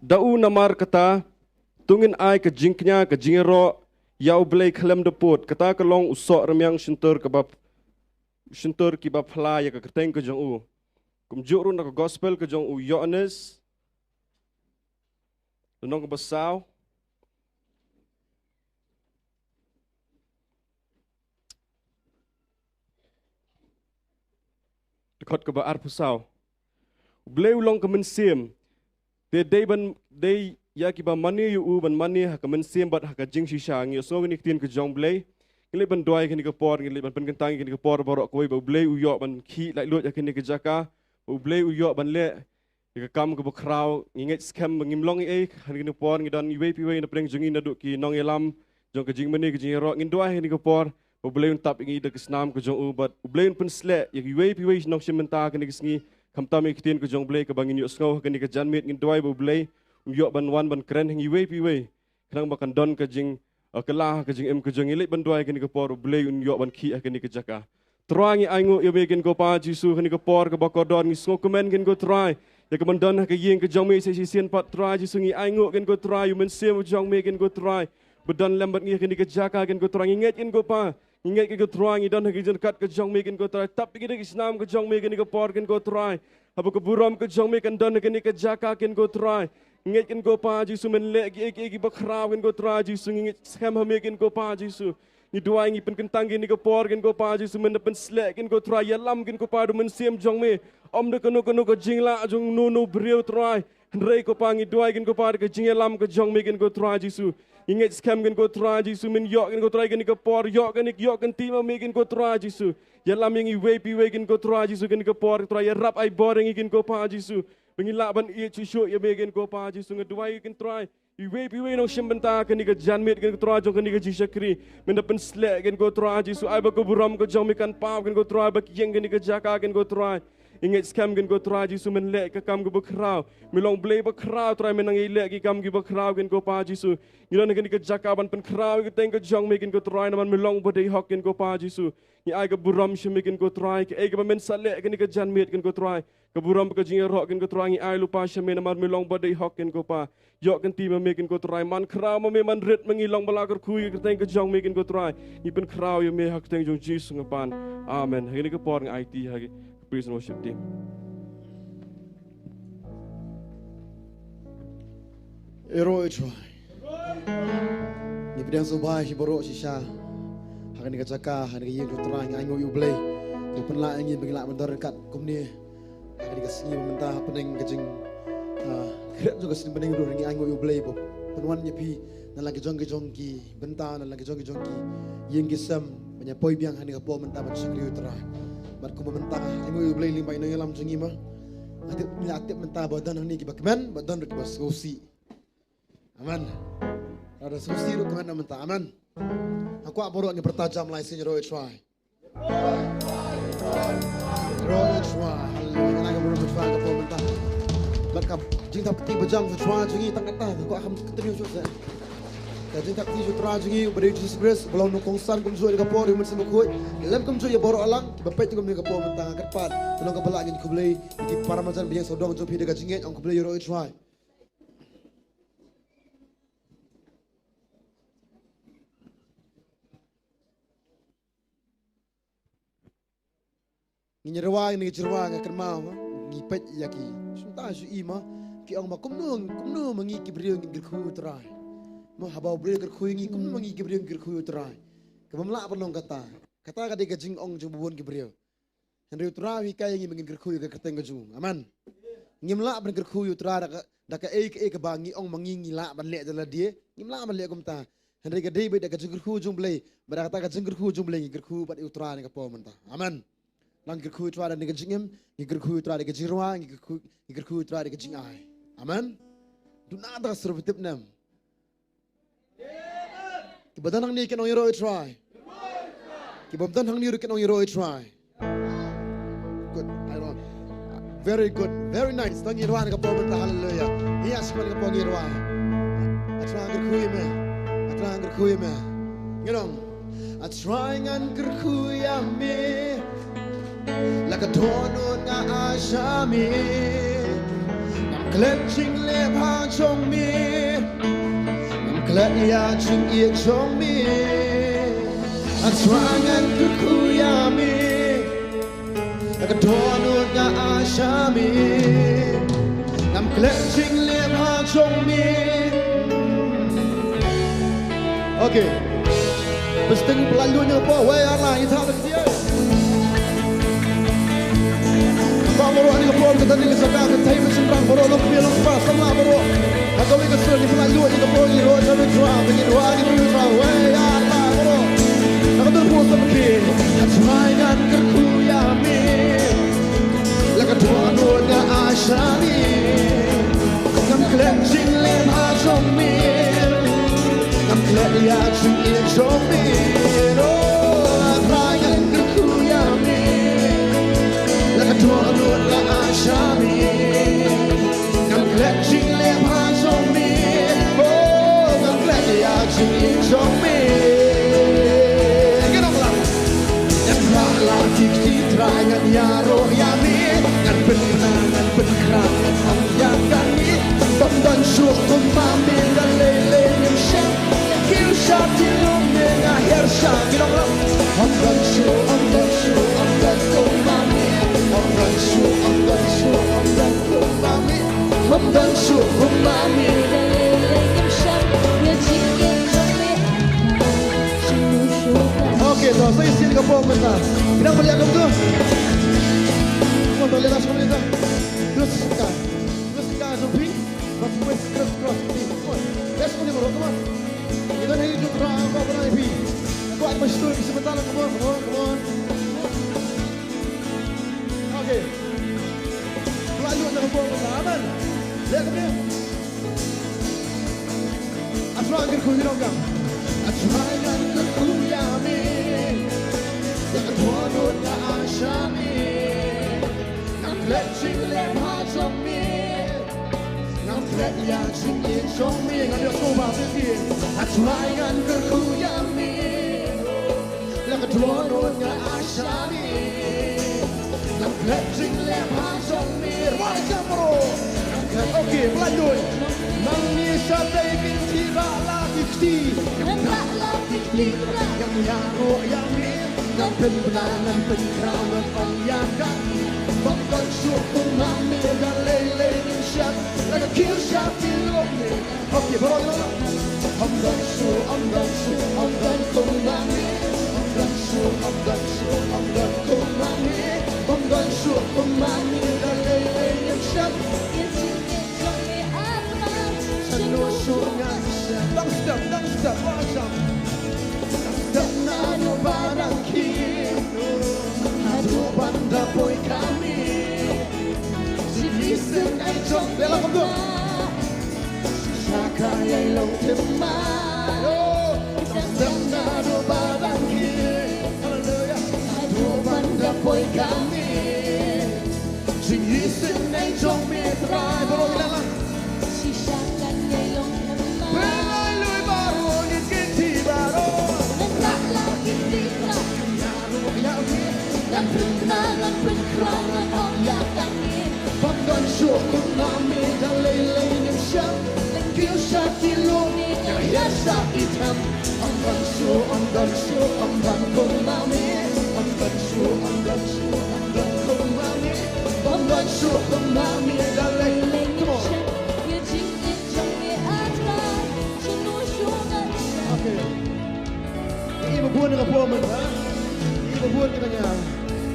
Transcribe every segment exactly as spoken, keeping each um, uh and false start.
Da u namar kata, to ngin ai ka jingkñia, ka jingïaroh ïa U Blei khlem da pud, kata ka long u soh rmiang shyntur kaba, shyntur kiba phla ïa ka kyrteng ka jong u. Kumjuh ruh na ka gospel ka jong u Ïoannis, lynnong kaba saw, dkhot kaba arphew saw. U Blei u long ka mynsiem. Te dei ban, dei ïa kiba mane ïa u ban mane ha ka mynsiem bad ha ka jingshisha. Ngi ïohsngew kine ki ktien ka jong U Blei. Ngi leit ban duwai kane ka por, ngi leit ban pynkyntang kane ka por baroh kawei ba U Blei u ïoh ban khih laitluid ha kane ka jaka. Ba U Blei u ïoh ban leh ïa ka kam kaba khraw. Ngi ngeit skhem ba ngim long ei ei ha kane ka por, ngi don iwei pa iwei na pdeng jong ngi naduh ki nongïalam jong ka jingmane ka jingïaroh. Ngin duwai ha kane ka por ba U Blei un tap ïa ngi da ka snam ka jong u bad U Blei un pynsleh ïa kiwei pa iwei nongshim bynta kane ka sngi. Khamtam ïa ki ktien ka jong U Blei kaba ngin ïohsngew ha kane ka janmiet, ngin duwai ba U Blei un ïoh ban wan ban kren ha ngi iwei pa iwei. Khnang ba kan don ka jing, uh, kylla ha ka jingim ka jong ngi. Leit ban duwai ha kane ka por, U Blei un ïoh ban khih ha kane ka jaka. Trai, ngi ainguh ïa me kin ko Pa Jisu, ha kane ka por kaba kordor ngi sngewkmen kin ko Trai ïa ka ban don ha ka ïing ka jong me sa shisien pat. Trai Jisu, ngi ainguh kin ko Trai ïa u Mynsiem u jong me kin ko Trai ba don lem bad ngi ha kane ka jaka kin ko Trai. Ngi ngeit kin ko Pa, ngi ngeit kin ko Trai, ngi don ha ka jingkat ka jong me kin ko Trai. Tap ïa ngi da ka snam ka jong me kane ka por kin ko Trai. Haba ka burom ka jong me kan don ha kane ka jaka kin ko Trai. Ngi ngeit kin ko Pa Jisu men leh kiei kiei kiba khraw kin ko Trai Jisu. Ngi ngeit skhem ha me kin ko Pa Jisu. Ngi duwai, ngi pynkyntang kane ka por kin ko Pa Jisu, men da pynsleh kin ko Trai, ïalam kin ko Pa da u Mynsiem jong me. Ym da kano kano ka jinglah jong uno uno u briew Trai. Hynrei ko Pa, ngi duwai kin ko Pa da ka jingïalam ka jong me kin ko Trai Jisu. Ngi ngeit skhem kin ko Trai Jisu, men ïoh kin ko Trai kane ka por, ïoh kane, ïoh kynti ma me kin ko Trai Jisu. Ïalam ïa ngi iwei pa iwei kin ko Trai Jisu, kane ka por Trai, ïarap ai bor ïa ngi kin ko Pa Jisu. Ba ngin lah ban ïeit shuh shuh ïa me kin ko Pa Jisu. Nga duwai kin Trai, iwei pa iwei nongshim bynta kane ka janmiet kin ko Trai jong kane ka jingshakri, men da pynsleh kin ko Trai Jisu. Ai ba ka burom ka jong me kan paw kin ko Trai, ba ka ïing kane ka jaka kin ko Trai. Ngi ngeit skhem kin ko Trai Jisu, men leh ka kam kaba khraw. Me long Blei ba khraw Trai, men nang ïaleh ki kam kiba khraw kin ko Pa Jisu. Ngi don ha kane ka jaka ban pynkhraw ïa ka kyrteng ka jong me kin ko Trai, namar me long ba dei hok kin ko Pa Jisu. Ngi ai ka burom sha me kin ko Trai, kaei kaba men sa leh kane ka janmiet kin ko Trai. Ka burom ka jingïaroh kin ko Trai ngi ai lypa sha me namar me long ba dei hok kin ko Pa. Ïoh kynti ma me kin ko Trai, man khraw ma me, man rit ma ngi, long ba la kyrkhu ïa ka kyrteng ka jong me kin ko Trai. Ngi pynkhraw ïa me ha ka kyrteng jong Jisu nga pan. Amen. Ha kane ka por nga aiti ha ka praise and worship team. Ïaroh ïa u Trai. Ngi pdiang sngewbha ïa baroh shisha ha kane ka jaka, ha kane ka ïing jong u Trai, ngi ainguh ïa u Blei ba u pynlah ïa ngi ba ngi lah ban don ryngkat kumne ha kane ka sngi ba mynta hapdeng ka jing, ah, khreh jong ka sngi bneng ruh ngi ainguh ïa u Blei ba u pynwan ïa phi na la ki jong ki jong ki bynta, na la ki jong ki jong ki ïing ki sem ban ïa poi biang ha kane ka por mynta ban shakri ïa u Trai. Bad kumba mynta ainguh ïa u Blei lyngba ki nongïalam jong ngi ma, nga tip, ngi la tip mynta ba don hangne kiba kmen, ba don ruh kiba sngewsih. Amen. Lada sngewsih ruh kmen na mynta. Amen. Nga kwah baroh ngin pyrta jam lai sien, Ïaroh ïa u Trai. Ïaroh ïa u Trai. Haleluya. Ngi la ka burom ïa u Trai ka por mynta. Bad ka jingthap kti ba jam ïa u Trai jong ngi tang kata. Nga kwah kham continue shuh seh. Ka jingthap kti ïa u Trai jong ngi uba dei u Jisu Khrist, uba long nongkongsan kumjuh ïa ka por ïa u Mynsiem Bakhuid. Lem kumjuh ïa baroh lang kiba peit kumne ka por mynta, nga kyrpad. Ka long kaba lah ngin khublei ïa ki para marjan ba ïeng sawdong jong phi da ka jingngeit, ong khublei, Ïaroh ïa u Trai. Ngin ïa rwai, ngin ïa rwai, nga kynmaw, ha? Ngi peit ïa ki. Sngewthuh shuh i ma. Ki ong ma kumno, kumno ma ngi ki briew ngin kyrkhu ïa u Trai. Mo haba u briew kyrkhu ïa ngi, kumno ma ngi ki briew ngin kyrkhu ïa u Trai. Kaba ym lah ban long kata. Kata ka dei ka jingong jong bun ki briew. Hynrei u Trai u hikai ïa ngi ba ngin kyrkhu ïa ka kyrteng ka jong u. Amen. Ngim lah ban kyrkhu ïa u Trai da ka, da kaei kaei kaba ngi ong ma ngi ngi lah ban leh da lade. Ngim lah ban leh kumta. Hynrei ka dei beit da ka jingkyrkhu jong u Blei. Bad da kata ka jingkyrkhu jong u Blei ngi kyrkhu bad ïa u Trai ha kane ka por mynta. Amen. Ngi kyrkhu ïa u Trai da kane ka jingim, ngi kyrkhu ïa u Trai da ka jingrwai, ngi kyrkhu, ngi kyrkhu ïa u Trai da ka jingai. Amen. Duna da ka sur ba tip nem. Kiba don hangne kin ong ïaroh ïa u Trai. Kiba ym don hangne ruh kin ong ïaroh ïa u Trai. Good. I don't. Very good. Very nice. Tang ïaroh na ka por mynta, hallelujah. Yes, man ka por ïaroh. A Trai kyrkhu ïa me. A Trai kyrkhu ïa me. Ngi ong. A Trai ngan kyrkhu ïa me. La ka dohnud nga ai sha me. Ngam Klet jingleh ha jong me, ngam klet ïa jingïeit jong me. Hynrei ngan kyrkhu ïa me, la ka dohnud nga ai sha me. Ngam klet jingleh ha jong me. Okay. Pynshong pynlait lut ïa ka por, wei ar lai, ïa thad. Ba baroh ha kane ka por, kata ka dei ka jaka ka thei bashynrang baroh, long kmie long kpa samla baroh. Ha kawei ka sur ngi pynlait lut ïa ka por, ngi ïaroh ïa U Trai, ngi duwai ïa U Trai, wei ar lai baroh. Na ka dur pur samrkhie. Hynrei ngan kyrkhu ïa me, la ka dohnud nga ai sha me. Ngam klet jingleh ha jong me, ngam klet ïa jingïeit jong me. Oh, hynrei ngan kyrkhu ïa me, la ka dohnud nga ai sha me. Ngam klet jingleh ha jong me, oh, ngam klet ïa jingïeit jong me. Ngan ong la. Ngan rah la ki kti Trai, ngan ïaroh ïa me. Ngan pynbna, ngan pynkhraw, ngan ong ïa kane. Bym don shuh kum ma me, da lei lei ngim shym kiew sha ki lum ne nga hiar sha ki long lam. Ym don shuh, ym don shuh, ym don kum ma me. Ym don shuh, ym don shuh, ym don kum ma me. Ym don shuh kum ma me. Okay, to sa ïa sien ka pom mynta. Kynang ba leh kumtu. Kumta leh last one mynta. Terus ka. Terus ka jong phi. Bad wes cross cross phi. Come on. Let's go, come on. Kita ni juga terang apa pernah phi. Aku ada masih tu bisa bentar, come on, come on, come on. Okay. Pynlait lut na ka por mynta. Amen. Leh kumne. Hynrei ngan kyrkhu ïa me. Hynrei ngan kyrkhu ïa me. La ka dohnud nga ai sha me. Ngam klet jingleh ha jong me. Ngam klet ïa jingïeit jong me. Ngam ïohsngew ba phi. Hynrei ngan kyrkhu ïa me. La ka dohnud nga ai sha me. Ngam klet jingleh ha jong me. Rwai ka mro. Okay, pynlait lut. Nangne shatei kin rah la ki kti. Rah la ki kti. Ngam ïaroh ïa me. Ngam pynbna, ngam pynkhraw, ngan ong ïa kane. Bym don shuh kum ma me, da lei lei ngim shym la ka kiew sha ki lum ne. Okay, baroh ïa la. Ym don shuh, ym don shuh, ym don kum ma me. Ym don shuh, ym don shuh, ym don kum ma me. Ym don shuh kum ma me, da lei lei ngim shym. Shano shuh ngan shah. Dang step, dang step, dang step. Dang step naduh ba dang khie. Haduh ban da poi kane. Jingïaseng ai jong me. Leh la kumtu. Shisha ka ïai long thymmai. Dang step naduh ba dang khie. Hallelujah. Haduh ban da poi kane. Jingïaseng ai jong me Trai. Baroh ngi leh la. Shisha kan ïai long thymmai. Pynlait lut baroh ngi kynti baroh. Ngan rah la ki kti Trai. Ïaroh ïa me. Ngan pynbna ngan pynkhraw ngan ong ïa kane. Bym don shuh kum ma me da lei lei ngim shym. Kiew sha ki lum ne nga hiar sha ki them. Ym don shuh, ym don shuh, ym don kum ma me. Ym don shuh, ym don shuh, ym don kum ma me. Ym don shuh kum ma me da lei lei. Come on. Okay. Ngi i ba bun ka por mynta. Ngi i ba bun kita ngi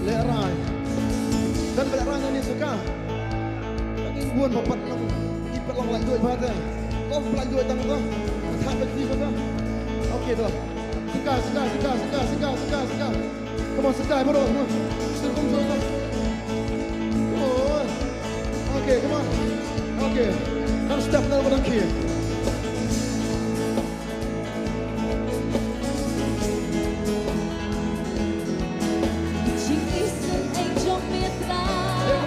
lehrain. Don ba lehrain nangne saka. Ngi i ba bun ba pat long. Ngi pat long lait duh ba te. Long pat lait duh tang to. Ka thait ba ti ko to. Okay to. Saka, saka, saka. Come on, saka baroh, come on. Saka, come on. Come on. Okay, come on. Okay. Now step, now what I'm here. Jingïaseng ai jong me Trai.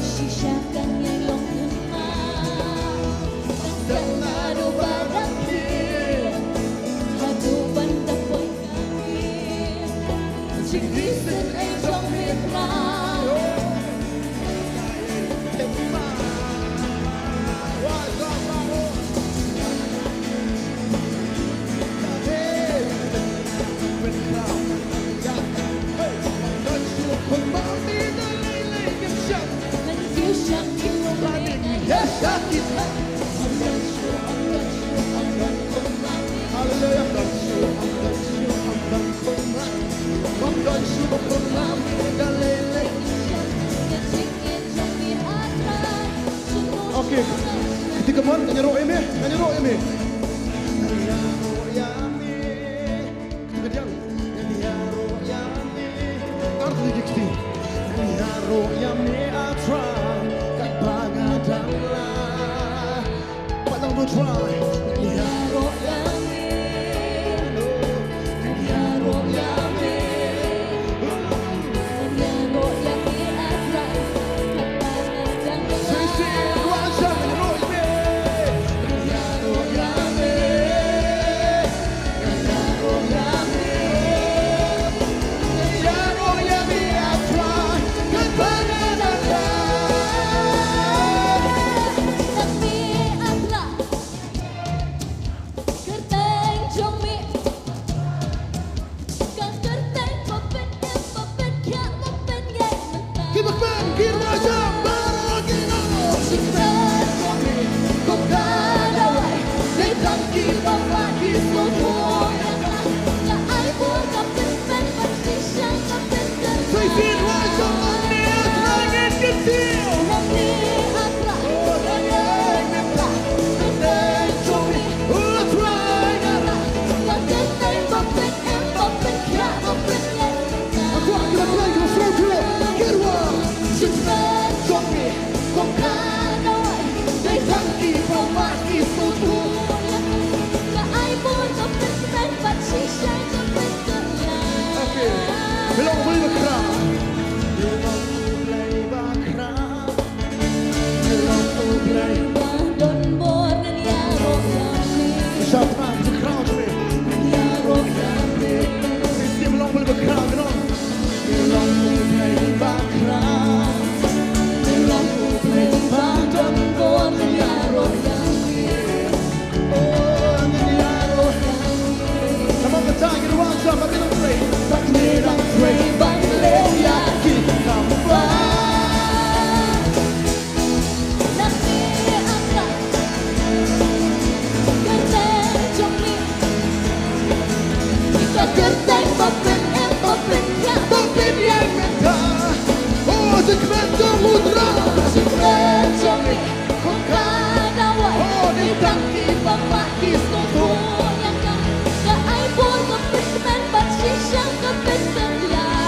Shisha kan ïai long thymmai. Dang naduh ba dang khie. Haduh ban da poi kane. Jingïaseng ai jong me Trai.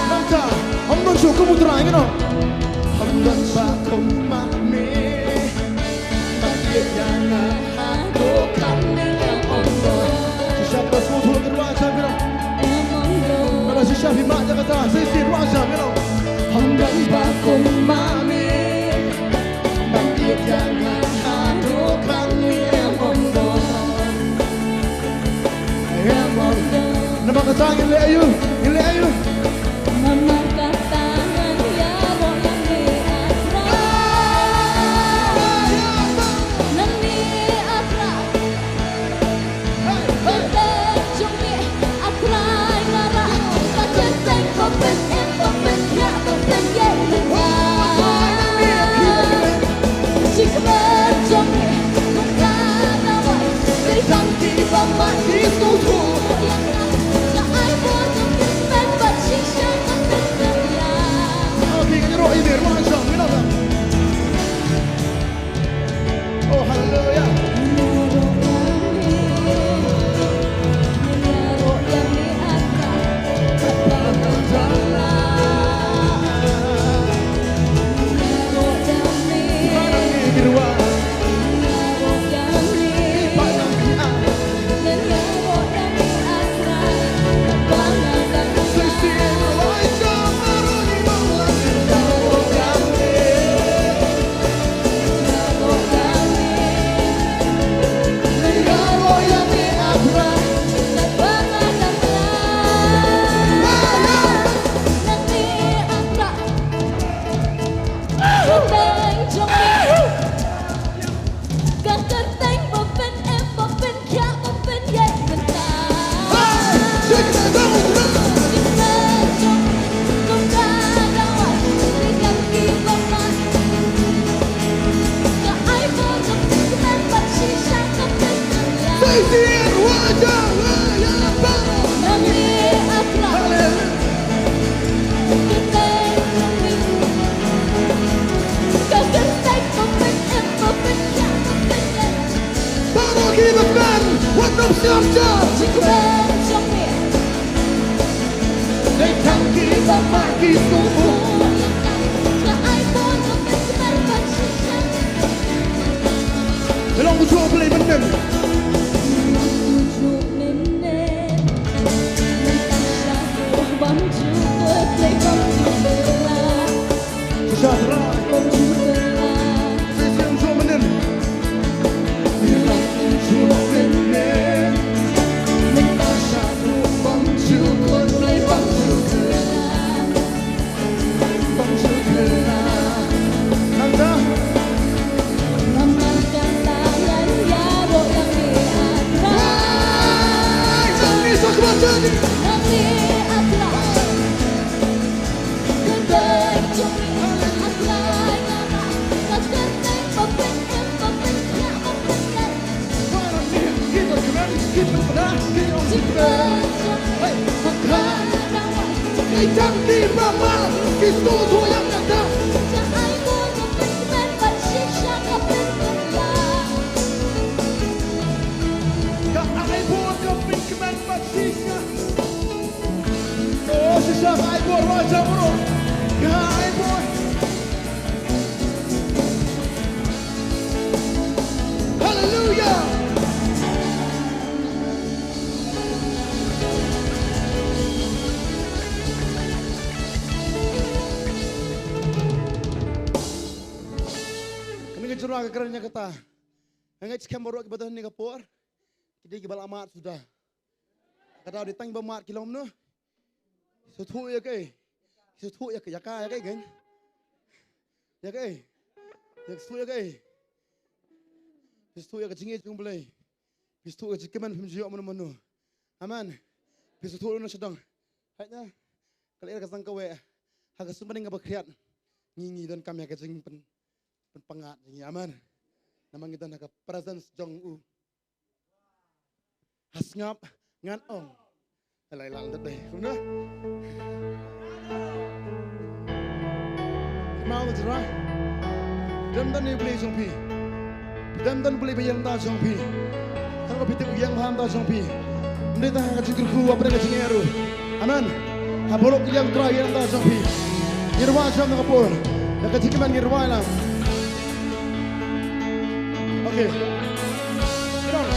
Nangta, ym don shuh kum U Trai, ngin ong. Ym don ba kum ma me. Shisha ba sngewthuh ki rwai sham ki rwai. Lada shisha phi mad ïa kata, sa shisien rwai sham ki rwai. Ym don ba kum ma me. Ban ïeit ïa nga haduh katne em ong don. Em ong don. Namar kata ngin leh aïu, ngin leh aïu. Namar kata ngan ïaroh ïa me, ah Trai. Nangne, ah Trai. Oh, haleluya. Hallelujah. Kane ka jingïaroh ka kren ïa kata. Nga ngeit skhem baroh kiba don ha kane ka por ki dei kiba la mad suda. Ka daw dei tang ba mad ki long noh. Sngewthuh ïa kaei? Sngewthuh ïa ka, ïa ka, ïa kaei kein? Ïa kaei? Ïa sngewthuh ïa kaei? Sngewthuh ïa ka jingngeit jong U Blei. Sngewthuh ïa ka jingkmen phim ju ïoh mano mano. Amen. Sngewthuh noh sha dong. Hait na. Ka lyer ka sdang kawei. Ha ka suiñ bneng kaba khriat. Ngi ngi donkam ïa ka jingpyn pynpang jong ngi. Amen. Namar ngi don ha ka presence jong u. Ha sngap ngan ong. Alai lal da dei. Kumno? Mau da jra. Dem dan ni Blei jong phi. Dem dan Blei ba ïeng da jong phi. Kan ko phi tip ïeng da jong phi. Nda ta ka jingkyrkhu wa pre ka jingïaroh. Amen. Ha baroh ki liang Trai ïa nangta jong phi. Ngin rwai jam na ka por. Na ka jingkmen ngin rwai lang. Okay. Ngin ong.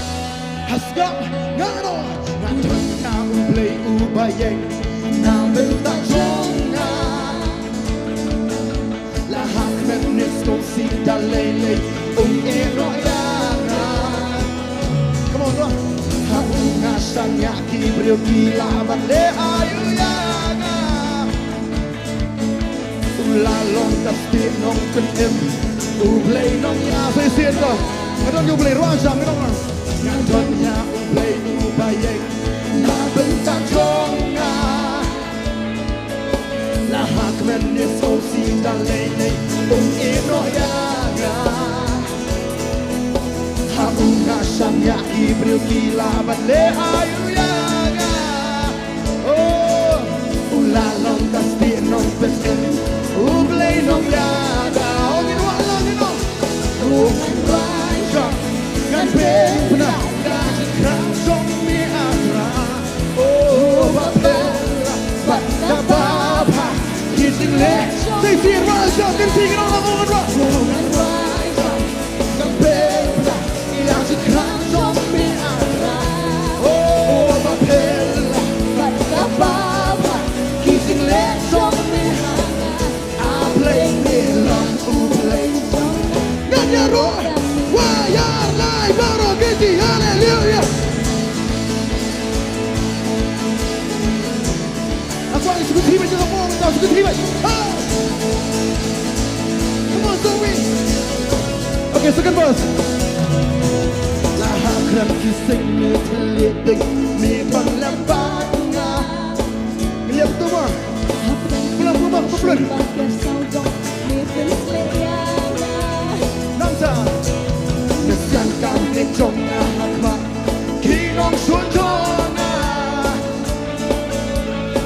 Ha sngap ngan ong. Nga don ïa U Blei uba ïeng na bynta jong nga. La ha kmen ne skong sida lei lei um ïehnoh ïa nga. Come on, bro. Ha u nga shaniah ki briew ki lah ban leh aïu ïa nga. U la long ka stieh nongpynim, U Blei nongïalam. Sa shisien to. Nga don ïa U Blei, rwai jam, nga don. Nga don ïa U Blei uba ïeng na bynta jong nga. La ha kmen ne skong sida lei lei um ïehnoh ïa nga. Ha u nga shaniah ki briew ki lah ban leh aïu ïa nga. Oh, u la long ka stieh nongpynim, U Blei nongïalam. Oh, ngin rwai lang, ngin ong. Ngan rai jong, ngan beh bha na ka jingkhang jong me, ah Trai. Oh, ba pher bad kaba bha ki jingleh. Sa shisien rwai jong, kan phi ngan ong lang, ngan rwai. Ngan rai jong, ngan beh bha na ka jingkhang jong me, ah Trai. Oh, ba pher bad kaba bha ki jingleh jong me ha nga. A Blei me long U Blei jong nga. Ngan ïaroh, wa ïa lai baroh ki ti, haleluya. Aku ang suka tiba je kamu, kau suka tiba. Ha. Come on, Zoe. Okay, second verse. La ha kren ki seng ne thylliej ding, me ban lem bad nga. Ngi lem tu mo. Pulang, pulang, pulang. Nangta. Mesian kam ne jong nga ha khmat ki nongshun jong nga.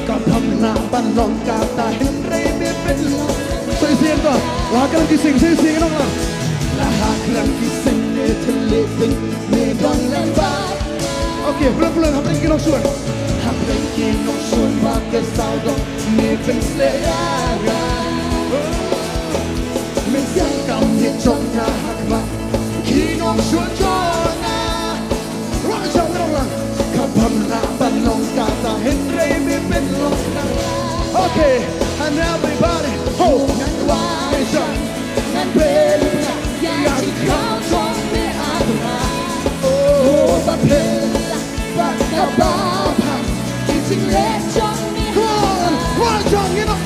Kam pham na ban long kata hynrei me pynlong. Sa shisien to. La ha kren ki seng, sa shisien nong la. La ha kren ki seng ne thylliej ding me don lem bad. Okay, pulang, pulang, hapdeng ki nongshun. Hapdeng ki nongshun ba ka sawdong me pynsleh ïa nga. Me siang kam ne jong nga ha khmat ki nongshun jong nga. Lah ban long kata hynrei me pynlong nang. Okay, and everybody, ho. Ngan wai sha, ngan pynlong ïa ki khraw jong me, ah Trai. Oh, ba pynlong bad ka ba bha ki jingleh jong me. Come on, wai sha, you know.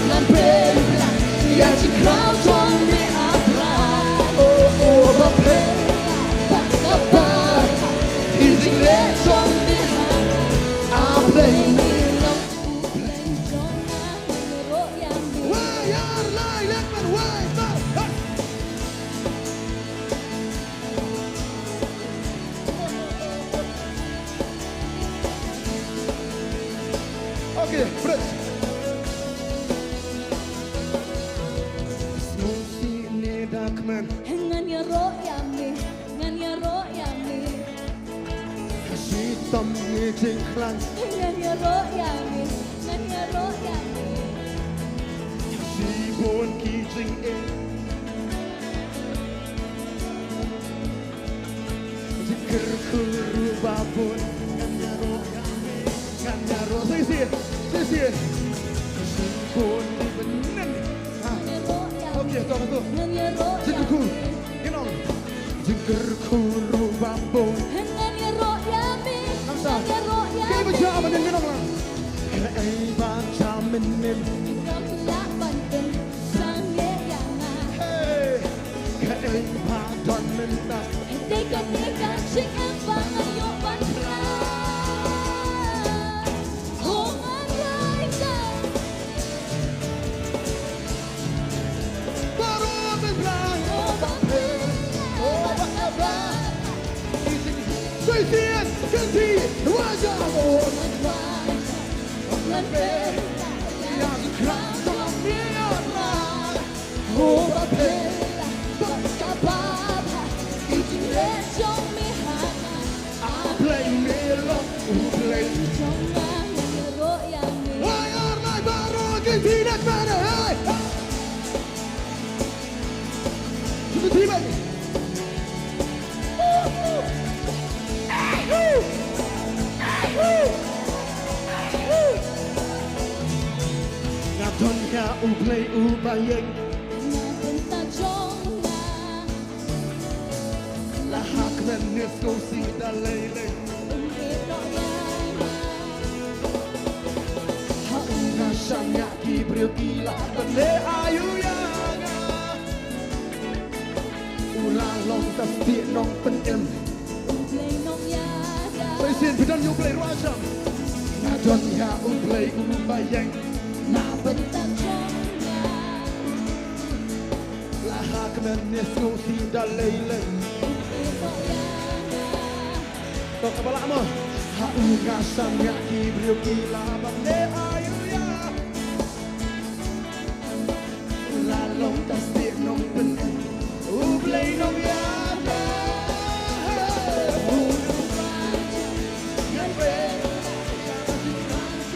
Ngan pynlong ïa ki khraw jong me, ah Trai. Oh, oh, ba pynlong bad ka ba bha ki jingleh jong me. Ah Blei, me long U Blei jong nga, ngan ïaroh ïa me. Wai, ar, lai, leh, man, wai, mar, ha. Okay, bridge. Sngewsih ne da kmen. Ngan ïaroh ïa me, ngan ïaroh ïa me. Ka shitom ne jingkhlaiñ. Ngan ïaroh ïa me, ngan ïaroh ïa me. Shibun ki jingeh. Jingkyrkhu ruh ba bun. Ngan ïaroh ïa me, ngan ïaroh. Sa shisien, sa shisien. Shibun ki bynnin. Ha. Okay, to, to. Jingkyrkhu. Ngan ong. Jingkyrkhu ruh ba bun. Ngan ïaroh ïa me. Ngan sa. Ngan ïaroh ïa me. Kaei ba jia mynnin ngan ong lang. Kaei ba jia mynnin. Ngam lah ban pynsangeh ïa nga. Hey. Kaei ba don mynta. Dei kane ka jingim ba nga ïoh ban phla. Oh, ngan rai ka. Baroh pynblai, oh, ba pynblai, oh, ba pynblai. Sa shisien, kynti, rwai jam, oh, ngan pynblai, oh, ngan pynblai. Ïa ki khraw jong me, oh, ba pynblai, ba ka ba bha, ki jingleh jong me ha nga. Ah Blei me long U Blei jong nga, ngan ïaroh ïa me. Wai ar lai baroh ki jinak bana, hey. Shu ki jinak. Nga don ha U Blei uba ïeng. Na bynta jong nga. La ha kmen ne sngewsih da lei lei. Um ïehnoh ïa nga. Ha u nga shaniah ki briew ki lah ban leh aïu ïa nga. U la long ka stieh nongpynim. U Blei nongïada. Sa shisien phi don ïa U Blei rwai jam. Nga don ïa U Blei uba ïeng. Na bynta jong nga. La ha kmen ne sngewsih da lei lei. To kaba lah mo. Ha u nga shaniah ki briew ki lah ban leh aïu ïa. La long ka stieh nongpynim. U Blei nongïada. Ngan pynlong ïa ka jingkyrkhu.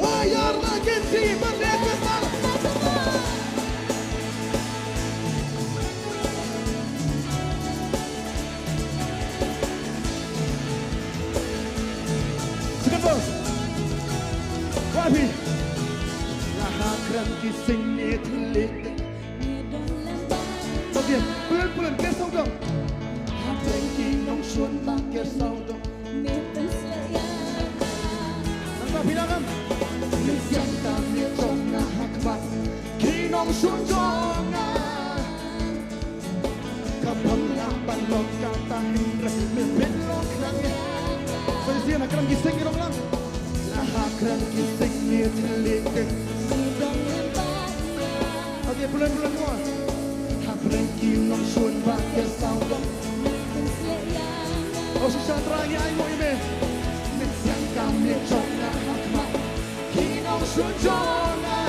Wah, ïar na kin ti ban dei pynban. Second verse. Wah phi. La ha kren ki sing ne thylliej. Okay, pynlong pynlong, ker sawdong. Hapdeng ki nongshun ba ker sawdong. Nangta phi la ngam. Mynsiem ka mih jong nga ha khmat ki nongshun jong nga. Ka bym lah ban long kata hynrei me pynlong khnang ïa. Sa shisien ha kren ki sing ki nonglang. La ha kren ki sing ne thylliej ding. Okay, pynlong pynlong mo. Hapdeng ki nongshun ba ker sawdong. Oh shisha Trai ngi ainguh ïa me. Mynsiem ka mih jong nga ha khmat. Jong jong nga.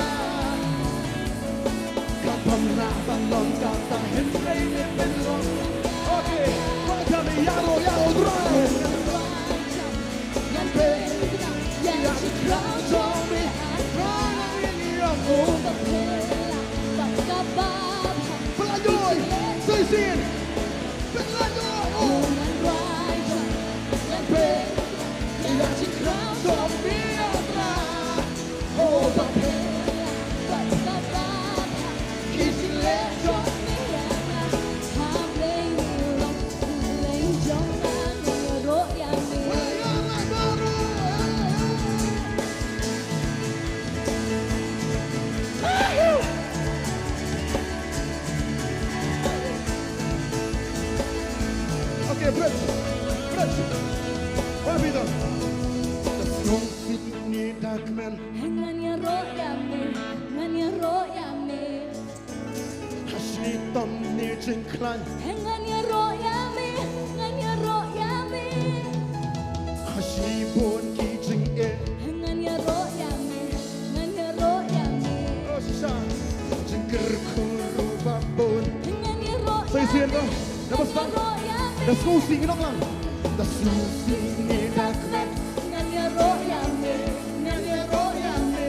Ka bym lah ban long kata hynrei me pynlong. Okay, welcome, ïaroh, ïaroh, right. Ngan peit ïa ka khraw jong me. Right, ngan ïaroh. Pynlait ïoh, sa shisien. Pynlait ïoh. Ngan peit ïa ka khraw jong me, Trai. Okay, bridge. Bridge. What have we done? Sngewsih ne da kmen. Ngan ïaroh ïa me, ngan ïaroh ïa me. Ha shitom ne jingkhlaiñ. Ngan ïaroh ïa me, ngan ïaroh ïa me. Ha shibun ki jingeh. Ngan ïaroh ïa me, ngan ïaroh ïa me. Oh, shisha. Jingkyrkhu ruh ba bun. Ngan ïaroh ïa me. Sa shisien to. Da sngewsih ngi ong lang. Da sngewsih ne da kmen. Ngan ïaroh ïa me, ngan ïaroh ïa me.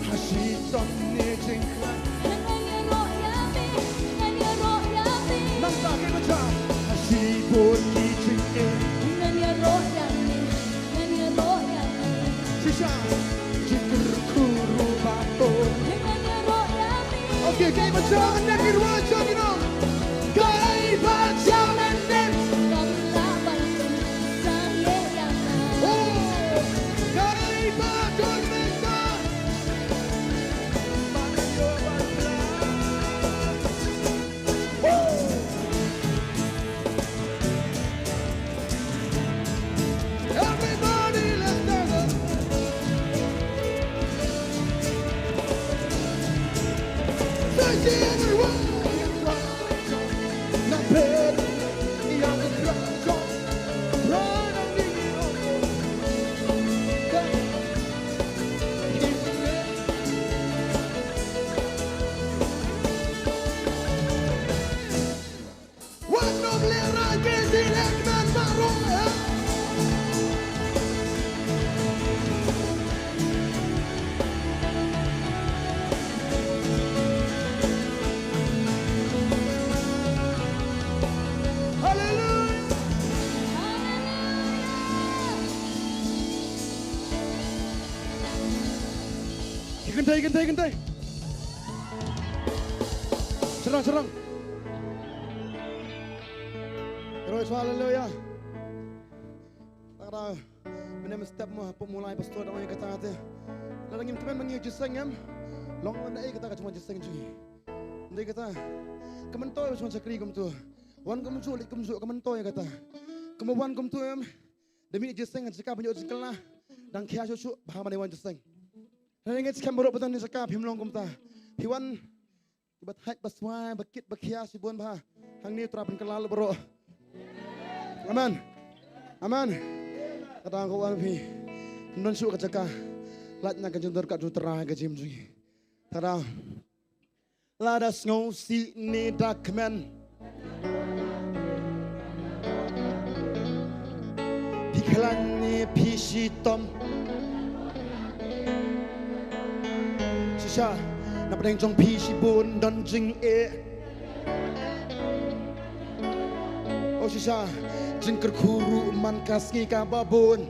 Ha shitom ne jingkhlaiñ. Ngan ïaroh ïa me, ngan ïaroh ïa me. Nangta kaei ba jia. Ha shibun ki jingeh. Ngan ïaroh ïa me, ngan ïaroh ïa me. Shisha. Jingkyrkhu ruh ba bun. Ngan ïaroh ïa me. Okay, kaei ba jia mynnin, ngi ruh jia, ngi ong. Kaei ba jia mynnin. Kam lah ban pynsangeh ïa nga. Oh, kaei ba don mynta. Woo! Everybody, let's dance. Say, say, everyone. Wat nym lehrain ki jingeh kmen baroh, eh. Haleluia. Haleluia. Kynthei, kynthei, kynthei. Syrang, syrang. Praise, haleluia. Tang da mynne mynstep mo hapoh Mawlai pastor da ong ïa kata te. Lada ngim kmen ba ngi ïoh jingïaseng, em long lada ei kata ka jingwan jingïaseng jong ngi. Ynda kata ka myntoi ba jingwan shakri kumto. Wan kumjuh leit kumjuh ka myntoi kata. Kumba wan kumto, em, da mih jingïaseng ha jaka ban ïoh jingkylla. Dang khia shuh shuh bha ban ïa wan jingïaseng. Hynrei ngeit skhem baroh ba don ha jaka phim long kumta. Phi wan Ba thait ba swai ba kit ba khia shibun bha. Hangne u Trai pynkylla lut baroh. Amen. Amen. Kata ka wan phi. Ym don shuh ka jaka. Lait na ka jingdon ka jong u Trai ka jingim jong ngi. Tada. Lada sngewsih ne da kmen. Phi khlaiñ ne phi shitom. Shisha, na pdeng jong phi shibun don jingeh. Oh shisha, jingkyrkhu ruh man ka sngi kaba bun.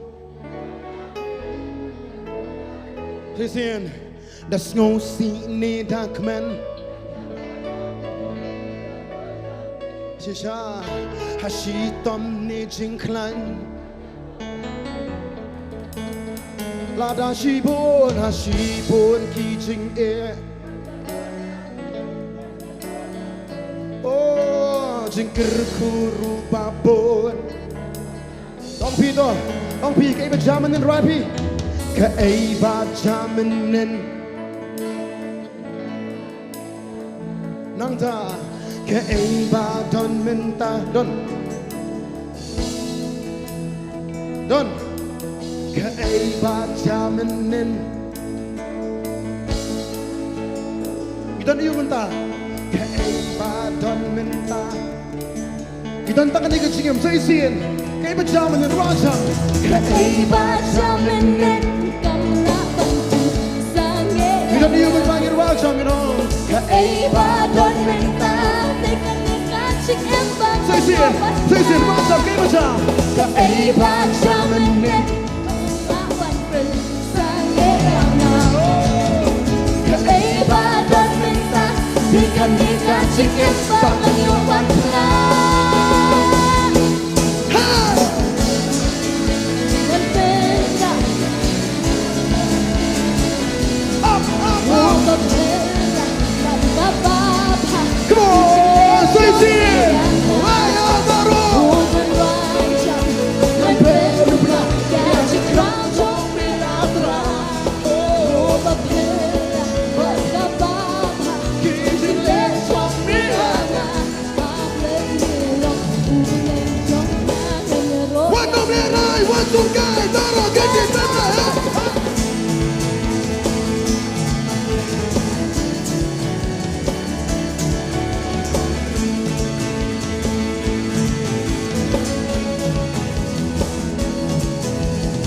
Shisien, da sngewsih ne da kmen. Shisha, ha shitom ne jingkhlaiñ. Lada shibun, ha shibun ki jingeh. Oh, jingkyrkhu ruh ba bun. Ong phi to, ong phi kaei ba jia mynnin, ruh phi. Kaei ba jia mynnin. Nangta kaei ba don mynta, don. Don. Kaei ba jia mynnin. Don ïa u mynta. Kaei ba don mynta. Ki don tang kane ka jingim, sa shisien. Kaei ba jia mynne, ruh jia. Kaei ba jia mynne, kam lah ban pynsangeh. Ki don ïa u mynta, ruh jia, you know. Kaei ba don mynta, te kane ka jingim ba. Sa shisien, sa shisien, ruh jia, kaei ba jia. Kaei ba jia mynne. Kaei ba don mynta, te kane ka jingim ba ngan ïoh ban pynlong. Ha! Up, up, up. Come on, say it. Why are the road? Wan nong le rai, wan suk kai, taro ke ke tata, ha?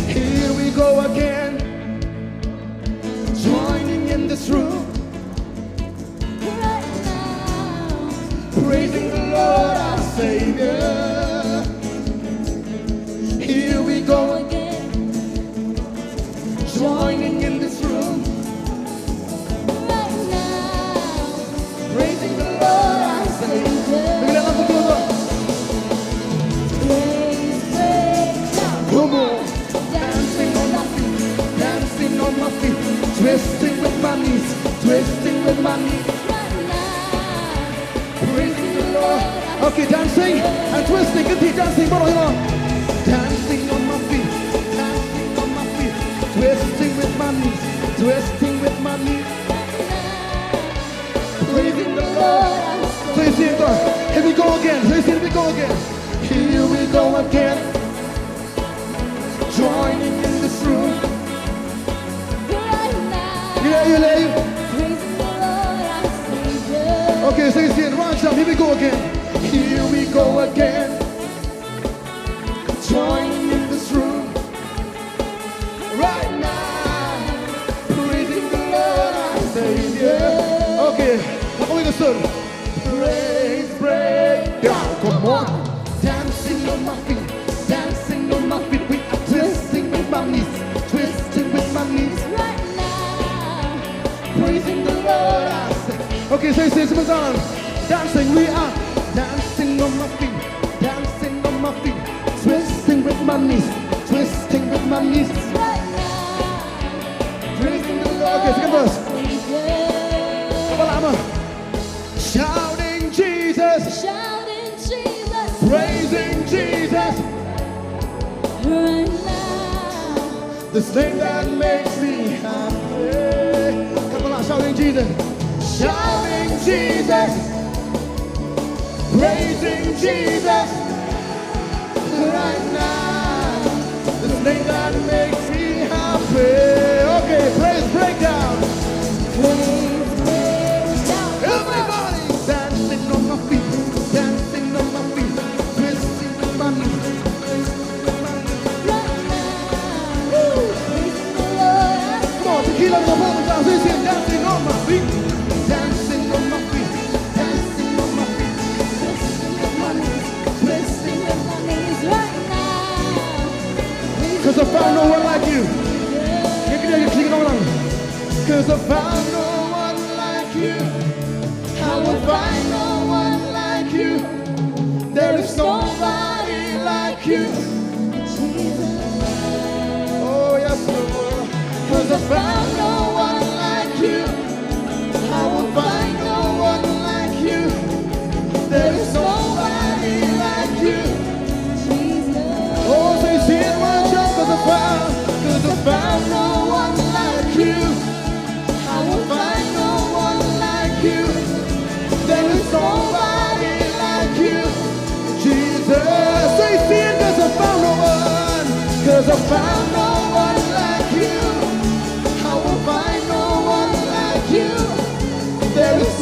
Here we go again, joining in this room right now, praising the Lord our Savior. Here we go again, joining in this room right now, praising the Lord our Savior. Bring it up, bring it up. Praise, praise God. Come on. Dancing on my feet, dancing on my feet, twisting with my knees, twisting with my knees. Praising the Lord. Okay, dancing and twisting. Continue dancing, bro, you know. Dancing on my feet, dancing on my feet, twisting with my knees, twisting with my knees. Praising the Lord. Say it, here we go again. Say it, here we go again. Here we go again. Joining in this room. Right now. Yeah, yeah, yeah. Praising the Lord, our Savior. Okay, say it, rise up. Here we go again. Here we go again. Joining in this room. Right now. Praising the Lord, our Savior. Okay, how are we gonna start? Praise breakdown. Come on. Dancing on my feet. Dancing on my feet. We are twisting with my knees. Twisting with my knees. Right now. Praising the Lord, I say. Okay, say, say, say, dancing. We are dancing on my feet. Dancing on my feet. Twisting with my knees. Twisting with my knees. Right now. Praising the Lord. Okay, second verse. Come on, Lama. Shouting Jesus. Shouting Jesus. Praising Jesus. Right now. This name that makes me happy. Come on, shouting Jesus. Shouting Jesus. Praising Jesus. Right now, this name that makes me happy. Okay, praise breakdown. Praise breakdown. Everybody dancing on my feet, dancing on my feet, twisting with my knees. Right now, woo. Praising the Lord. Come on, tequila, come on, dancing, dancing on my feet, dancing on my feet, dancing on my feet, twisting with my knees. Twisting with my knees right now. 'Cause I found no one like you. Yeah. 'Cause I found no one like you. I will find no one like you. There is nobody like you. Oh, yes, Lord. 'Cause I found no one like you. I will find no one like you. There is nobody like you. Oh, say, sing it one time, 'cause I found, 'cause I found no one like you. I will find no one like you. There is nobody like you. Jesus, say, sing, 'cause I found no one, 'cause I found no one like you. I will find no one like you. There is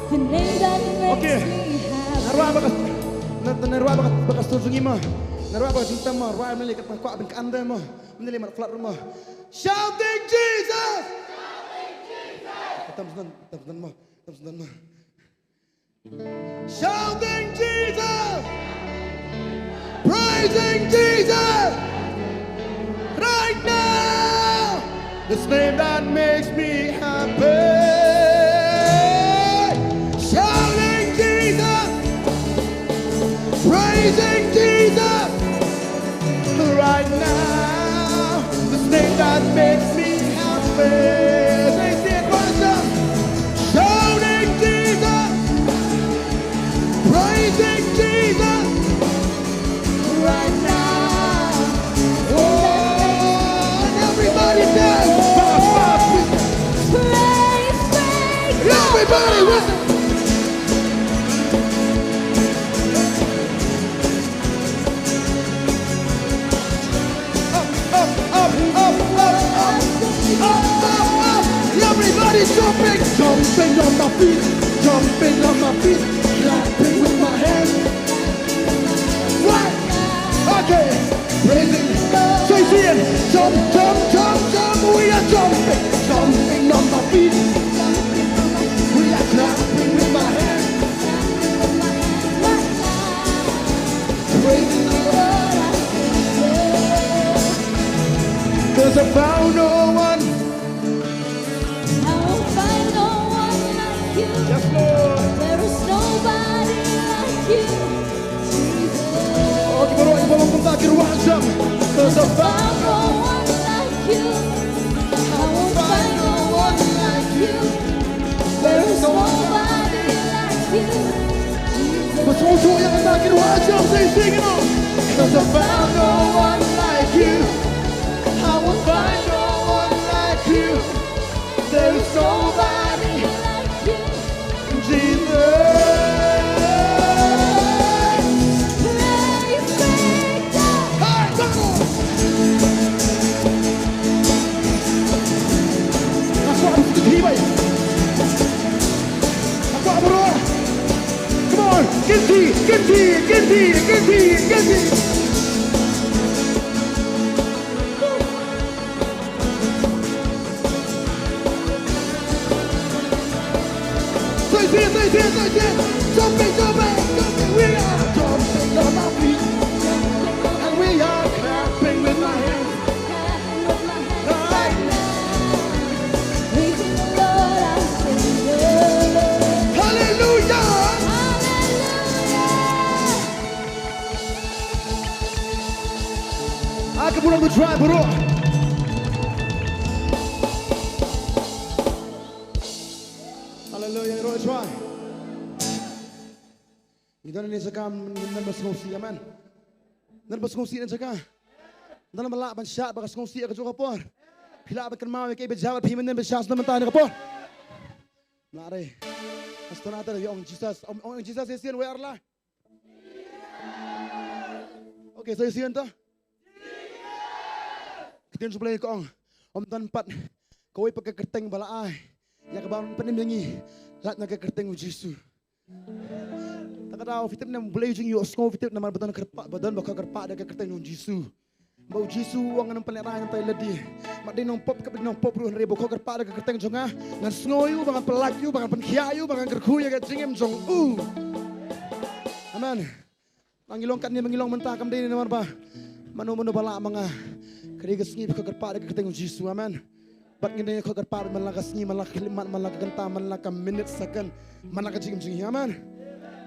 The name that makes Okay. me happy. Narwa baka, na, narwa baka, baka stur jungi ma. Narwa baka jinta ma, rwa mele kat ma kwa bin kan de ma. Mele mat flat ma. Shouting Jesus! Tam snan, tam snan ma, tam snan ma. Shouting Jesus! Praising Jesus! Right now! This name that makes me happy. Shouting Jesus! Praising Jesus! Right now, this name that makes me happy. They say it, rise up. Shouting Jesus, praising Jesus. Right now. Oh, and everybody dance. Pop, pop. Praise, praise God. Everybody, listen. Up, up, up, up, up, up, up, up, up. Everybody jumping, jumping on my feet, jumping on my feet, clapping with my hands. Right. Okay. Praising. So you see it. Jump, jump, jump, jump. We are jumping, jumping on my feet. We are clapping with my hands. Praising the Lord. 'Cause I found no one. I will find no one like you. Yes, Lord. There is nobody like you, Jesus. Oh, kita baru, kita baru kumta kiri wajam. 'Cause I found no one like you. I will find no one like you. There is nobody like you, Jesus. Mas musuh yang kita kiri wajam, say, sing it on. 'Cause I found no one like you. I will find no one like you. There is nobody like you, Jesus. Praise be God. Hey, come on. That's what I'm thinking, right? That's what I'm on. Come on, Kinti, Kinti, Kinti, Kinti, Kinti. Say it, say it, say it, say it. Jumping, jumping, jumping. We are jumping on our feet. And we are clapping with my hands. Right. Praising the Lord, I sing. Hallelujah. Hallelujah. Aka burom, try burom. Hallelujah, ro try. Ngi don hangne jaka, ngi don ba sngewsih, amen. Don ba sngewsih hangne jaka. Don ba lah ban shad ba ka sngewsih ka jong ka por. Phi lah ban kynmaw ïa kaei ba jia bad phi mynnin ba shad sngewsih mynta hangne ka por. Mla re. Hastona ta ïa ong Jesus, ong, ong Jesus ïa sien wei ar la. Okay, so ïa sien ta. Ktien jong U Blei ka ong, ym don pat kawei pat ka kyrteng ba la ai ïa ka ban pynim ïa ngi lait na ka kyrteng U Jisu. Ta ka daw phi tip ne em, U Blei u jingïohsngew, phi tip namar ba don kyrpad, ba don ba ka kyrpad da ka kyrteng jong U Jisu. Ba U Jisu u ong ngan ym pynlehrain ïa nangta ïa lade. Mat dei nongpop, ka dei nongpop ruh, hynrei ba ka kyrpad da ka kyrteng jong nga, ngan sngew ïa u, ba ngan pynlait ïa u, ba ngan pynkhiah ïa u, ba ngan kyrkhu ïa ka jingim jong u. Amen. Ngi long katne ba ngi long mynta kam dei namar ba mano mano ba lah ma nga. Ka dei ka sngi ba ka kyrpad da ka kyrteng U Jisu. Amen. Bad ngin ïa ka kyrpad man la ka sngi, man la ka khyllipmat, man la ka kynta, man la ka minit second, man la ka jingim jong ngi. Amen.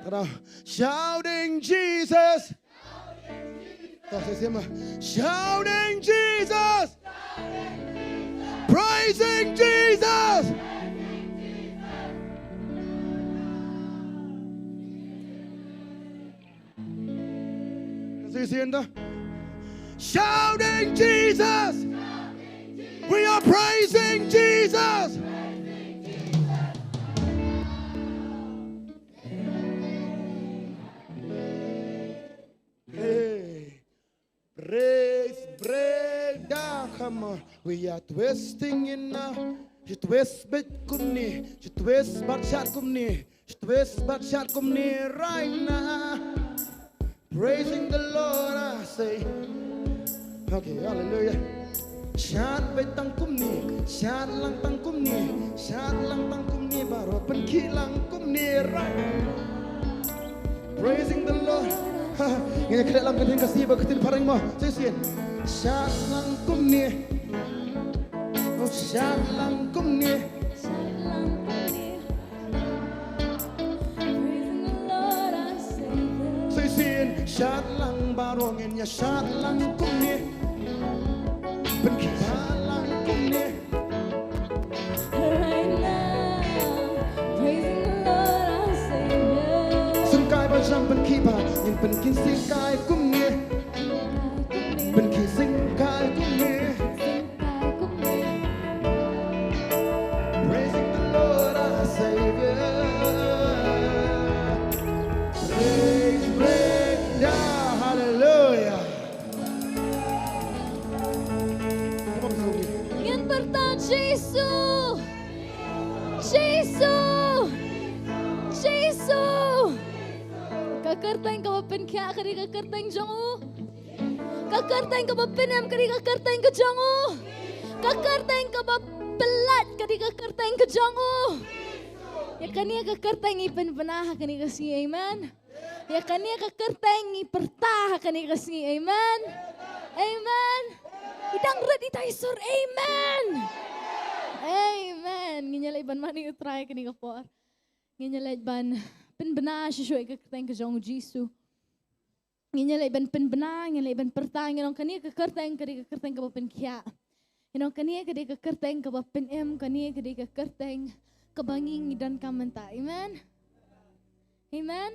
Ta ka daw. Shouting Jesus. Ta, sa ïa sien ma. Shouting Jesus. Praising Jesus. Sa ïa sien ta. Shouting Jesus. We are praising Jesus. Hey. Praise break down, come on. We are twisting in now. Shi twist bit kumne, shi twist bat shat kumne. Twist bad shad kumne right now. Praising the Lord, I say. Okay, hallelujah. Shad bad tang kumne, shad lang tang kumne, shad lang tang kumne, baroh pynkhih lang kumne, right? Praising the Lord. Ngin ïa khleh lang ka ktien Khasi bad ka ktien phareng mo. Sa shisien. Shad lang kumne. Oh, shad lang kumne. Shad lang kumne. Praising the Lord, our Savior. Sa shisien, shad lang baroh ngin ïa shad lang kumne. Pynkhih shad lang kumne. Right now, praising the Lord, our Savior. Sngewkai ba sham pynkhih ba, ngin pynkhih sngewkai kumne. Pynkhih sngewkai kumne. Praising the Lord, our Savior. Praise, praise, yeah, hallelujah. Ngin pyrta Jisu. Jisu. Jisu. Ka kyrteng kaba pynkhiah ka dei ka kyrteng jong u. Ka kyrteng kaba pynim ka dei ka kyrteng ka jong u. Ka kyrteng kaba pyllait ka dei ka kyrteng ka jong u. Ïa kane ka kyrteng ngi pynbna ha kane ka sngi, amen. Ïa kane ka kyrteng ngi pyrta ha kane ka sngi, amen. Amen. I dang rit ita i sur, amen. Amen. Ngin ïa leit ban mane U Trai kane ka por. Ngin ïa leit ban pynbna shuh shuh ïa ka kyrteng ka jong u Jisu. Ngin ïa leit ban pynbna, ngin leit ban pyrta, ngin ong kane ka kyrteng ka dei ka kyrteng kaba pynkhiah. Ngin ong kane ka dei ka kyrteng kaba pynim, kane ka dei ka kyrteng kaba ngi ngi donkam mynta. Amen. Amen.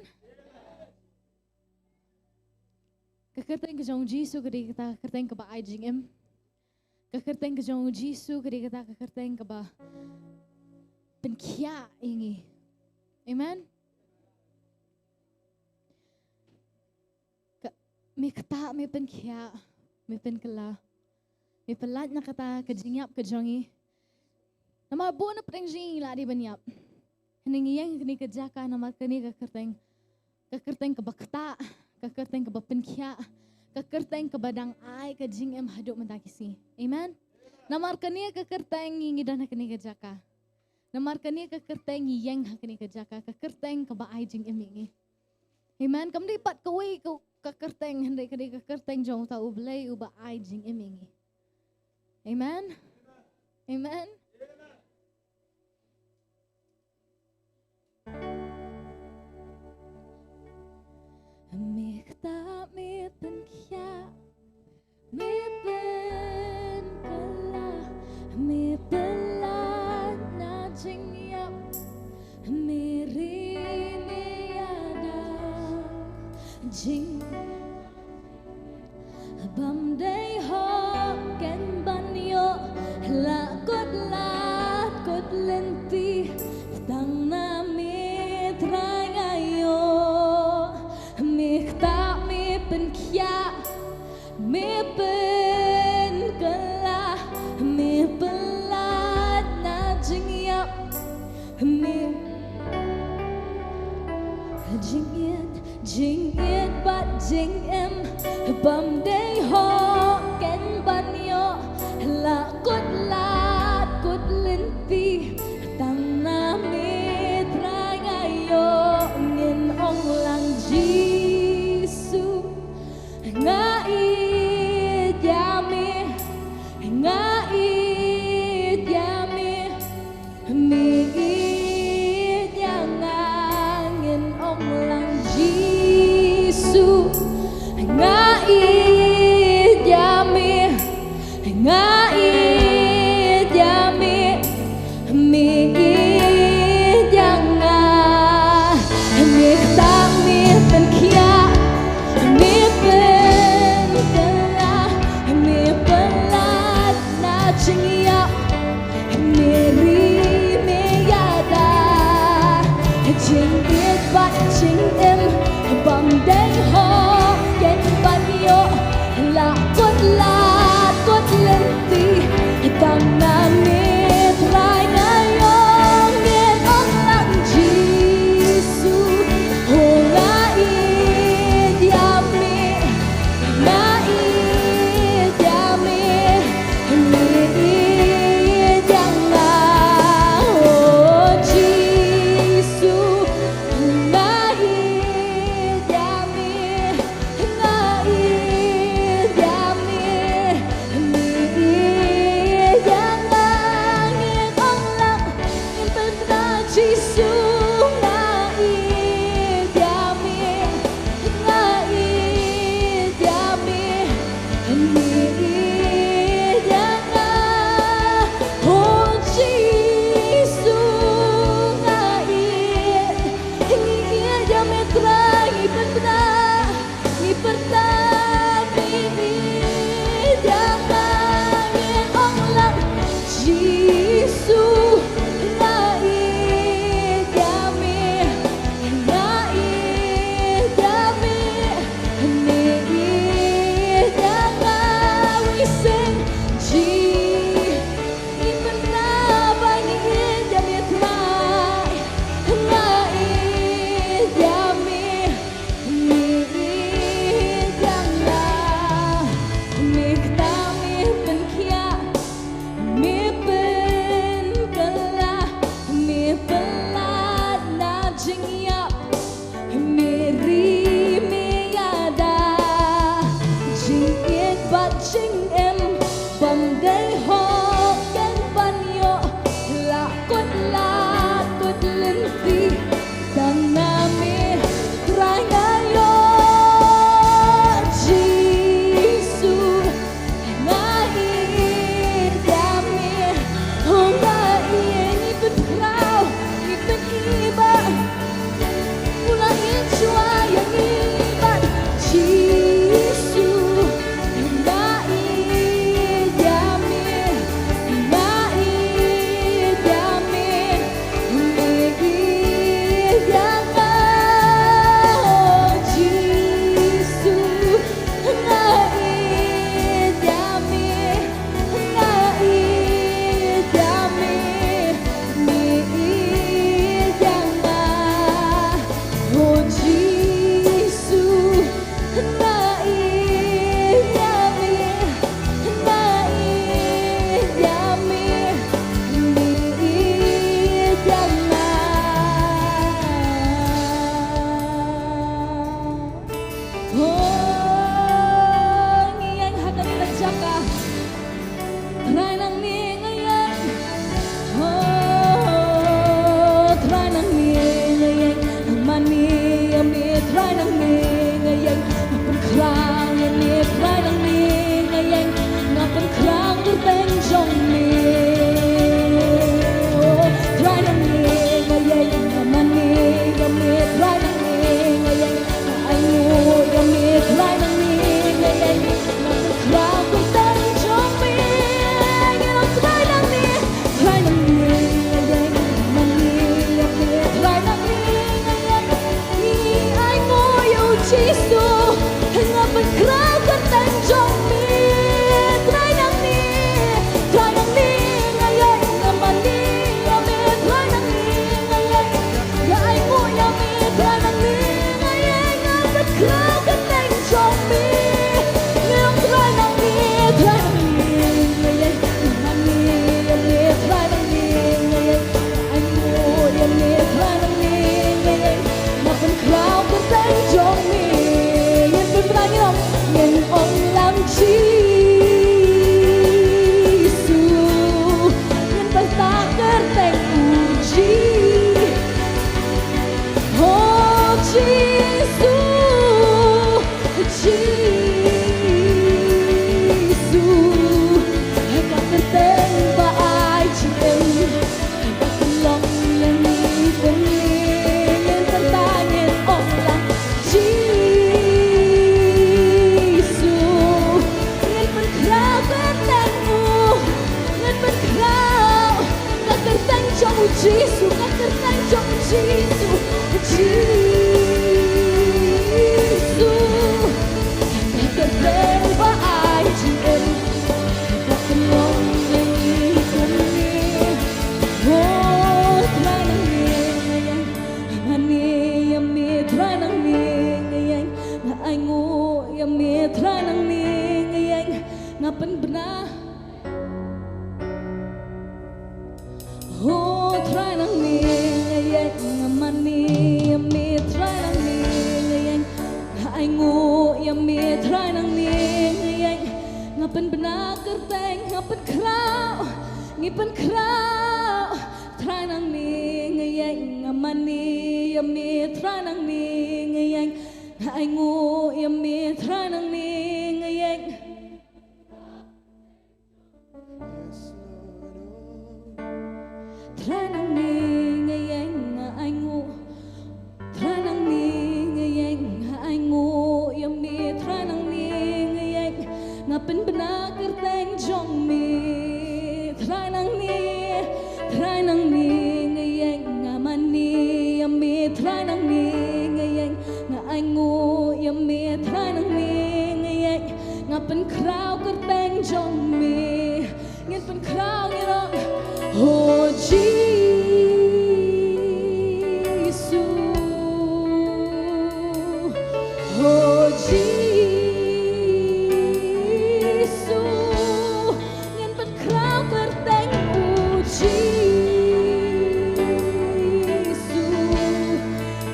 Ka kyrteng ka jong u Jisu ka dei kata ka kyrteng kaba ai jingim. Ka kyrteng ka jong u Jisu ka dei kata ka kyrteng kaba pynkhiah ïa ngi. Amen. Ka, me ktah, me pynkhiah, me pynkylla, me pyllait na kata ka jingïap ka jong ngi. Namar bun na pdeng jong ngi la dei ban ïap. Hynrei ngi ïeng ha kane ka jaka namar kane ka kyrteng, ka kyrteng kaba ktah, ka kyrteng kaba pynkhiah, ka kyrteng kaba dang ai ka jingim haduh mynta ki sngi. Amen. Namar kane ka kyrteng ngi ngi don ha kane ka jaka. Namar kane ka kyrteng ngi ïeng ha kane ka jaka, ka kyrteng kaba ai jingim ïa ngi. Amen. Kam dei pat kawei ka, ka kyrteng, hynrei ka dei ka kyrteng jong uta U Blei uba ai jingim ïa ngi. Amen. Amen. Me ktah, me pynkhiah, me pynkylla, me pyllait na jingïap, me ri me ïada, jing bym dei hok ken ban ïoh, la kut lad kut lynti, tang na me Trai nga ïoh. Me ktah, me pynkhiah, me pynkylla, me pyllait na jingïap, me jingïeit, jingïeit bad jingim, bym dei hok ken ban ïoh, la kut lad kut lynti, tang na me Trai nga ïoh. Ngin ong lang Jisu. Nga ïeit ïa me, nga ïeit ïa me, me ïeit ïa nga. Ngin ong lang Jisu. Nga ïeit ïa me, nga ïeit ïa me, me ïeit ïa nga. Me ktah, me pynkhiah, me pynkylla, me pyllait na jingïap, me ri me ïada. Jingïeit bad jingim, bym dei hok ken ban ïoh, la kut lad kut lynti, tang na me Trai nga ïoh. Ngin ong lang Jisu. Oh Jisu, Jisu, ha ka kyrteng ba ai jingim, ha ka kyrteng ba ai jingim, ngin pynkhraw, ngin pynkhraw kyrteng u, ngin pynkhraw. Ka kyrteng jong u Jisu, ka kyrteng jong u Jisu. Jisu, ka kyrteng ba ai jingim, ba pynlong ïa ngi kumne. Oh Trai nangne nga ïeng, mane ïa me Trai nangne nga ïeng, nga ainguh ïa me Trai nangne nga ïeng, nga pynbna. Oh Trai nangne nga ïeng, nga mane ïa me Trai nangne nga ïeng, nga ainguh ïa me Trai nangne nga ïeng, nga pynbna kyrteng, nga pynkhraw, ngi pynkhraw. Trai nangne nga ïeng, nga mane ïa me Trai nangne nga ïeng, nga ainguh ïa me Trai nangne nga ïeng. Trai nangne nga ïeng, nga ainguh. Trai nangne nga ïeng, nga ainguh ïa me Trai nangne nga ïeng, nga pynbna kyrteng jong me. Trai nangne, Trai nangne nga ïeng, nga mane ïa me Trai nangne nga ïeng, nga ainguh ïa me Trai nangne nga ïeng, nga pynkhraw kyrteng jong me. Ngin pynkhraw, ngin ong, oh Jisu, oh Jisu. Ngin pynkhraw kyrteng u Jisu,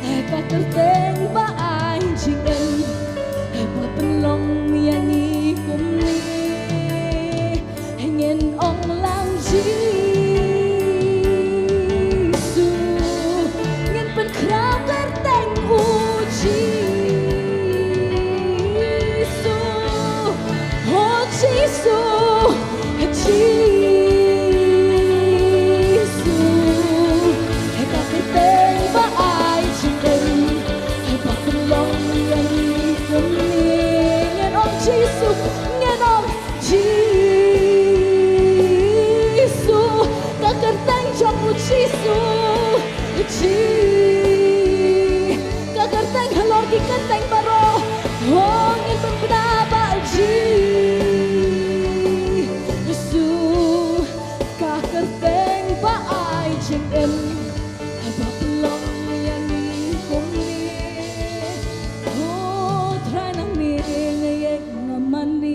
ha ka kyrteng ba ai jingim, ha ba pynlong ïa ngi kumne. Ngin ong lang Jisu, ngin pynkhraw kyrteng u Jisu. Oh Jisu, Jisu, ha ka kyrteng ba ai jingim, ha ba pynlong ïa ngi kumne. Ngin ong Jisu, ngin ong Jisu, ka kyrteng jong u Jisu. Ji, ka kyrteng halor ki kyrteng baroh. Oh, ngin pynbna ba Jisu, ka kyrteng ba ai jingim, ha ba pynlong ïa ngi kumne. Oh, Trai nangne nga ïeng, nga mane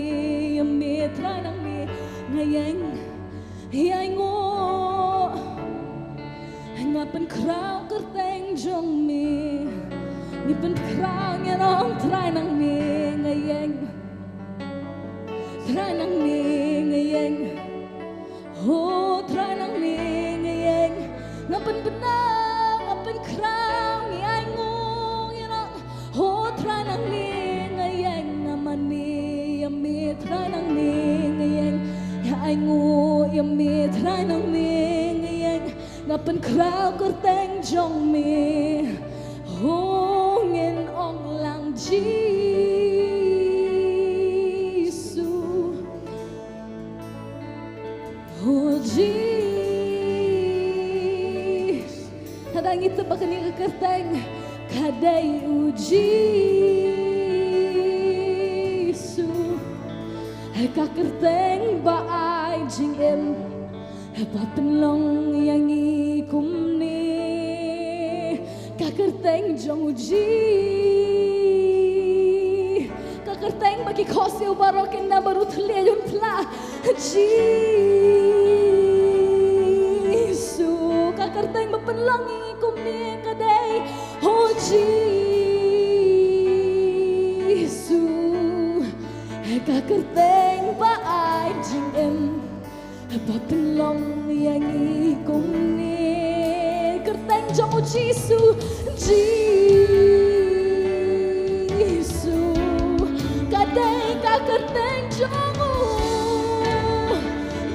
ïa me Trai nangne nga ïeng. Ïa ainguh, nga pynkhraw kyrteng jong me. Ngi pynkhraw, ngi ong Trai nangne nga ïeng. Trai nangne nga ïeng. Oh, Trai nangne nga ïeng. Nga pynbna, nga pynkhraw, ngi ainguh, ngi ong, oh, Trai nangne nga ïeng, nga mane ïa me Trai nangne nga ïeng. Nga ainguh ïa me Trai nangne nga ïeng. Nga pynkhraw kyrteng jong me. Oh, ngin ong lang Jisu. Oh Jis, lada ngi tip ba kane ka kyrteng ka dei u Jisu, ka kyrteng ba ai jingim, ba pynlong ïa ngi kumne. Ka kyrteng jong u Ji, ka kyrteng ba ki khohsiew baroh kin nang bad u thylliej un phla. Jisu, ka kyrteng ba pynlong ïa ngi kumne ka dei, oh Jisu, ka kyrteng ba ai jingim, ba pynlong ïa ngi kumne. Kyrteng jong u Jisu, Jisu, ka dei ka kyrteng jong u,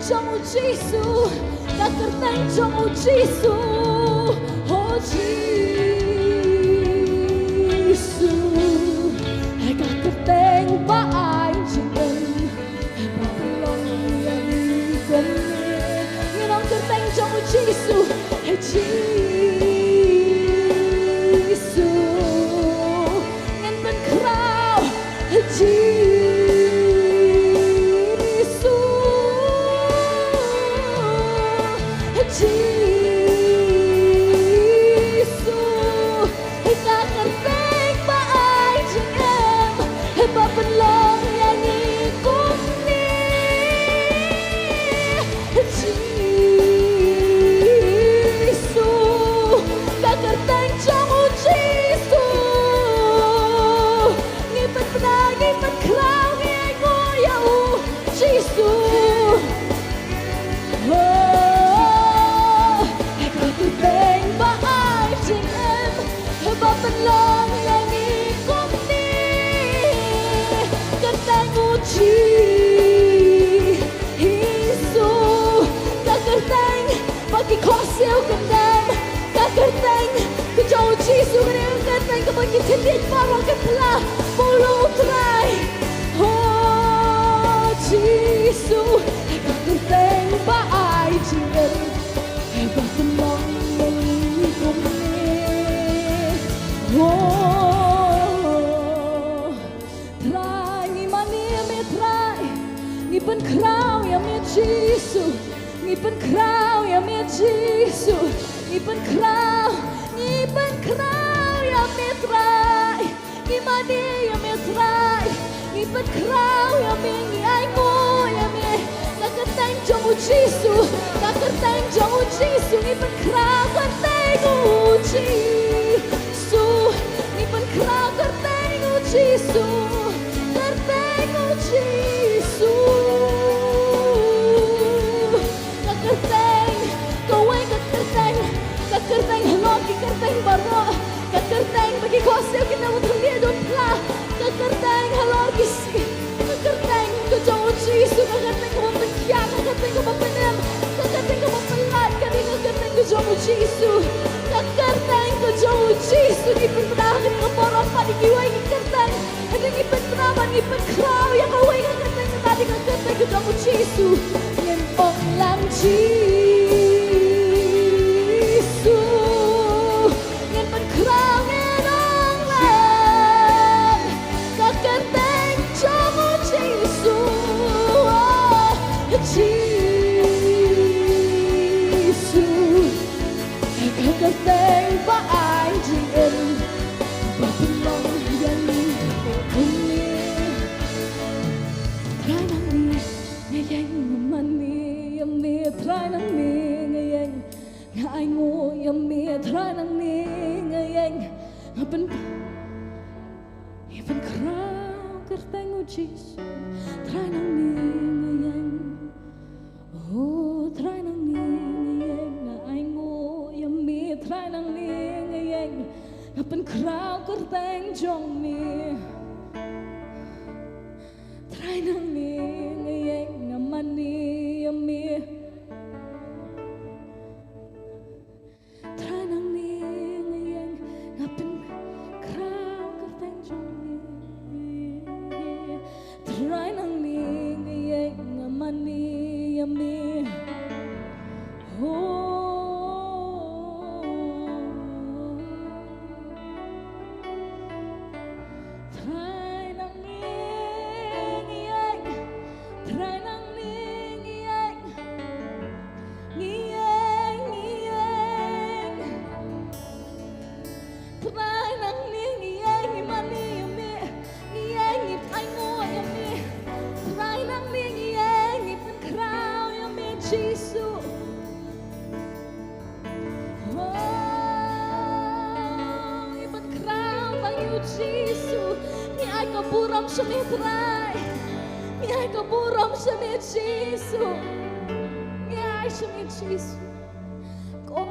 jong u Jisu, ka kyrteng jong u Jisu. Oh Jisu, ka kyrteng ba ai jingim. Ngi ong kyrteng jong u Jisu, Jisu. Ngan pynkhraw, Jisu, Jisu. Ka kyrteng ba ai jingim, ba pynlong ïa ngi kumne. Jisu, ka kyrteng jong u Jisu. Ngi pynbna, ngi pynkhraw, ngi ainguh ïa u Jisu. Oh, ka kyrteng ba ai jingim, ba pynlong ïa ngi kumne. Kyrteng u Jisu, ka kyrteng ba ki khohsiew kyndem, ka kyrteng ka jong u Jisu, ka dei ka kyrteng kaba ki khyndiat baroh ki phla, ba u long u Trai. Oh Jisu, ka kyrteng ba ai jingim, ba pynlong ïa ngi kumne. Oh Trai, ngi mane ïa me Trai, ngi pynkhraw ïa me Jisu, ngi pynkhraw ïa me Jisu, ngi pynkhraw, ngi pynkhraw ïa me Trai. Ngi mane ïa me Trai, ngi pynkhraw ïa me, ngi ainguh ïa me. Ka kyrteng jong u Jisu, ka kyrteng jong u Jisu, ngi pynkhraw kyrteng u Jisu, ngi pynkhraw kyrteng u Jisu, kyrteng u Jisu. Ka kyrteng, kawei ka kyrteng, ka kyrteng halor ki kyrteng baroh, ka kyrteng ba ki khohsiew ki nang u thylliej u phla, ka kyrteng halor ki sngi, ka kyrteng ka jong u Jisu, ka kyrteng kaba pynkhia, ka kyrteng kaba pynim, ka kyrteng kaba pyllait, ka dei ka kyrteng ka jong u Jisu, ka kyrteng ka jong u Jisu. Ngi pynbna ha kane ka por, ym pat ïa kiwei ki kyrteng. Hynrei ngi pynbna bad ngi pynkhraw ïa kawei ka kyrteng, kata dei ka kyrteng ka jong u Jisu. Ngin ong lang Jisu. Ngin pynkhraw, ngin ong lang ka kyrteng jong u Jisu. Oh, Jisu. Ka kyrteng ba ai jingim, ba pynlong ïa ngi kumne. Trai nangne nga ïeng, nga mane ïa me, Trai nangne nga ïeng, nga ainguh ïa me, Trai nangne nga ïeng, nga pyn, nga pynkhraw kyrteng u Jisu, Trai nangne nga ïeng. Oh, Trai nangne nga ïeng, nga ainguh ïa me, Trai nangne nga ïeng, nga pynkhraw kyrteng jong me. Trai nangne nga ïeng, nga mane ïa me. Trai nangne nga ïeng, nga pynkhraw kyrteng jong me. Trai nangne nga ïeng, nga mane ïa me. Oh. Trai nangne nga ïeng, Trai nangne nga ïeng. Ngi ïeng, ngi ïeng. Trai nangne ngi ïeng, ngi mane ïa me. Ngi ïeng, ngi ainguh ïa me. Trai nangne ngi ïeng, ngi pynkhraw ïa me Jisu. Oh, ngi pynkhraw ba ïa u Jisu. Ngi ai ka burom sha me Trai. Ngi ai ka burom sha me Jisu. Ngi ai sha me Jisu. Ko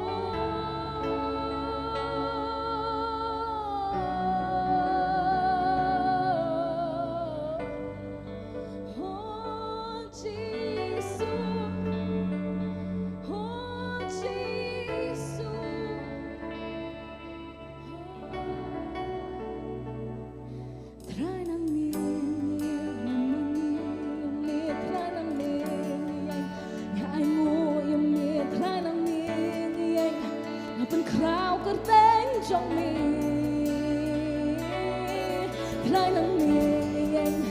Trai nang ning ïeng,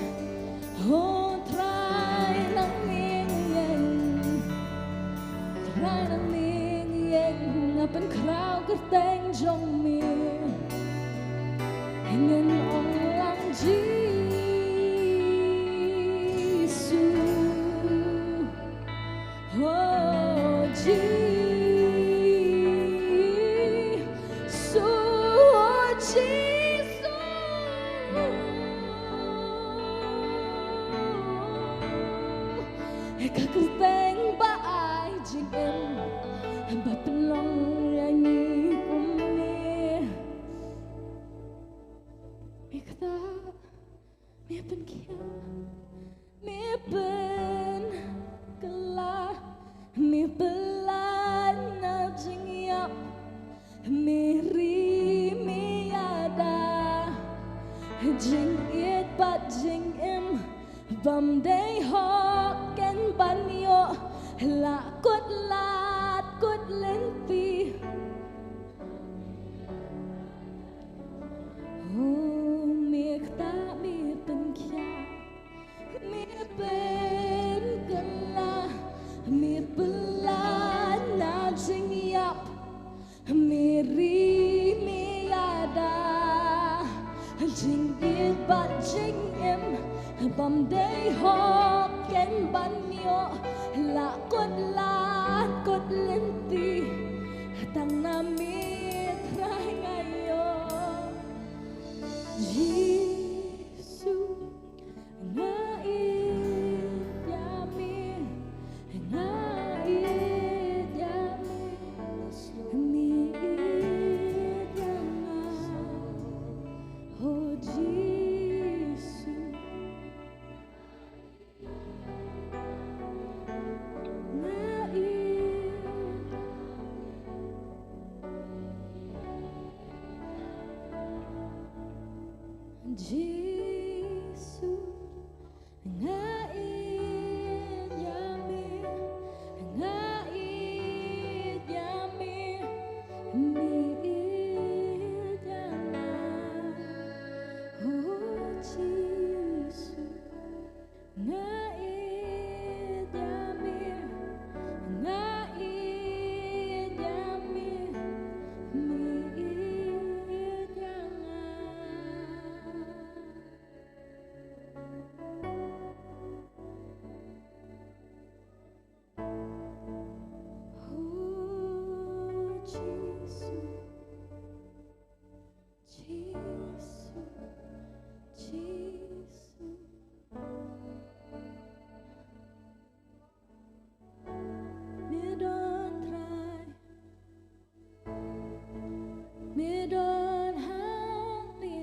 oh Trai nang ning ïeng, Trai nang ning ïeng, nga pynkhraw kyrteng jong me. Ngin ong lang Jisu. Oh Jisu, oh Jisu. Ka kyrteng ba ai jingim, ba pynlong ïa ngi kum me. Me ktah, me pynkhiah, me pynkylla, me pynlait na jingïap, me ri me ïada, jingïeit bad jingim, bym dei hok ken ban ïoh, la kut lad kut lynti. Oh, me ktah, me pynkhiah, me pynkylla, me pynlait na jingïap, me ri me ïada, jingïeit bad jingim, bym dei hok ken ban ïoh, la kut lad kut lynti, tang na me Trai nga ïoh. Jisu, nga ïeit ïa me, nga ïeit ïa me, me ïeit ïa nga. Oh Jisu, nga ïeit. Jisu, nga ïeit ïa me, nga ïeit ïa me, me ïeit ïa nga. Oh Jisu, nga ïeit ïa me, nga ïeit ïa me, me ïeit ïa nga. Oh, Jisu, Jisu, Jisu. Me don Trai, me don hangne.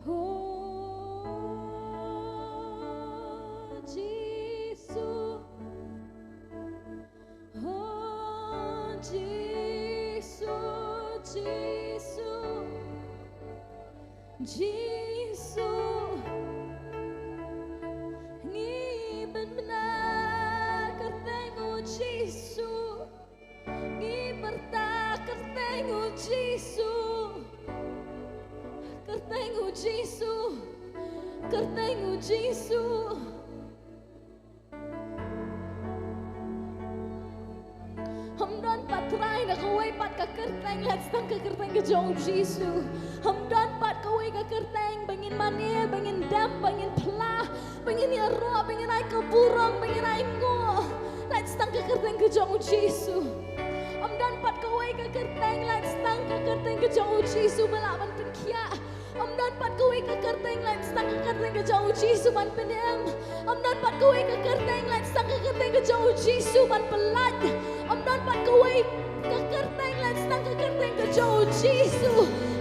Oh, Jisu. Oh, Jisu, Jisu, Jisu. Ngi pynbna kyrteng u Jisu. Ngi pyrta kyrteng u Jisu. Kyrteng u Jisu. Kyrteng u Jisu. Ym don pat Trai na kawei pat ka kyrteng, lait tang ka kyrteng ka jong u Jisu. Ym don pat kawei ka kyrteng ba ngin mane, ba ngin dem, ba ngin phla, ba ngin ïaroh, ba ngin ai ka burom, ba ngin ai nguh, lait tang ka kyrteng ka jong u Jisu. Ym don pat kawei ka kyrteng, lait tang ka kyrteng ka jong u Jisu ba lah ban pynkhiah. Ym don pat kawei ka kyrteng, lait tang ka kyrteng ka jong u Jisu ban pynim. Ym don pat kawei ka kyrteng, lait tang ka kyrteng ka jong u Jisu ban pyllait. Ym don pat kawei ka kyrteng, lait tang ka kyrteng ka jong u Jisu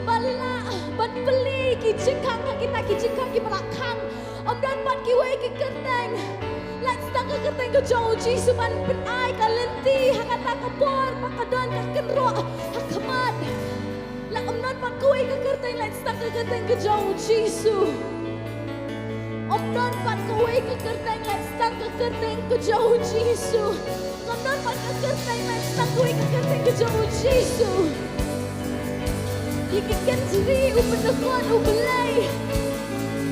ba lah ban plie ki jingkhang ha kita ki jingkhang kiba la khang. Ym don pat kiwei ki kyrteng, lait tang ka kyrteng ka jong u Jisu ban pynai ka lynti ha kata ka por ba ka don ka kynroh ha khmat. La ym don pat kawei ka kyrteng, lait tang ka kyrteng ka jong u Jisu. Ym don pat kawei ka kyrteng, lait tang ka kyrteng ka jong u Jisu. Ym don pat ka kyrteng, lait tang kawei ka kyrteng Ka jong u Jisu. Ïa ki kynjri u pyndykot u Blei.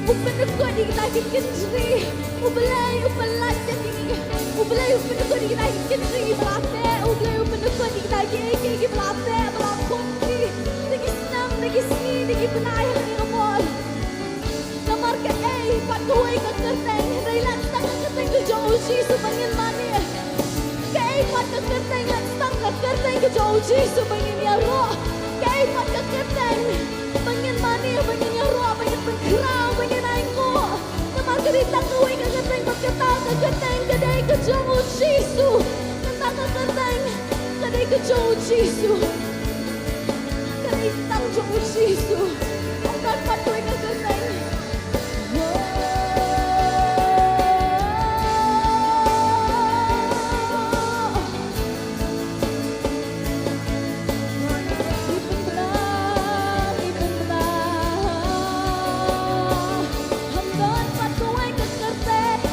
U pyndykot ïa kita ki kynjri. U Blei u pynlait ïa kine. U Blei u pyndykot ïa kita ki kynjri kiba la teh. U Blei u pyndykot ïa kita kiei kiei kiba la teh, ba la khot ki. Da ki snem, da ki sngi, da ki bnai ha kane ka por. Namar kaei pat kawei ka kyrteng, hynrei lait tang ka kyrteng ka jong u Jisu ba ngin mane. Kaei pat ka kyrteng, lait tang ka kyrteng ka jong u Jisu ba ngin ïaroh. Kaei pat ka kyrteng ba ngin mane, ba ngin ïaroh, ba ngin pynkhraw, ba ngin ainguh. Namar ka dei tang kawei ka kyrteng, bad kata ka kyrteng ka dei ka jong u Jisu. Kata ka kyrteng ka dei ka jong u Jisu. Ka dei tang jong u Jisu. Ym don pat kawei ka kyrteng. Ym don pat kawei ka kyrteng.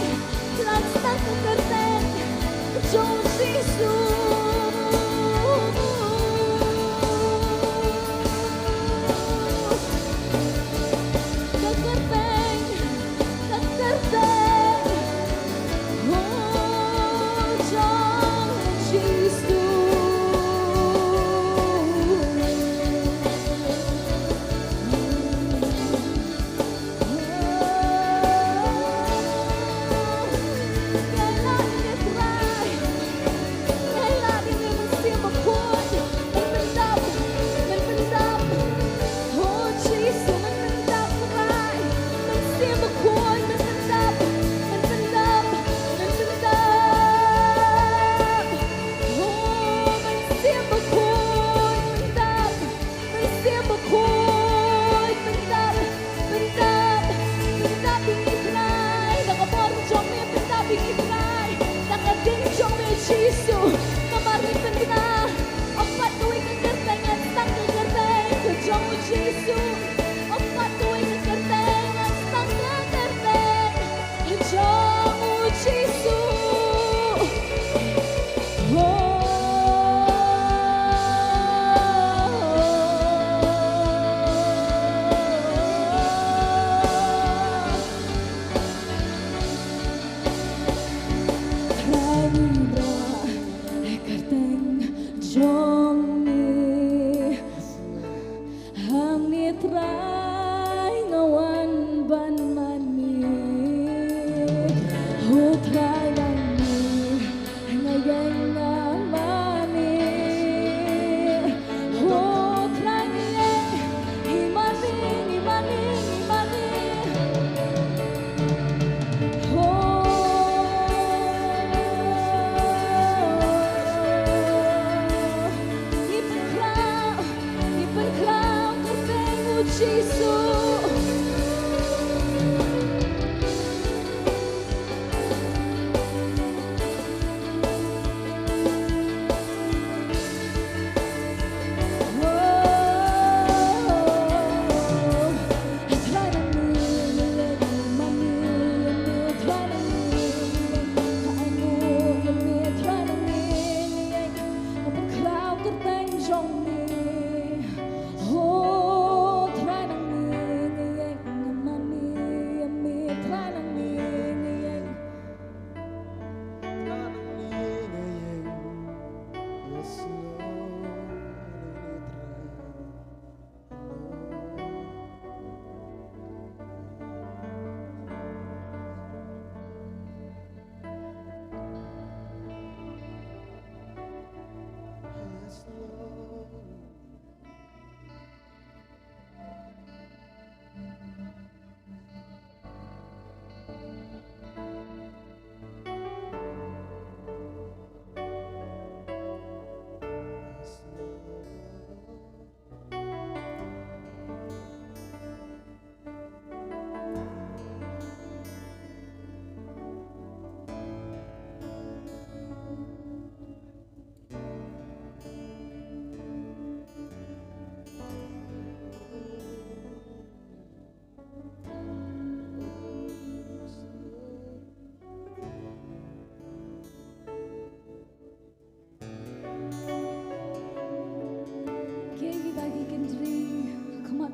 Lait tang ka kyrteng jong u Jisu. Ka kyrteng, ka kyrteng, oh, jong u Jisu. Mynsiem Bakhuid, pyndap, pyndap ïa ngi Trai, da ka bor jong me pyndap ïa ngi Trai, da ka ding jong me Jisu, namar ngi pynbna, ym pat kawei ka kyrteng, ngi tang ka kyrteng ka jong u Jisu, ym pat kawei ka kyrteng, ngi tang ka kyrteng. Jong u Jisu. Trai ngi bra, e kyrteng jong ngi. Hangne Trai nga wan ban mane. Ho Trai nangne nga ïeng nga mane. Ho Trai ngi ïeng, ngi mane, ngi mane, ngi mane. Ho. Ngi pynkhraw, ngi pynkhraw kyrteng u Jisu.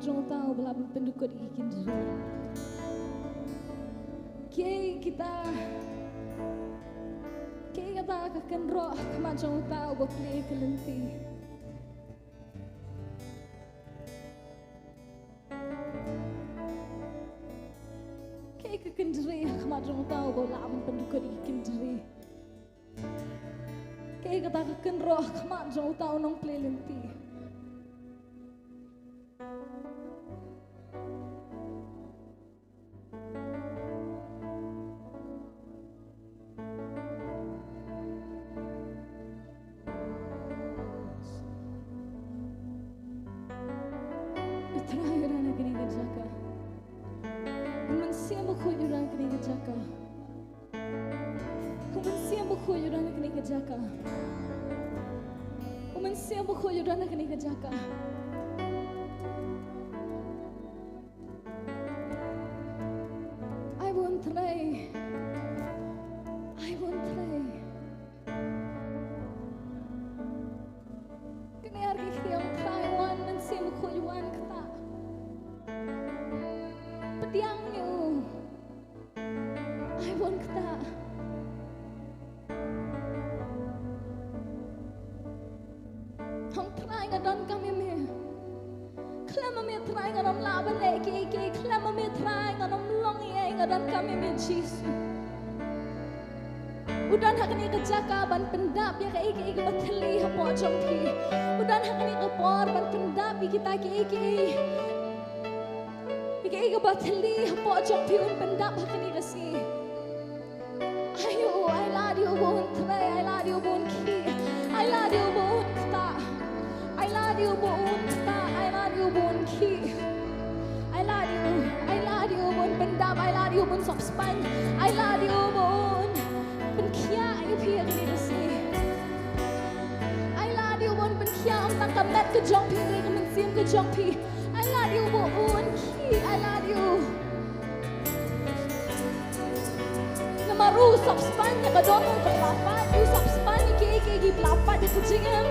jong uta uba lah ban pyndukut ïa ki kynjri. Kiei kita, kiei kata ka kynroh ha khmat jong uta uba plie ka lynti? Kiei ka kynjri ha khmat jong uta uba lah ban pyndukut ïa ki kynjri? Kiei kata ka kynroh ha khmat jong uta u nongplie lynti? U Trai u don ha kane ka jaka. U Mynsiem Bakhuid u don ha kane ka jaka. U Mynsiem Bakhuid u don ha kane ka jaka. U Mynsiem Bakhuid u don ha kane ka jaka. Ai bun Trai. Ai bun Trai. Kane ar ki khriam Trai wan, Mynsiem Bakhuid wan kata. Pdiang ïa u. Ai bun kata. Hong Trai nga donkam ïa me. Khlem ma me Trai ngan ym lah ban leh kiei kiei. Khlem ma me Trai ngan ym long ei ei, nga donkam ïa me Jisu. U don ha kane ka jaka ban pyndap ïa kaei kaei kaba thylli hapoh jong phi. U don ha kane ka por ban pyndap ïa kita kiei kiei. Ïa kaei kaba thylli hapoh jong phi un pyndap ha kane ka sngi. Aïu, ai lad ïa u ba un trei, ai lad ïa u ba un khih, ai lad ïa u ba un ktah, ai lad ïa u ba un ktah, ai lad ïa u ba un khih. Ai lad ïa u, ai lad ïa u ba un pyndap, ai lad ïa u ba un sop spaiñ, ai lad ïa u ba un pynkhiah ïa phi ha kane ka sngi. Ai lad ïa u ba un pynkhiah ym tang ka met ka jong phi, hynrei ka mynsiem ka jong phi. Ai lad ïa u ba un khih, ai lad ïa u. Namar u sop spaiñ ïa ka dohnud kaba la pait, u sop spaiñ ïa kiei kiei kiba la pait ha ka jingim.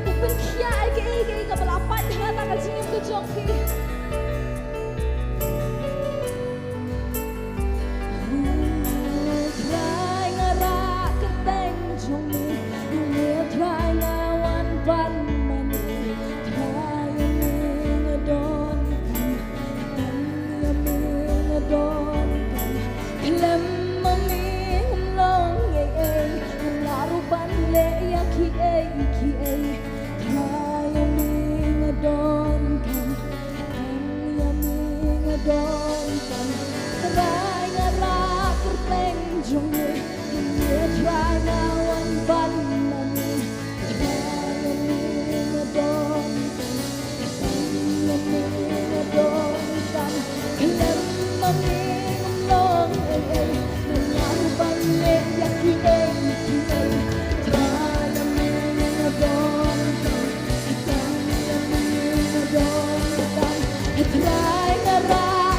U pynkhiah ïa kiei kiei kaba la pait ha kata ka jingim ka jong phi. Trai nga rah kyrteng jong me, me Trai nga wan ban ma me. Trai ïa me nga donkam, tang ïa me nga donkam. Khlem ma me ngam long ei ei, ngam lah ruh ban leh ïa kiei kiei. Trai ïa me nga donkam, tang ïa me nga donkam. Trai nga rah kyrteng jong me, me Trai nga wan ban ma me. Trai ïa me nga donkam, tang ïa me nga donkam. Khlem ma me ngam long ei ei, ngam lah ruh ban leh ïa kiei kiei. Trai ïa me nga donkam, tang ïa me nga donkam. Trai nga rah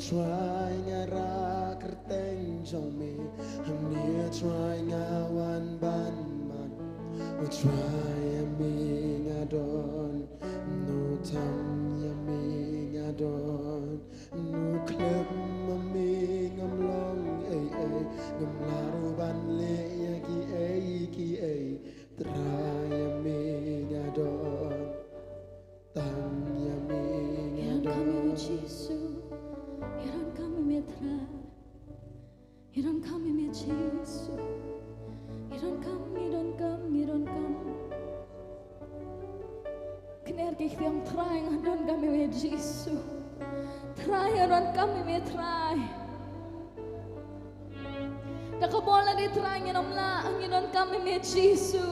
Trai, nga rah kyrteng jong me, hangne Trai nga wan ban mane. O Trai, ïa me nga don, no tam ïa me nga don, no khlem ma me ngam long ei ei, ngam lah ruh ban leh ïa ki ei ki ei. Trai, ïa me nga don, tang ïa me nga don. Ngi donkam ïa me Jisu. Ngi donkam ïa me Trai. Ngi donkam ïa me Jisu. Ngi donkam, ngi donkam, ngi donkam. Kner ki ktien, Trai, nga donkam ïa me Jisu. Trai, nga donkam ïa me Trai. Da ka bor lade Trai ngin ym lah, ngi donkam ïa me Jisu.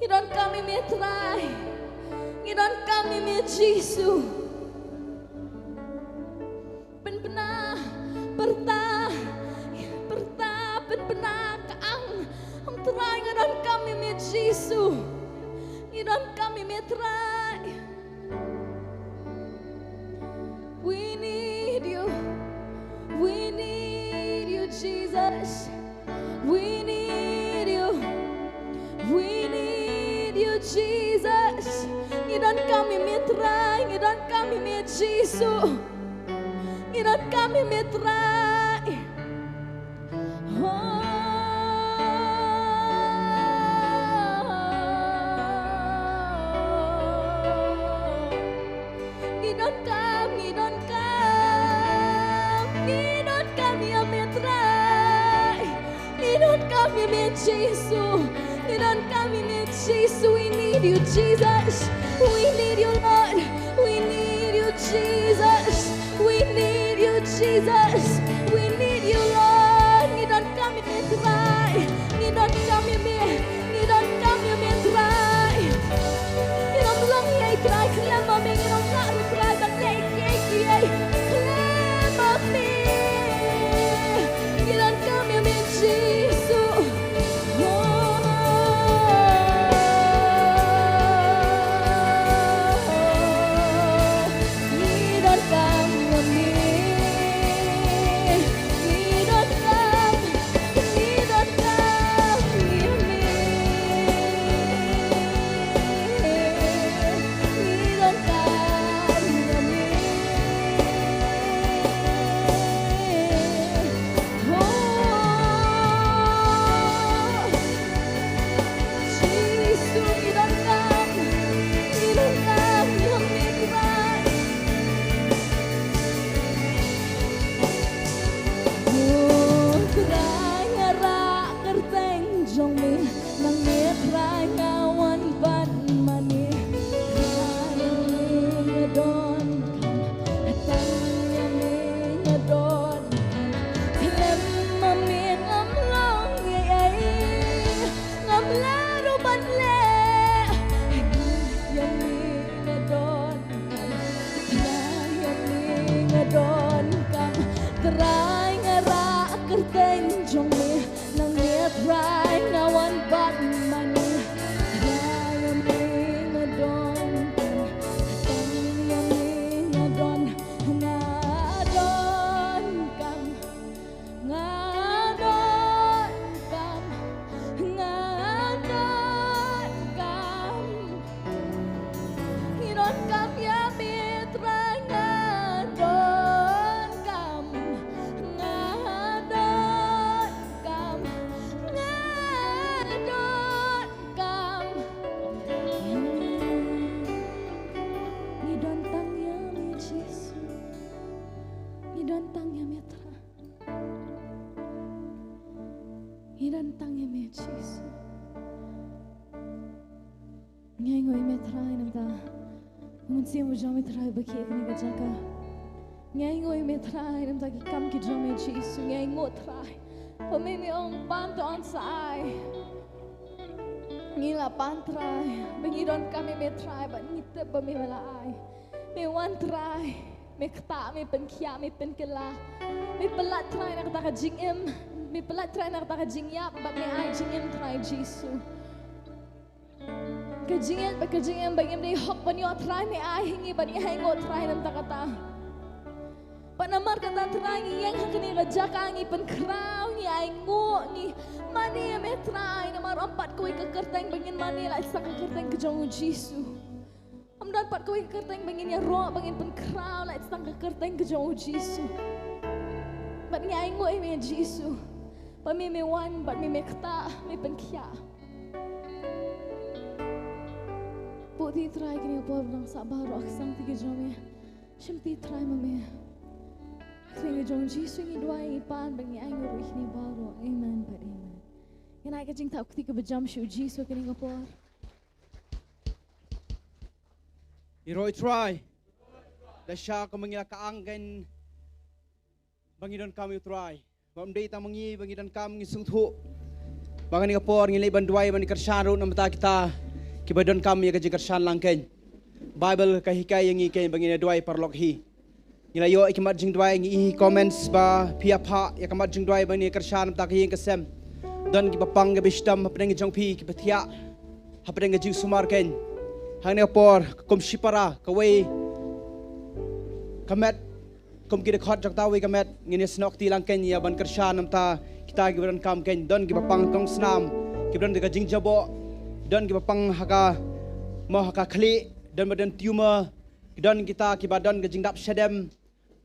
Ngi donkam ïa me Trai. Ngi donkam ïa me Jisu. Pynbna, pyrta, pyrta, pynbna ka ang. Ong Trai, nga donkam ïa me Jisu. Ngi donkam ïa me Trai. We need you. We need you, Jesus. We need you. We need you, Jesus. Ngi donkam ïa me Trai, ngi donkam ïa me Jisu. Ngi donkam ïa me Trai. Oh. Ngi donkam, ngi donkam, ngi donkam ïa me Trai. Ngi donkam ïa me Jisu. Ngi donkam ïa me Jisu. We need you, Jesus. We need you, Lord. We need you, Jesus. We need you, Jesus. We need you, Lord. Ngi donkam ïa me Trai. Ngi donkam ïa me. Ngi donkam ïa me Trai. Ngin ym long ei ei Trai khlem ma me, ngin ym lah ruh Trai ban leh kiei kiei khlem ma me. Ngi donkam ïa me Jisu. Oh, ngi donkam ïa me. Ngi donkam, ngi donkam ïa me. Ngi donkam ïa me. Oh, Jisu, ngi donkam, ngi donkam ïa me Trai. Oh, Trai, nga rah kyrteng jong me, nangne Trai nga wan ban mane. Trai, ïa me nga donkam, tang ïa me nga donkam. Khlem ma me ngam long ei ei, ngam lah ruh ban leh. Ïa me nga donkam, Trai, ïa me nga donkam. Trai, nga rah kyrteng jong me, nangne Trai nga wan ban mane. Trai, ïa me nga donkam, tang ïa me nga don, nga donkam. Nga donkam, nga donkam. Ngi donkam ïa me Trai, nga donkam, nga donkam, nga donkam. Ngi donkam ïa me Jisu. Ngi donkam ïa me Trai. Ngi donkam ïa me Jisu. Ngi ainguh ïa me Trai namar ba u Mynsiem jong me Trai ba khie ha kane ka jaka. Ngi ainguh ïa me Trai namar ba ki kam ki jong me Jisu. Ngi ainguh Trai ba me, me ong pan to yn sa ai. Ngi la pan Trai, ba ngi donkam ïa me Trai, ba ngi tip ba me, me la ai. Me wan Trai, me ktah, me pynkhiah, me pynkylla. Me pyllait Trai na kata ka jingim, me pyllait Trai na kata ka jingïap, bad me ai jingim Trai Jisu. Ka jingïap, ka jingim ba ngim dei hok ban ïoh Trai, me ai ha ngi bad ngi ainguh Trai namar kata. Bad namar kata Trai ngi ïeng ha kane ka jaka ngi pynkhraw ngi ainguh ngi mane ïa me Trai namar ym pat kawei ka kyrteng ba ngin mane la shisha ka kyrteng ka jong u Jisu. Ym don pat kawei ka kyrteng ba ngin ïaroh ba ngin pynkhraw la shisha ka kyrteng ka jong u Jisu. Bad ngi ainguh ïa me Jisu. Ba me me wan bad me me ktah me pynkhiah. Buh ti Trai kine por nang sa baroh ka sang ti ka jong me. Shim ti Trai ma me. Kane ka jong Jisu ngi duwai ngi pan ba ngi ai ngi ruh kine baroh. Amen bad amen. Ngi ai ka jingthap kti kaba jam sha u Jisu kane ka por. Ngi roi Trai. Da sha ka mangi la ka anggen. Ba ngi donkam ïa u Trai. Ba ym dei tang ma ngi ba ngi donkam ngi sngewthuh. Ba kane ka por ngi leit ban duwai ban kyrshan ruh na bynta kita kiba donkam ïa ka jingkyrshan lang keiñ. Baibl ka hikai ïa ngi keiñ ba ngin ïa duwai paralok hi. Ngi la ïoh ïa ki mat jingduwai ngi i comments ba phi ïa phah ïa ka mat jingduwai ba ngin ïa kyrshan na bynta ka ïing ka sem. Don kiba pang kiba shitom hapdeng ka jong phi kiba thiah hapdeng ka jingsumar keiñ. Ha kane ka por kum shipara kawei ka met Kum ki dkhot jong uta uwei ka met ngin ïa snoh kti lang keiñ ïa ban kyrshan na bynta kita kiba donkam keiñ, don kiba pang tong snam, kiba don ka jingjaboh, don kiba pang ha ka mo ha ka khlieh, don ba don tumor, don kita kiba don ka jingdap shadem,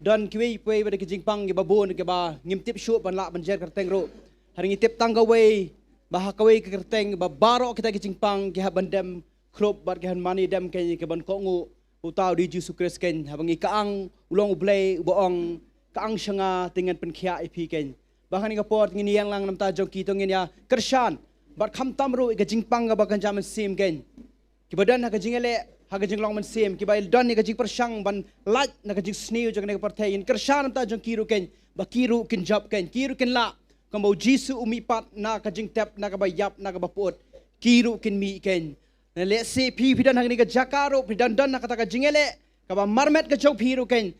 don kiwei kiwei ba don ki jingpang kiba bun kiba ngim tip shuh ban lah ban jer kyrteng ruh. Hynrei ngi tip tang kawei ba ha kawei ka kyrteng ba baroh kita ki jingpang ki hap ban dem khrup bad ki hap ban mane dem keiñ ki ban kohnguh. Uta u dei Jisu Khrist keiñ, haba ngi ka ang u long u Blei uba ong ka ang sha nga te ngan pynkhiah ïa phi keiñ. Ba kane ka por ngin ïeng lang na bynta jong ki to ngin ïa kyrshan bad khamtam ruh ïa ka jingpang kaba kynja mynsiem keiñ. Kiba don ha ka jingïaleh ha ka jinglong mynsiem, kiba don ïa ka jingpyrshang ban lait na ka jingsniew jong kane ka pyrthei, ngin kyrshan na bynta jong ki ruh keiñ ba ki ruh kin jop keiñ, ki ruh kin lah kumba u Jisu u mihpat na ka jingtep na kaba ïap na kaba pyut, ki ruh kin mih keiñ. Na lehse phi phi don ha kane ka jaka ruh phi don don ha kata ka jingïaleh kaba marmet ka jong phi ruh keiñ.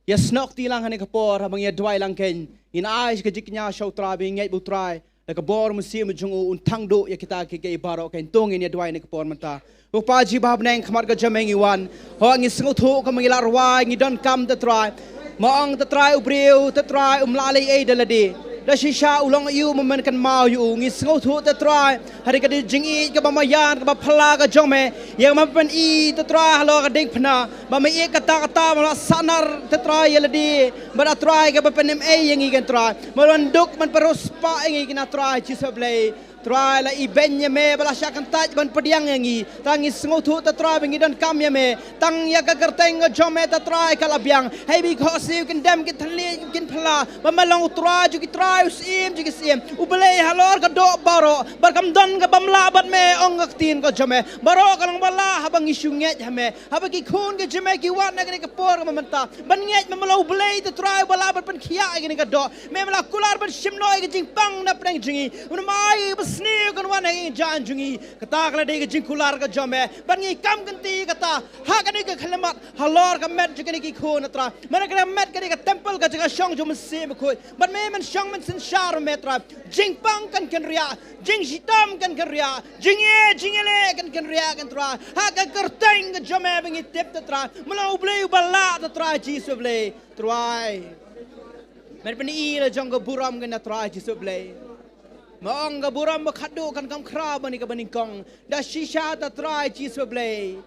Ïa snoh kti lang ha kane ka por haba ngi ïa duwai lang keiñ. Ngin ai ka jingkñia sha u Trai ba ngin ngeit ba u Trai da ka bor mynsiem jong u un thang duh ïa kita ki, ki baroh keiñ. To ngin ïa duwai ha kane ka por mynta. Ko Pa jong ngi ba ha bneng, khmat ka jong me ngi wan. Ho ngi sngewthuh kumba ngi la rwai ngi donkam te Trai. Ma ong te Trai u briew te Trai um lah leh ei da lade. Da shisha u long ïa u, ma men kynmaw ïa u. Ngi sngewthuh te Trai. Hynrei ka dei jingïeit kaba maïan kaba phylla ka jong me ïa kaba me pyni te Trai halor ka diengphna. Ba me ïeit kata kata me la sahnarphna te Trai ïa lade. Bad te Trai kaba pynim ei ïa ngi keiñ Trai. Me la duk ban pynroi spah ïa ngi keiñ te Trai Jisu Blei. Trai la ibeiñ ïa me ba la shah kyntait ban pdiang ïa ngi. Tang ngi sngewthuh te Trai ba ngi donkam ïa me. Tang ïa ka kyrteng ka jong me te Trai ka la biang. Hei ba ki khohsiew kin dem kin thylliej kin phylla. Ba me long u Trai jong ki trai, u Syiem jong ki syiem, u Blei halor ka doh baroh. Bad kam don kaba ym lah bad me, ong ka ktien ka jong me. Baroh ka long ba lah haba ngi shu ngeit ha me. Haba ki khun ka jong me ki wan ha kane ka por kaba mynta ban ngeit ba me long u Blei te Trai uba lah ban pynkhiah ïa kane ka doh. Me me la kular ban shim noh ïa ka jingpang na pdeng jong ngi. Une me ai ba sniew kan wan ha ka jingim jong ngi. Kata ka la dei ka jingkular ka jong me. Ban ngi kam kynti kata ha kane ka khyllipmat halor ka met jong kane ki khun te Trai. Mynta ka met ka dei ka temple ka jong ka shong jong u Mynsiem Bakhuid. Bad me men shong men synshar me Trai. Jingpang kan kynriah, jingshitom kan kynriah, jingïeit jingïaleh kan kynriah kan Trai. Ha ka kyrteng ka jong me ba ngi tip te Trai. Me long u Blei uba lah te Trai Jisu Blei. Trai. Men pyni la jong ka burom keiñ te Trai Jisu Blei. Me ong ka burom ba khadduh kan kham khraw ban ïa kaba nyngkong. Da shisha te Trai Jisu Blei.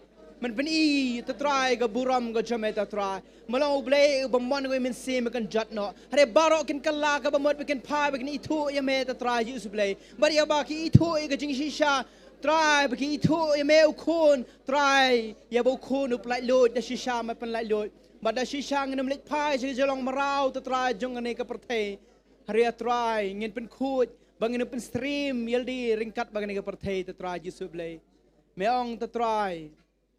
Men pyni te Trai ka burom ka jong me te Trai. Me long u Blei uba mon kawei mynsiem ba kan jot noh. Hynrei baroh kin kylla kaba mut ba kin phai ba kin ithuh ïa me te Trai Jisu Blei. Bad ïa ba ki ithuh ïa ka jingshisha Trai ba ki ithuh ïa me u khun Trai ïa ba u khun u pyllait luid da shisha me pynlait luid. Bad da shisha ngin ym leit phai sha ka jinglong mraw te Trai jong kane ka pyrthei. Hynrei Trai ngin pynkhuid ba ngin ym pynsyriem ïalade ryngkat bad kane ka pyrthei te Trai Jisu Blei. Me ong te Trai.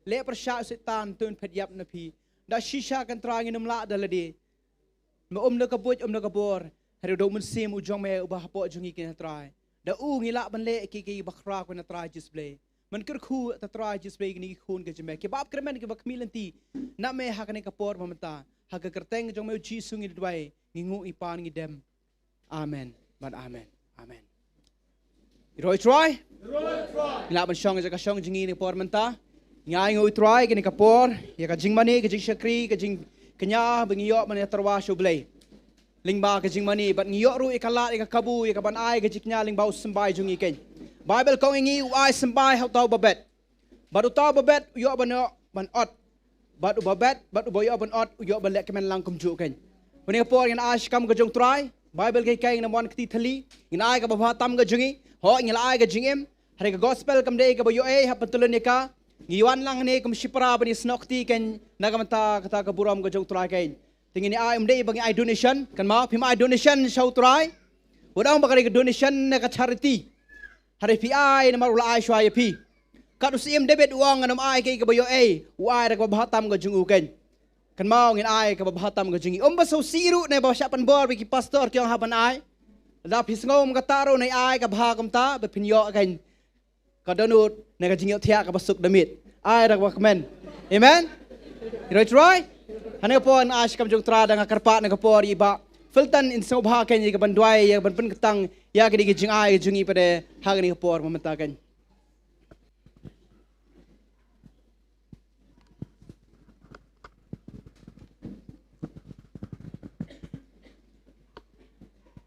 Leh pyrshah u Soitan te un phet ïap na phi. Da shisha kan Trai ngin ym lah da lade. Me um da ka buit um da ka bor. Hynrei da u Mynsiem u jong me uba hapoh jong ngi keiñ te Trai. Da u ngi lah ban leh kiei kiei ba khraw keiñ te Trai Jisu Blei. Men kyrkhu te Trai Jisu Blei kine ki khun ka jong me kiba ap kyrmen kiba khmih lynti na me ha kane ka por ba mynta. Ha ka kyrteng jong me u Jisu ngi duwai ngi nguh ngi pan ngi dem. Amen. Bad amen. Amen. Ïa roi Trai. Ngi lah ban shong ïa ka shong jong ngi na ka por mynta. Ngi ainguh ïa u Trai kane ka por ïa ka jingmane ka jingshakri ka jing kñia ba ngi ïoh ban ïatyrwa sha U Blei lyngba ka jingmane, bad ngi ïoh ruh ïa ka lad, ïa ka kabu, ïa ka ban ai ka jingkñia lyngba u symbai jong ngi keiñ. Baibl ka ong ïa ngi, u ai symbai ha uta uba bet, bad uta uba bet u ïoh ban ïoh ban ot, bad uba bet bad uba ïoh ban ot u ïoh ban leh kmen lang kumjuh keiñ. Kane ka por ngin ai sha kam ka jong U Trai. Baibl ka ong, ngin ym wan kti thylli, ngin ai kaba bha tam ka jong ngi. Hooid, ngi la ai ka jingim. Hynrei ka gospel kam dei kaba ïoh ei hap ban tylli ïa ka. Ngi wan lang hangne kum shipara ban ïasnoh kti keiñ na ka bynta kata ka burom ka jong U Trai keiñ. Te ngin ai, ym dei ba ngi ai donation, kynmaw, phim ai donation sha U Trai. Wat ong ba ka dei ka donation ne ka charity. Hynrei phi ai namar u la ai shuwa ïa phi. Kat u Syiem David u ong, ngan ym ai kaei kaba ïoh ei, u ai da kaba bha tam ka jong u keiñ. Kynmaw, ngin ai kaba bha tam ka jong ngi. Ym ba sngewsih ruh ne ba shah pynbor ba ki pastor ki ong hap ban ai. Lada phi sngew ym kata ruh, ne ai kaba bha kumta ba phin ïoh keiñ ka dohnud ne ka jingïohthiah kaba suk da miet. Ai da kaba kmen. Amen. Ngi roi Trai. Hangne ka por ngan ai sha kam jong U Trai, da nga kyrpad na ka por ïa i Bah Filton in sngewbha keiñ ïa ka ban duwai, ïa ka ban pynkyrteng ïa kane ka jingai ka jong ngi pat de ha kane ka por mynta keiñ.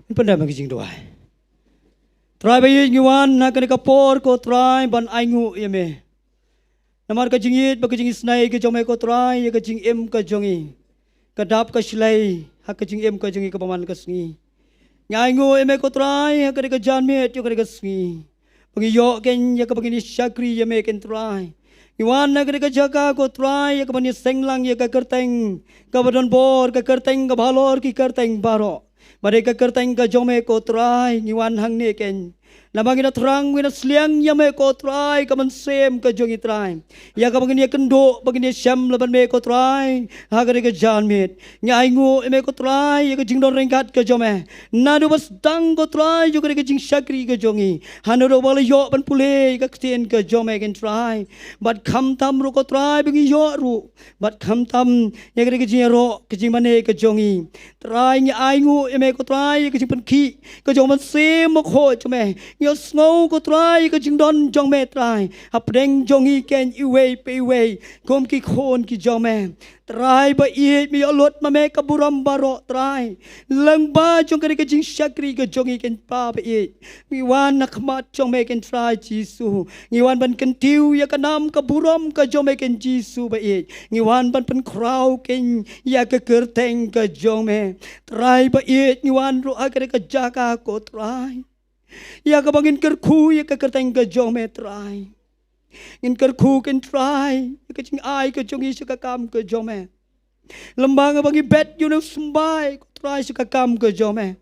Ngin pyndem ha ka jingduwai. Trai ba ïeit, ngi wan ha kane ka por ko Trai ban ainguh ïa me. Namar ka jingïeit bad ka jingisynei ka jong me ko Trai ïa ka jingim ka jong ngi. Ka dap ka shlei ha ka jingim ka jong ngi kaba man ka sngi. Ngi ainguh ïa me ko Trai ha kane ka janmiet, ïa kane ka sngi, ba ngi ïoh keiñ ïa kaba ngin ïa shakri ïa me keiñ Trai. Ngi wan ha kane ka jaka ko Trai ïa kaban ïaseng lang ïa ka kyrteng kaba don bor, ka kyrteng kaba halor ki kyrteng baroh. Ba dei ka kyrteng ka jong me ko Trai, ngi wan hangne keiñ. Namar ngi da thrang, ngi da sliang ïa me ko Trai, ka mynsiem ka jong ngi Trai, ïa kaba ngin ïakynduh, ba ngin ïashem lem bad me ko Trai ha kane ka janmiet. Ngi ainguh ïa me ko Trai ïa ka jingdon ryngkat ka jong me. Naduh ba sdang ko Trai jong kane ka jingshakri ka jong ngi, hynrei ba la ïoh ban pule ïa ka ktien ka jong me keiñ Trai. Bad khamtam ruh ko Trai ba ngi ïoh ruh, bad khamtam ïa kane ka jingïaroh, ka jingmane ka jong ngi. Trai ngi ainguh ïa me ko Trai ïa ka jingpynkhih ka jong u Mynsiem Bakhuid jong me. Ngi ïohsngew ko Trai ïa ka jingdon jong me Trai hapdeng jong ngi keiñ iwei pa iwei kum ki khun ki jong me. Trai ba ïeit, me ïoh lut ma me ka burom baroh Trai, lyngba jong kane ka jingshakri ka jong ngi keiñ Pa ba ïeit. Ngi wan ha khmat jong me keiñ Trai Jisu. Ngi wan ban kyntiew ïa ka nam ka burom ka jong me keiñ Jisu ba ïeit. Ngi wan ban pynkhraw keiñ ïa ka kyrteng ka jong me. Trai ba ïeit, ngi wan ruh ha kane ka jaka ko Trai, ïa kaba ngin kyrkhu ïa ka kyrteng ka jong me Trai. Ngin kyrkhu keiñ Trai ïa ka jingai ka jong ngi sha ka kam ka jong me. Lymba nga ba ngi bet ïa une u symbai ko Trai sha ka kam ka jong me.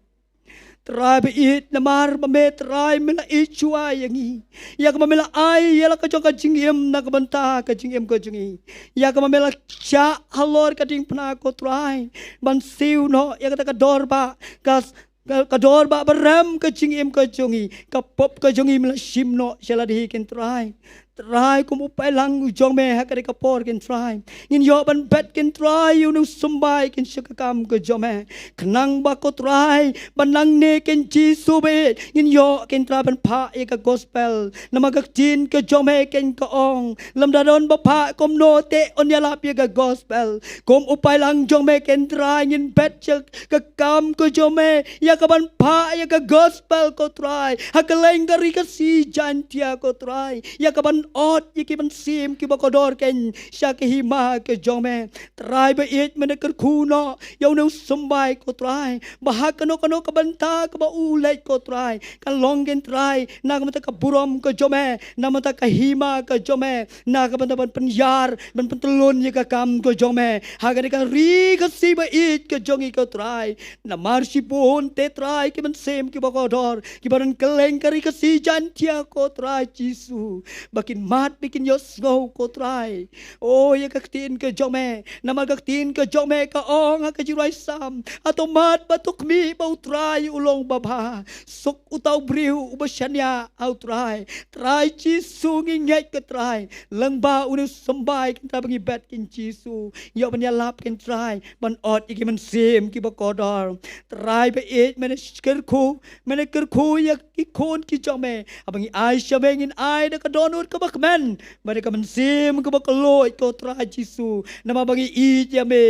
Trai ba ïeit, namar ba me Trai me la ïeit shuwa ïa ngi, ïa kaba me la ai ïa la ka jong ka jingim na ka bynta ka jingim ka jong ngi, ïa kaba me la shah halor ka diengphna ko Trai ban siew noh ïa kata ka dor ba ka ka, ka dor ba barem ka jingim ka jong ngi, ka pop ka jong ngi me la shim noh sha lade hi keiñ Trai. Trai kum u paidlang u jong me ha kane ka por keiñ Trai, ngin ïoh ban bet keiñ Trai ïa une u symbai keiñ sha ka kam ka jong me. Khnang ba ko Trai ba nangne keiñ Jisu ba ïeit, ngin ïoh keiñ Trai ban phah ïa ka gospel. Namar ka ktien ka jong me keiñ ka ong, lymda don ba phah kumno te un ïalap ïa ka gospel. Kum u paidlang jong me keiñ Trai ngin bet sha ka kam ka jong me ïa kaban phah ïa ka gospel ko Trai ha kylleng ka ri Khasi Jaiñtia ko Trai, ïa kaban ot ïa ki mynsiem kiba kordor keiñ sha ka hima ka jong me. Trai ba ïeit, me da kyrkhu noh ïa une u symbai ko Trai, ba ha kano kano ka bynta kaba u leit ko Trai, kan long keiñ Trai na ka bynta ka burom ka jong me, na ka bynta ka hima ka jong me, na ka bynta ban pynïar, ban pyntyllun ïa ka kam ka jong me ha kane ka ri Khasi ba ïeit ka jong ngi ko Trai. Namar shibun te Trai ki mynsiem kiba kordor kiba don kylleng ka ri Khasi Jaiñtia ko Trai Jisu, ba kin mad, ba kin ïohsngew ko Trai, o, ïa ka ktien ka jong me. Namar ka ktien ka jong me ka ong ha ka jingrwai Salm, hato mad bad hato khmih ba u Trai u long babha? Suk uta u briew uba shaniah ha u Trai. Trai Jisu, ngi ngeit ko Trai, lyngba une u symbai keiñ Trai ba ngi bet keiñ Jisu, ïoh ban ïalap keiñ Trai ban ot ïa ki mynsiem kiba kordor. Trai ba ïeit, me da kyrkhu, me da kyrkhu ïa ki khun ki jong me, haba ngi ai sha me ngin ai da ka dohnud ka bakmen, bad ïa ka mynsiem kaba kylluid ko Trai Jisu, namar ba ngi ïeit ïa me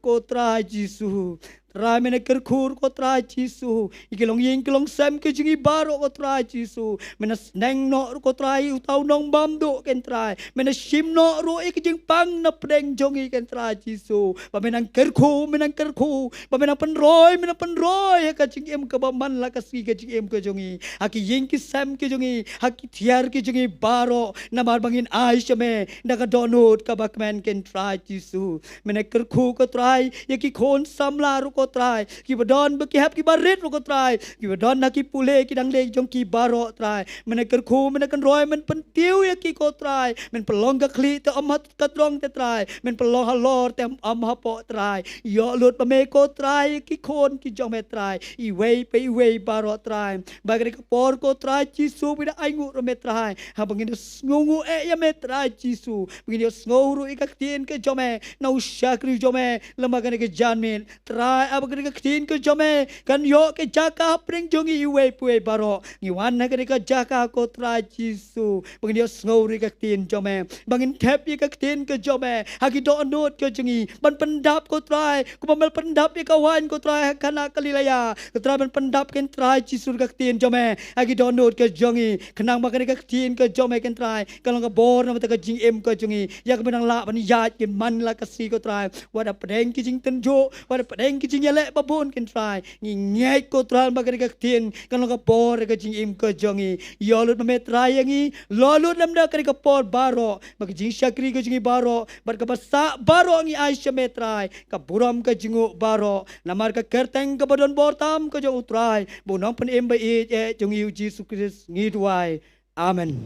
ko Trai Jisu. Trai, men kyrkhu ko Trai Jisu ïa ki longïing ki longsem ki jong ngi baroh ko Trai Jisu. Men sneng noh ruh ko Trai uta u nongbamduh ko Trai. Men shim noh ruh ïa ki jingpang na pdeng jong ngi ko Trai Jisu. Ba men kyrkhu, men kyrkhu, ba men pynroi, men pynroi ha ka jingim kaba man la ka sngi ka jingim ka jong ngi. Ha ki ïing ki sem ki jong ngi, ha ki tiar ki jong ngi baroh, namar ba ngin ai sha me na ka dohnud kaba kmen ko Trai Jisu. Men kyrkhu ko Trai ïa ki khun samla ruh ko Trai, kiba don ba ki hep kiba rit ruh ko Trai, kiba don na ki pule ki dang leh jong ki baroh Trai. Men kyrkhu, men kynroi, men pyntiew ïa ki ko Trai. Men pynlong ka khlieh te ym ha ka tdong te Trai, men pynlong halor te ym hapoh Trai. Ïoh lut ba me ko Trai ïa ki khun ki jong me Trai, iwei pa iwei baroh Trai. Ba kane ka por ko Trai Jisu ba ngi da ainguh ruh me Trai, haba ngin da sngewnguh eh ïa me Trai Jisu, ba ngin da sngew ruh ïa ka ktien ka jong me na u shakri jong me lem ha kane ka janmiet. Trai, haba kane ka ktien ka jong me kan ïoh ka jaka hapdeng jong ngi iwei pa iwei baroh. Ngi wan ha kane ka jaka ko Trai Jisu, ba ngin da sngew ruh ïa ka ktien jong me, ba ngin thep ïa ka ktien ka jong me ha ki dohnud ka jong ngi, ban pyndap ko Trai, kumba me la pyndap ïa ka waiñ ko Trai ha khana Galilea. Ko Trai, ban pyndap ko Trai Jisu ka ktien jong me ha ki dohnud ka jong ngi, khnang ba kane ka ktien ka jong me ko Trai kan long ka bor na ka bynta ka jingim ka jong ngi, ïa kaba nang lah ban ïaid kin man la ka sngi ko Trai. Wat hapdeng ki jingtynjuh, wat hapdeng ki jingïaleh babun ko Trai, ngi ngeit ko Trai ba kane ka ktien kan long ka bor ka jingim ka jong ngi. Ïoh lut ma me Trai ïa ngi, ïoh lut lem da kane ka por baroh, ba ka jingshakri ka jong ngi baroh bad kaba sah baroh ngi ai sha me Trai, ka burom ka jingnguh baroh, namar ka kyrteng kaba don bor tam ka jong u Trai bad u Nongpynim ba ïeit eh jong ngi u Jisu Khrist ngi duwai. Amen.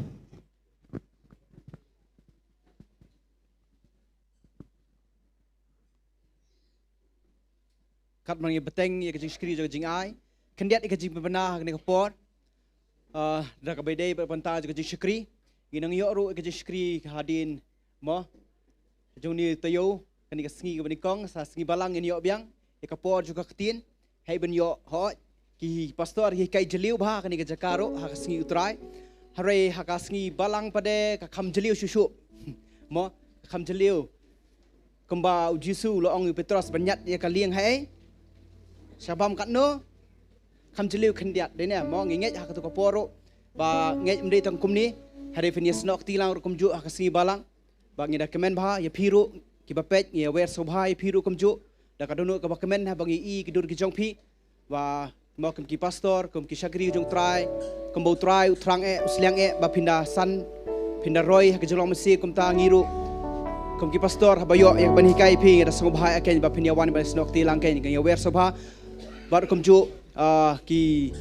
Katba ngi bteng ïa ka jingshakri jong ka jingai, khyndiat ïa ka jingpynbna ha kane ka por. Ah, da kaba ïadei bad bynta jong ka jingshakri, ngi nang ïoh ruh ïa ka jingshakri hadien mo jong une u taïew, kane ka sngi kaba nyngkong, sa sngi Balang ngin ïoh biang ïa ka por jong ka ktien. Hei ban ïoh hooid, ki pastor ki hikai jylliew bha ha kane ka jaka ruh ha ka sngi u Trai. Hynrei ha ka sngi Balang pat de ka kham jylliew shuh shuh. Mo, ka kham jylliew. Kumba u Jisu u la ong ïa u Petros ban ñiad ïa ka lieng haei, sha bam katno, kham jylliew khyndiat. Dei ne mo, ngi ngeit ha katu ka por ruh ba ngeit ym dei tang kumne, hynrei phin ïasnoh kti lang ruh kumjuh ha ka sngi Balang. Ba ngi da kmen bha ïa phi ruh kiba peit, ngi ïawer sngewbha ïa phi ruh kumjuh da ka dohnud kaba kmen haba ngi ïohi ki dur ki jong phi. Ba mo kum ki pastor, kum ki shakri jong u Trai, kumba u Trai u thrang eh, u sliang eh ba phin da san, phin da roi ha ka jinglong mynsiem, kumta ngi ruh kum ki pastor haba ïoh ïa kaban hikai phi ngi da sngewbha ïa kein ba phin ïawan ban snoh kti lang kein, ngi ïawer sngewbha. Bad kumjuh, ah, ki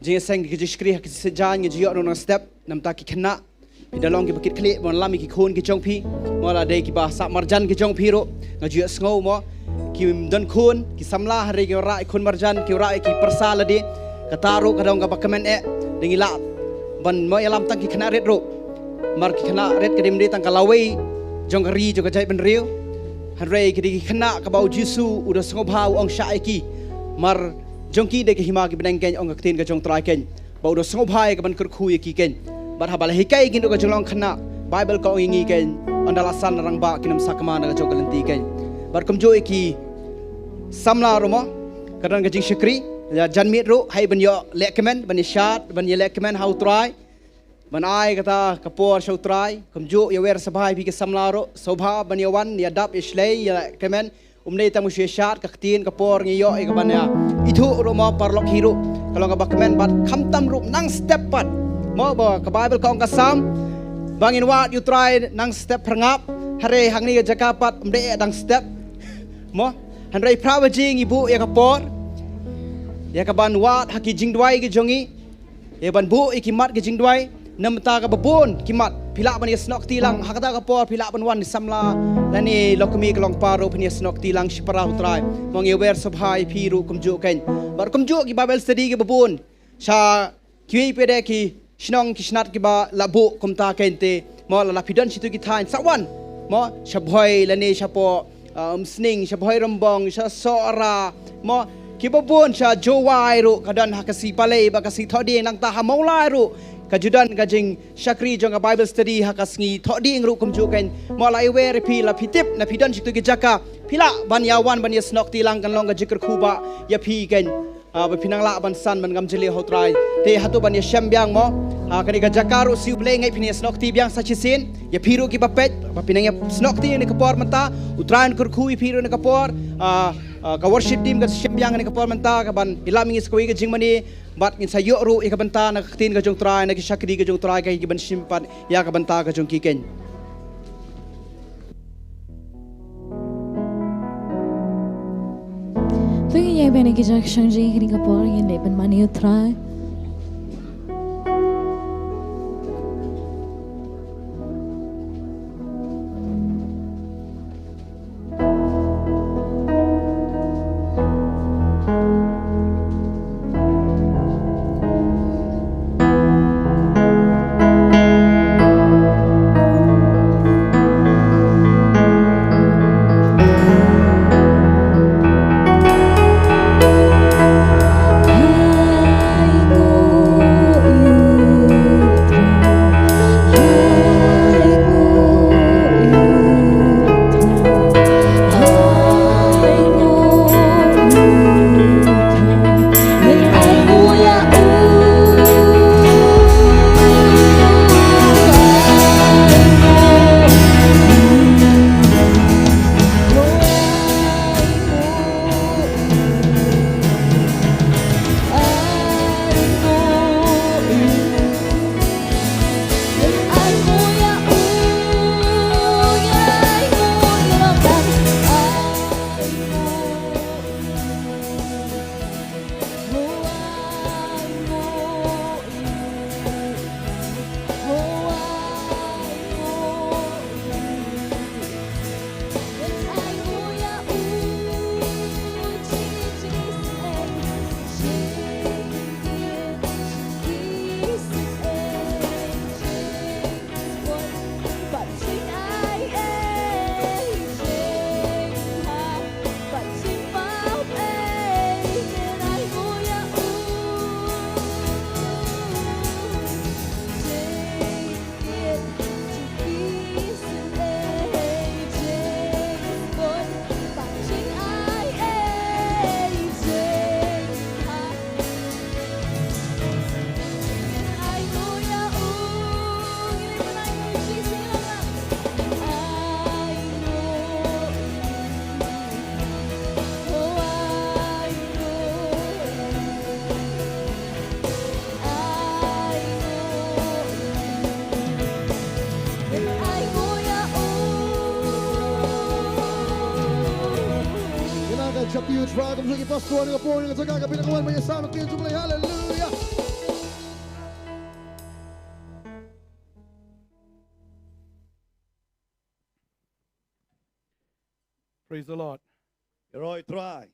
jingïaseng ki jingshakri ha ki sien jaiñ ngi ju ïoh ruh nang step, namar ta ki khynnah phi da long kiba kit khlieh ban lam ïa ki khun ki jong phi. Mo, la dei kiba sah marjan ki jong phi ruh nga ju ïohsngew mo, kim don khun ki samla hynrei ki wanrah ïa ki khun marjan, ki wanrah ïa ki pyrsa lade. Kata ruh ka dei kaba kmen eh, da ngi lah ban mo ïalam tang ki khynnah rit ruh. Mar ki khynnah rit ka dei ym dei tang ka lawei jong ka ri jong ka jaitbynriew, hynrei ki dei ki khynnah kaba u Jisu u da sngewbha u ong shah ïa ki. Mar jong ki dei ka hima ki bneng kein, ong ka ktien ka jong u Trai kein, ba u da sngewbha ïa kaban kyrkhu ïa ki kein. Bad haba la hikai ïa ki na ka jinglong khynnah, Baibl ka ong ïa ngi kein, ynda la san rangbah kin ym sakma na ka jong ka lynti kein. Bad kumjuh ïa ki samla ruh mo, ka don ka jingshakri ïa janmiet ruh, hei ban ïoh lehkmen, ban ïashad, ban ïalehkmen ha u Trai, ban ai kata ka por sha u Trai. Kumjuh ïawer sngewbha ïa phi ki samla ruh, sngewbha ban ïawan, ïadap, ïashlei, ïalehkmen. Ym dei tang ban shu ïashad, ka ktien ka por ngi ïoh ïa kaban ïa ithuh ruh mo, paralok hi ruh ka long kaba kmen bad khamtam ruh nang step pat. Mo, ba ka Baibl ka ong ka Salm ba ngin wad ïa u Trai nang step phyrngap, hynrei hangne ka jaka pat ym dei eh dang step. Mo, hynrei phra baje ngi buh ïa ka por ïa kaban wad ha ki jingduwai ki jong ngi, ïa ban buh ïa ki mat ki jingduwai. Namar ta kaba bun ki mat phi lah ban ïasnoh kti lang, ha kata ka por phi lah ban wan ïa samla lane lok kmie ka long pa ruh phin ïasnoh kti lang shipara u Trai. Mo, ngi ïawer sngewbha ïa phi ruh kumjuh kein. Bad kumjuh ki Bible study kiba bun sha kiwei pat de ki shnong ki shnat kiba la buh kumta kein te. Mo, lada phi don shitu ki thaiñ sa wan mo, sha Bhoi lane shapoh, ah, Umsning, sha Bhoirymbong, sha Sohra, mo, kiba bun sha Jowai ruh ka don ha ka sngi Palei bad ka sngi Thohdieng, nangta ha Mawlai ruh Ka ju don ka jingshakri jong ka Bible study ha ka sngi Thohdieng ruh kumjuh kein. Mo la iwei re phi la phi tip ne phi don shi katu ki jaka, phi lah ban ïa wan ban ïa snoh kti lang, kan long ka jingkyrkhu ba ïa phi kein. Ah, ba phi nang lah ban san ban ngam jylliew ha U Trai. Te hato ban ïa shem biang mo. Ha kane ka jaka ruh siew Blei, ngeit phin ïa snoh kti biang sa shisien. Ïa phi ruh kiba peit, ba phin nang ïa snoh kti ha kane ka por mynta. U Trai un kyrkhu ïa phi ruh ha kane ka por. Ah, ah, ka worship team kan shem biang ha kane ka por mynta, ka ban ïalam ïa ngi sa kawei ka jingmane. Bad ngin sa ïoh ruh ïa ka bynta na ka ktien ka jong U Trai, na ki shakri ka jong U Trai, ka ki ban shim pat ïa ka bynta ka jong ki kein. To ngin ïa beh na ki jaka shong jingkyrkhu ha kane ka por, ngin leit ban mane ïa U Trai. Kynrad, ka jingïaroh ïa U Trai, kumjuh ki pastor, ka por, ka jaka, ka bynta, ka wan, ban ïasam ïa ka ktien jong U Blei. Haleluia. Praise the Lord. Ïaroh ïa U Trai.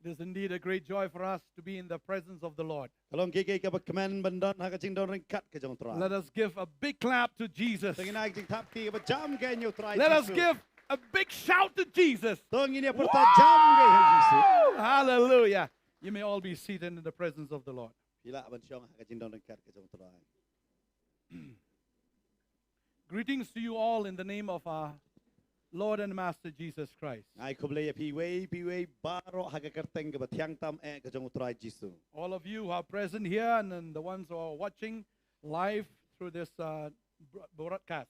It is indeed a great joy for us to be in the presence of the Lord. Ka long kiei kiei kaba kmen ban don ha ka jingdon ryngkat ka jong U Trai. Let us give a big clap to Jesus. To ngin ai ka jingthap kti kaba jam kein ïa U Trai Jisu. Let us give a big shout to Jesus. To ngin ïa pyrta jam kein ïa Jisu. Woo! Hallelujah. You may all be seated in the presence of the Lord. Phi lah ban shong ha ka jingdon ryngkat ka jong U Trai. Greetings to you all in the name of our Lord and Master Jesus Christ. Nga ai khublei ïa phi iwei pa iwei baroh ha ka kyrteng kaba thiang tam eh ka jong U Trai Jisu. All of you who are present here and, and the ones who are watching live through this, uh, bro-, broadcast.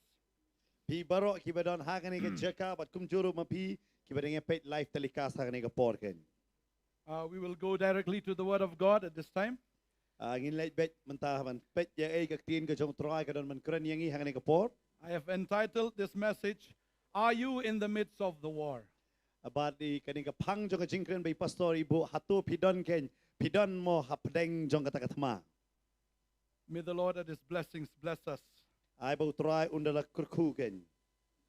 Phi baroh kiba don ha kane ka jaka bad kumjuh ruh ma phi kiba dang ïa peit live telecast ha kane ka por kein. Uh, we will go directly to the Word of God at this time. Ah, ngin leit beit mynta ban peit ïa ei ka ktien ka jong U Trai ka don ban kren ïa ngi ha kane ka por. I have entitled this message, "Are You in the Midst of the War?" Ah, bad ïa kane ka phang jong ka jingkren ba i pastor i buh, hato phi don kein, phi don mo hapdeng jong kata ka thma. May the Lord add His blessings, bless us. Ai ba U Trai un da la kyrkhu kein.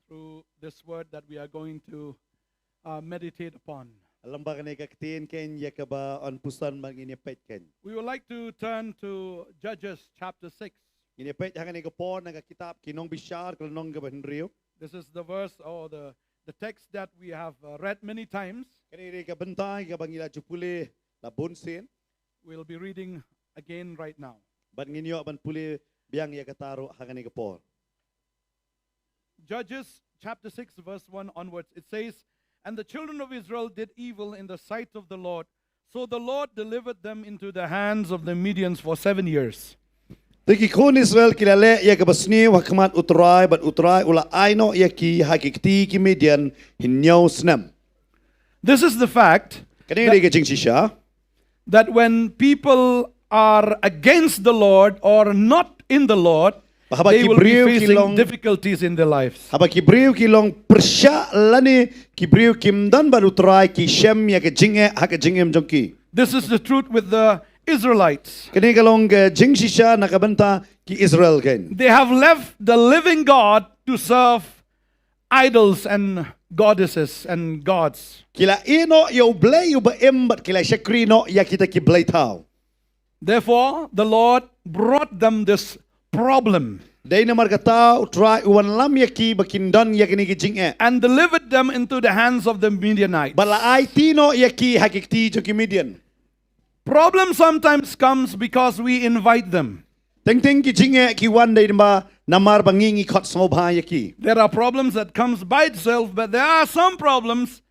Through this word that we are going to, uh, meditate upon. Lyngba kane ka ktien kein ïa kaba yn puson ba ngin ïa peit kein. We would like to turn to Judges chapter six. Ngin ïa peit ha kane ka por na ka kitab Ki Nongbishar ka lynnong kaba hynriew. This is the verse or the, the text that we have, uh, read many times. Kane dei ka bynta kaba ngi la ju pule la bun sien. We'll be reading again right now. Bad ngin ïoh ban pule biang ïa kata ruh ha kane ka por. Judges chapter six, verse one onwards, it says, "And the children of Israel did evil in the sight of the Lord. So the Lord delivered them into the hands of the Midians for seven years." Te ki khun Israel ki la leh ïa kaba sniew ha khmat U Trai, bad U Trai u la ai noh ïa ki ha ki kti ki Midian hynñiew snem. This is the fact Kane ka dei ka jingshisha. that when people are against the Lord or not in the Lord, Haba they ki will be briew ki facing long- difficulties in their lives. Haba ki briew ki long pyrshah lane ki briew kim don bad U Trai, ki shem ïa ka jingeh ha ka jingim jong ki. This is the truth with the Israelites. Kane ka long ka jingshisha na ka bynta ki Israel kein. They have left the living God to serve idols and goddesses and gods. Ki la ïeh noh ïa U Blei uba im bad ki la shakri noh ïa kita ki blei thaw. Therefore, the Lord brought them this problem Dei namar kata U Trai u wanlam ïa ki ba kin don ïa kane ka jingeh. and delivered them into the hands of the Midianites. Bad la aiti noh ïa ki ha ki kti jong ki Midian. Problem sometimes comes because we invite them. Teng teng ki jingeh ki wan dei namar, namar ba ngi ngi khot sngewbha ïa ki. There are problems that comes by itself, but there are some problems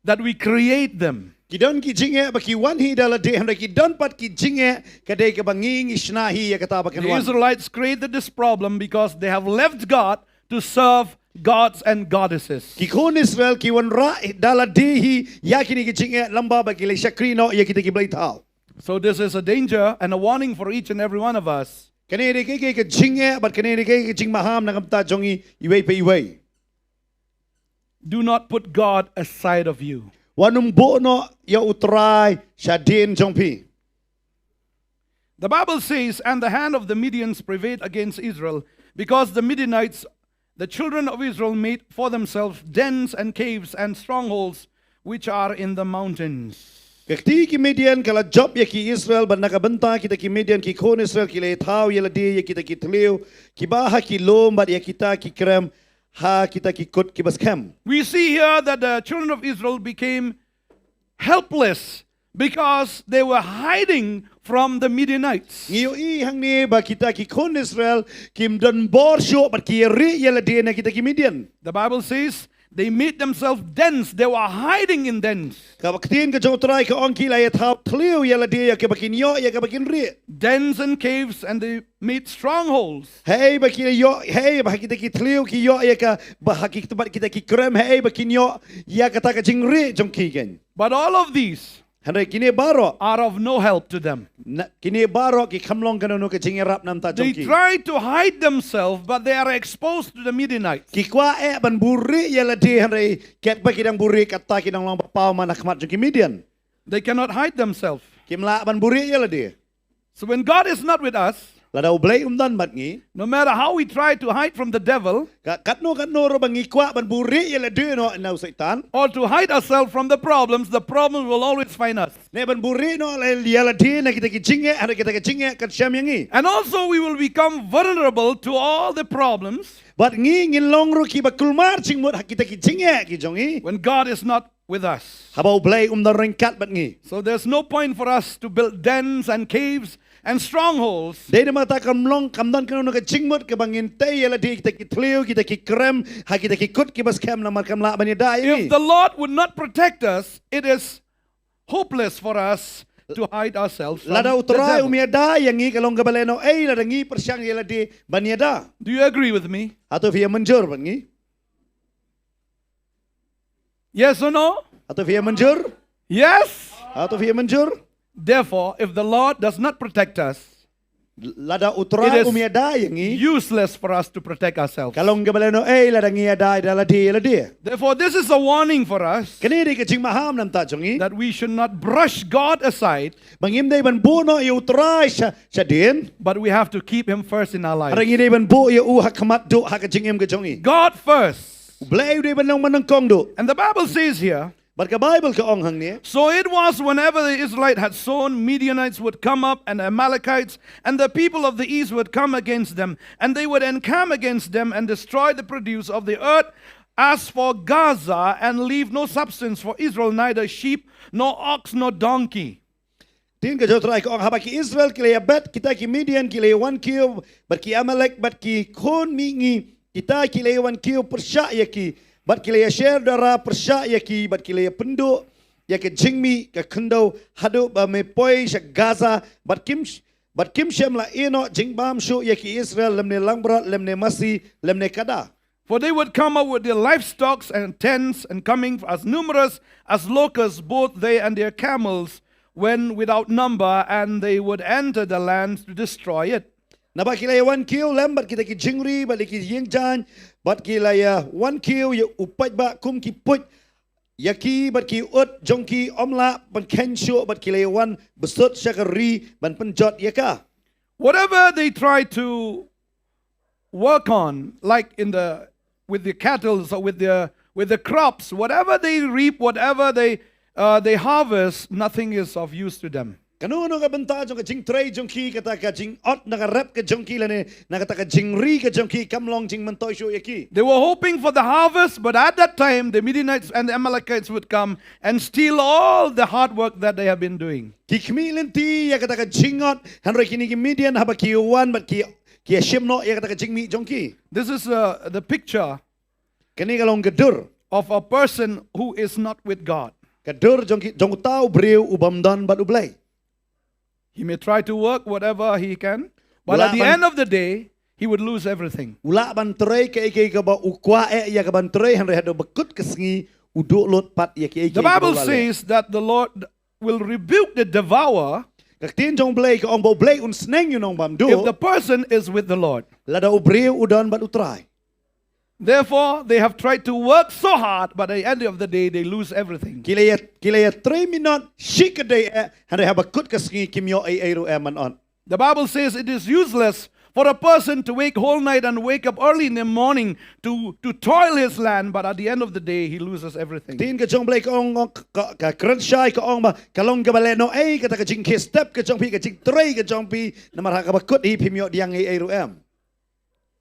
that we create them. Ki don ki jingeh ba ki wan hi da lade, hynrei ki don pat ki jingeh ka dei kaba ngi ngi shna hi ïa kata ba kan The wan. Israelites created this problem because they have left God to serve gods and goddesses. Ki khun Israel ki wanrah da lade hi ïa kine ki jingeh lyngba ba ki la shakri noh ïa kita ki blei thaw. So this is a danger and a warning for each and every one of us. Kane dei ka, ka, ka jingeh bad kane dei ka, ka jingmaham na ka bynta jong ngi iwei pa iwei. Do not put God aside of you. Wat nym buh noh ïa U Trai shadien jong phi. The Bible says, "And the hand of the Midians prevailed against Israel, because the Midianites, the children of Israel, made for themselves dens and caves and strongholds, which are in the mountains." Ka kti ki Midian ka la jop ïa ki Israel, bad na ka bynta kita ki Midian ki khun Israel ki la thaw ïa lade ïa kita ki thliew kiba ha ki lum bad ïa kita ki krem ha kita ki kut kiba skhem. We see here that the children of Israel became helpless because they were hiding from the Midianites. Ngi ïohi hangne ba kita ki khun Israel kim don bor shuh bad ki rieh ïa lade na kita ki Midian. The Bible says they made themselves dens. They were hiding in dens. Ka ktien ka jong U Trai ka ong ki la ïa thaw thliew ïa lade ïa kaba kin ïoh ïa kaba kin rieh. Dens and caves, and they made strongholds. Hei ba ki ïoh, hei ba kita ki thliew ki ïoh ïa kaba ha ki, bad kita ki krem, hei ba kin ïoh ïa kata ka jingrieh jong ki kein. But all of these Hynrei kine baroh, are of no help to them. na, kine baroh ki kham long kano kano ka jingïarap na ka bynta jong They ki. Try to hide themselves, but they are exposed to the Midianites. Ki kwah eh ban buhrieh ïa lade, hynrei katba ki dang buhrieh kata ki dang long ba paw man ha khmat jong ki Midian. They cannot hide themselves. Kim lah ban buhrieh ïa lade. So when God is not with us, Lada U Blei um don bad ngi, no matter how we try to hide from the devil ka, katno katno ruh ba ngi kwah ban buhrieh ïa lade noh na u Soitan, or to hide ourselves from the problems, the problems will always find us. ne ban buhrieh noh ïa lade na kita ki jingeh, hynrei kita ki jingeh kan shem ïa ngi. And also, we will become vulnerable to all the problems Bad ngi ngin long ruh kiba kulmar jingmut ha kita ki jingeh ki jong ngi, when God is not with us. haba U Blei um don ryngkat bad ngi. So there's no point for us to build dens and caves and strongholds Dei namar kata kam long, kam don kano kano ka jingmut kaba ngin tei ïa lade kita ki thliew, kita ki krem ha kita ki kut kiba skhem, namar kam lah ban ïada ïa ngi. If the Lord would not protect us, it is hopeless for us to hide ourselves from Lada U the Trai um devil. ïada ïa ngi, ka long kaba lehnohei lada ngi pyrshang ïa lade ban ïada. Do you agree with me? Hato phi ïa mynjur bad ngi? Yes or no? Hato phi ïa mynjur? Yes. Hato phi ïa mynjur? Therefore, if the Lord does not protect us, Lada U it Trai is um ïada ïa ngi, useless for us to protect ourselves. ka long kaba lehnohei lada ngi ïada ïa lade. Therefore, this is a warning for us Kane dei ka jingmaham na ka bynta jong ngi, that we should not brush God aside, ba ngim dei ban buh noh ïa U Trai sha, shadien. but we have to keep Him first in our life. Hynrei ngi dei ban buh ïa U ha khmat duh ha ka jingim ka jong ngi. God first. U Blei u dei ban long ba nyngkong duh. And the Bible says here, Bad ka Baibl ka ong hangne, "So it was, whenever the Israelite had sown, Midianites would come up, and Amalekites, and the people of the east would come against them, and they would encamp against them and destroy the produce of the earth, as for Gaza, and leave no substance for Israel, neither sheep, nor ox, nor donkey." Ktien ka jong U Trai ka ong, haba ki Israel ki la ïabet, kita ki Midian ki la ïawan kiew, bad ki Amalek, bad ki khun mihngi, kita ki la ïawan kiew pyrshah ïa ki, bad ki la ïasher dara pyrshah ïa ki, bad ki la ïapynduh ïa ka jingmih ka khyndew, haduh ba me poi sha Gaza, bad kim, bad kim shym la ïeh noh jingbam shuh ïa ki Israel, lymne langbrot, lymne masi, lymne kada. For they would come out with their livestocks and tents, and coming as numerous as locusts, both they and their camels, when without number, and they would enter the land to destroy it. Naba ki la ïawan kiew lem bad kita ki jingri, bad ki ïing jaiñ, bad ki la ïawan kiew ïa u paidbah kum ki puit, ïa ki bad ki ut jong ki ym lah ban kheiñ shuh, bad ki la ïawan bsut sha ka ri ban pynjot ïa ka. Whatever they try to work on, like in the, with the cattle or with the, with the crops, whatever they reap, whatever they, uh, they harvest, nothing is of use to them. Kano kano ka bynta jong ka jingtrei jong ki, kata ka jingot na ka rep ka jong ki lane na kata ka jingri ka jong ki kam long jingmyntoi shuh ïa ki. They were hoping for the harvest, but at that time the Midianites and the Amalekites would come and steal all the hard work that they have been doing. Ki khmih lynti ïa kata ka jingot, hynrei kine ki Midian haba ki wan bad ki, ki ïashim noh ïa kata ka jingmih jong ki. This is, uh, the picture. Kane ka long ka dur. Of a person who is not with God. Ka dur jong ki, jong uta u briew u bym don bad U Blei. He may try to work whatever he can, but at the end of the day, he would lose everything. U lah ban trei kaei kaei kaba u kwah eh ïa ka ban trei, hynrei haduh ba kut ka sngi u duh lut pat ïa kiei kiei kaba u lah leh. The Bible says that the Lord will rebuke the devourer. Ka ktien jong U Blei ka ong ba U Blei un sneng ïa u nongbamduh. If the person is with the Lord. Lada u briew u don bad U Trai. Therefore, they have tried to work so hard, but at the end of the day, they lose everything. Ki la ïa, ki la ïatrei minot shikatdei eh, hynrei haba kut ka sngi kim ïoh ei ei ruh eh man ot. The Bible says it is useless for a person to wake whole night and wake up early in the morning to, to toil his land, but at the end of the day, he loses everything. Ktien ka jong U Blei ka ong, ka, ka kren shai ka ong ba ka long kaba lehnohei kata ka jingkhie step ka jong phi, ka jingtrei ka jong phi, namar ha kaba kut hi phim ïoh pdiang ei ei ruh em.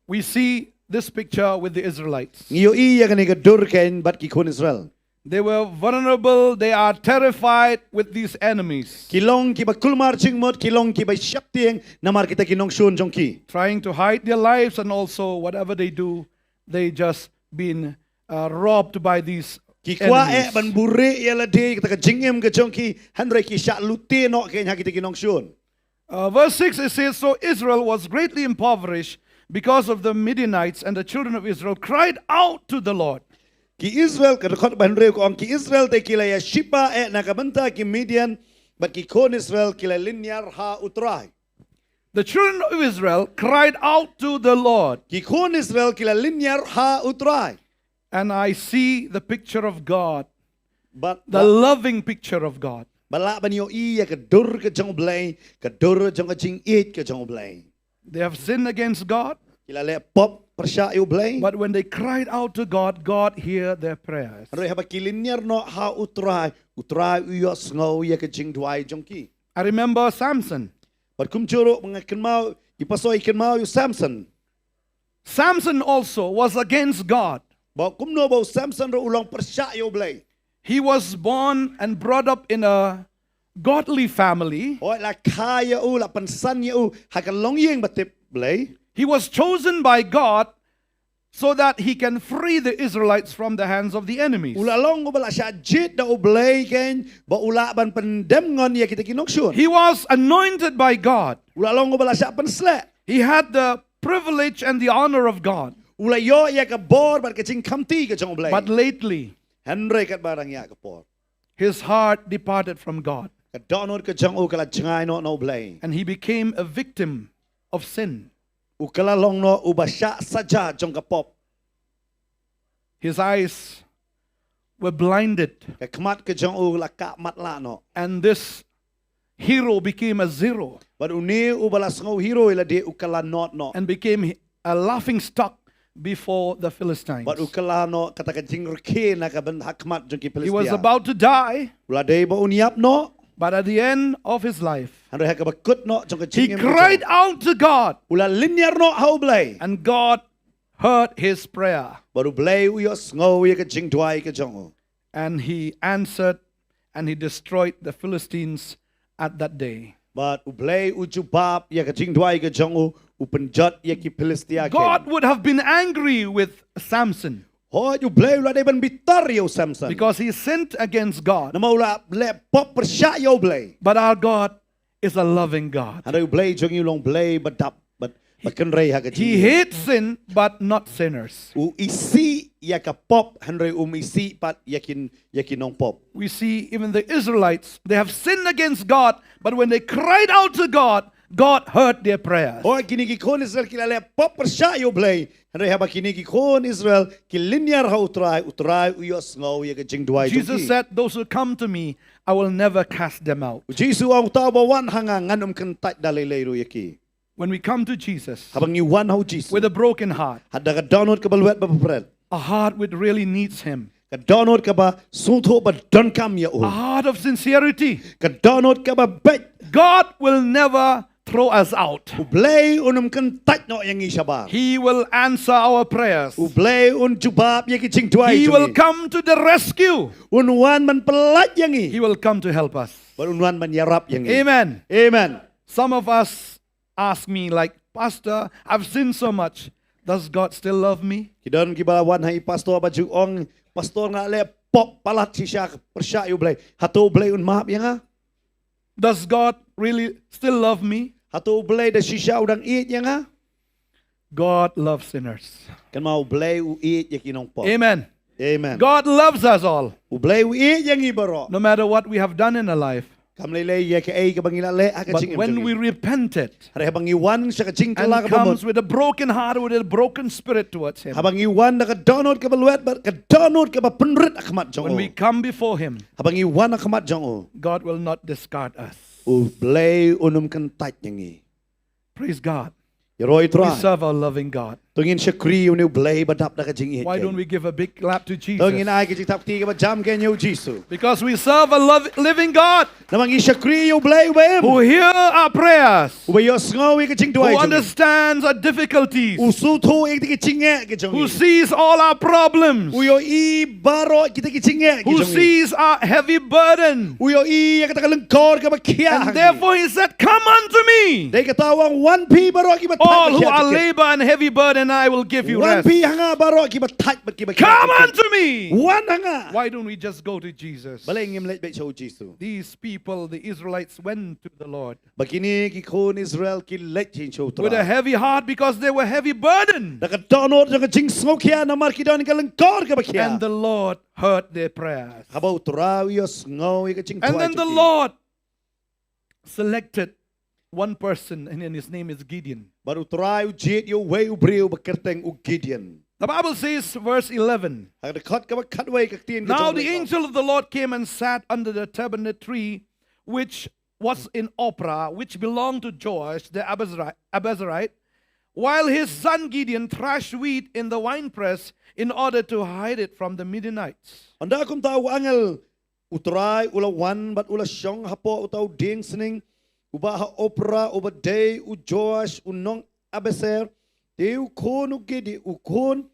We see this picture with the Israelites. Ngi ïohi ïa kane ka dur kein bad ki khun Israel. They were vulnerable, they are terrified with these enemies. Ki long kiba kulmar jingmut, ki long kiba sheptieng namar kita ki nongshun jong ki. Trying to hide their lives, and also whatever they do, they just been, uh, robbed by these enemies. Ki kwah eh ban buhrieh ïa lade, kata ka jingim ka jong ki, hynrei ki shah lute noh kein ha kita ki nongshun. Uh, verse six, it says, "So Israel was greatly impoverished because of the Midianites, and the children of Israel cried out to the Lord." Ki Israel, ka dkhot ba hynriew ka ong, ki Israel te ki la ïa shipa eh na ka bynta ki Midian, bad ki khun Israel ki la lynñiar ha U Trai. The children of Israel cried out to the Lord. Ki khun Israel ki la lynñiar ha U Trai. And I see the picture of God, bad, the loving picture of God. Ba lah ban ïohi ïa ka dur ka jong U Blei, ka dur jong ka jingïeit ka jong U Blei. They have sinned against God. Ki la leh pop pyrshah ïa U Blei. But when they cried out to God, God hear their prayers. Hynrei haba ki lynñiar noh ha U Trai, U Trai u ïohsngew ïa ka jingduwai jong ki. I remember Samson. Bad kumjuh ruh nga kynmaw, i paso i kynmaw ïa u Samson. Samson also was against God. Ba kumno ba u Samson ruh u long pyrshah ïa U Blei. He was born and brought up in a godly family. Hooid, la kha ïa u, la pynsan ïa u ha ka longïing ba tip Blei. He was chosen by God so that he can free the Israelites from the hands of the enemies. U la long uba la shah jied da U Blei kein ba u lah ban pyndem ngon ïa kita ki nongshun. He was anointed by God. U la long uba la shah pynsleh. He had the privilege and the honor of God. U la ïoh ïa ka bor bad ka jingkhamti ka jong U Blei. But lately, hynrei katba dang ïa ka por, his heart departed from God. Ka dohnud ka jong u ka la jngai noh na U Blei. And he became a victim of sin. U ka la long noh uba shah saja jong ka pop. His eyes were blinded. Ka khmat ka jong u la kah matlah noh. And this hero became a zero. Bad une uba la sngew hero ïa lade u ka la not noh. And became a laughing stock before the Philistines. Bad u ka la noh kata ka jingrkhie na ka bynta ha khmat jong ki Philistia. He was about to die. U la dei ba un ïap noh. But at the end of his life, hynrei ha kaba kut noh jong ka jingim ka jong u, he cried out to God. U la lynñiar noh ha U Blei. And God heard his prayer. Bad U Blei u ïohsngew ïa ka jingduwai ka jong u. And he answered and he destroyed the Philistines at that day. Bad U Blei u jubab ïa ka jingduwai ka jong u, u pynjot ïa ki Philistia. God would have been angry with Samson Hooid, U Blei u la dei ban bitar ïa u Samson. Because he sinned against God. Namar u la leh pop pyrshah ïa U Blei. But our God is a loving God. Hynrei U Blei jong ngi u long Blei ba dap, ba, ba kynrei ha ka jingim. He hates sin, but not sinners. U isih ïa ka pop, hynrei um isih pat ïa ki, ïa ki nongpop. We see even the Israelites, they have sinned against God, but when they cried out to God, God heard their prayers. Hooid, kine ki khun Israel ki la leh pop pyrshah ïa U Blei. Hynrei haba kine ki khun Israel ki lyniar ha U Trai, U Trai u ïohsngew ïa ka jingduwai jong ki. Jesus said, "Those who come to me, I will never cast them out." U Jisu u ong, uta uba wan ha nga ngan ym kyntait da lei lei ruh ïa ki. When we come to Jesus Haba ngi wan ha U Jisu with a broken heart, ha da ka dohnud kaba lwet ba bret, a heart which really needs Him, ka dohnud kaba sngewthuh ba donkam ïa u, a heart of sincerity, ka dohnud kaba beit, God will never throw us out. U Blei un ym kyntait noh ïa ngi shabar. He will answer our prayers. U Blei un jubab ïa ki jingduwai He jong will ngi. Come to the rescue. Un wan ban pyllait ïa ngi. He will come to help us. Bad un wan ban ïarap ïa ngi. Amen. Amen. Some of us ask me, like, "Pastor, I've sinned so much. Does God still love me?" Ki don kiba wan ha i pastor bad ju ong, "Pastor, nga leh pop palat shisha pyrshah ïa U Blei. Hato U Blei un map ïa nga? "Does God really still love me?" Hato U Blei da shisha u dang ïeit ïa nga?" God loves sinners. Kynmaw, U Blei u ïeit ïa ki nongpop. Amen. Amen. God loves us all, U Blei u ïeit ïa ngi baroh. No matter what we have done in our life. Kam lei lei ïa kaei kaba ngi la leh ha ka jingim jong ngi. But when we repent it Hynrei haba ngi wan sha ka jingkylla and kaba mut, comes with a broken heart, with a broken spirit towards Him, haba ngi wan da ka dohnud kaba lwet bad ka dohnud kaba pynrit ha khmat jong u, when we come before Him, haba ngi wan ha khmat jong u, God will not discard us. U Blei un ym kyntait ïa ngi. Praise God. Ïaroh ïa U Trai. We serve our loving God. To ngin shakri ïa une U Blei ba dap da ka jingïeit. Why don't we give a big clap to Jesus? To ngin ai ka jingtap kti kaba jam ïa U Jisu. Because we serve a lov- living God. Namar ngi shakri ïa U Blei uba im. Who hear our prayers. Uba ïohsngew ïa ka jingduwai jong ngi. Who understands our difficulties. U sngewthuh ïa kita ki jingeh ki jong ngi. Who sees all our problems. U ïohi baroh kita ki jingeh ki jong ngi. Who sees our heavy burden. U ïohi ïa kata ka lyngkor kaba khia. And therefore He said, "Come unto me, Dei kata u ong, wan phi baroh kiba thait bad khia. All who are labor and heavy burden, I will give you rest." Wan phi ha nga baroh kiba thait bad kiba khia. Come unto me. Wan ha nga. Why don't we just go to Jesus? Balei ngim leit beit sha U Jisu? These people, the Israelites, went to the Lord. Ba kine ki khun Israel ki leit sha U Trai. With a heavy heart because they were heavy burden. Da ka dohnud jong ka jingsngewkhia namar ki don ka lyngkor kaba khia. And the Lord heard their prayers. Haba U Trai u ïohsngew ïa ka jingduwai jong ki. And then the Lord selected one person, and, and his name is Gideon. Bad U Trai u jied ïa uwei u briew ba kyrteng u Gideon. The Bible says, verse eleven, ha ka dkhot kaba khatwei ka ktien ka jong U Blei. Now the angel of the Lord came and sat under the terebinth tree, which was in Ophrah, which belonged to Joash the Abiezri- Abiezrite, while his son Gideon threshed wheat in the winepress in order to hide it from the Midianites. Ynda kumta u angel U Trai u la wan bad u la shong hapoh uta u dieng sning uba ha Ophrah, uba dei u Joash u nong Abiezer, te u khun u Gide- u khun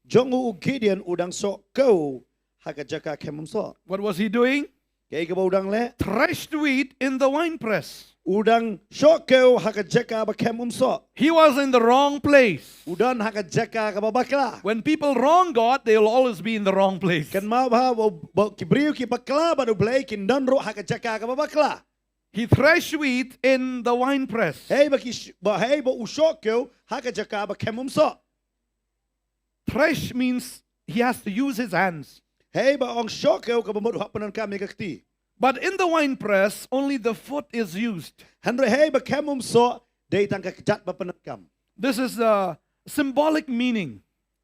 jong u u Gideon u dang shoh kew ha ka jaka khem umsoh. What was he doing? Kaei kaba u dang leh? Threshed wheat in the winepress. U dang shoh kew ha ka jaka ba khem umsoh. He was in the wrong place. U don ha ka jaka kaba bakla. When people wrong God, they will always be in the wrong place. Kynmaw ba, ba, ba ki briew ki bakla bad U Blei kin don ruh ha ka jaka kaba bakla. He threshed wheat in the winepress. Hei ba ki sh- ba hei ba u shoh kew ha ka jaka ba khem umsoh. Thresh means he has to use his hands. Hei ba ong shoh kew kaba mut u hap pyndonkam ïa ka kti. But in the winepress, only the foot is used. Hynrei hei ba khem umsoh, dei tang ka kjat ba pyndonkam. This is the symbolic meaning.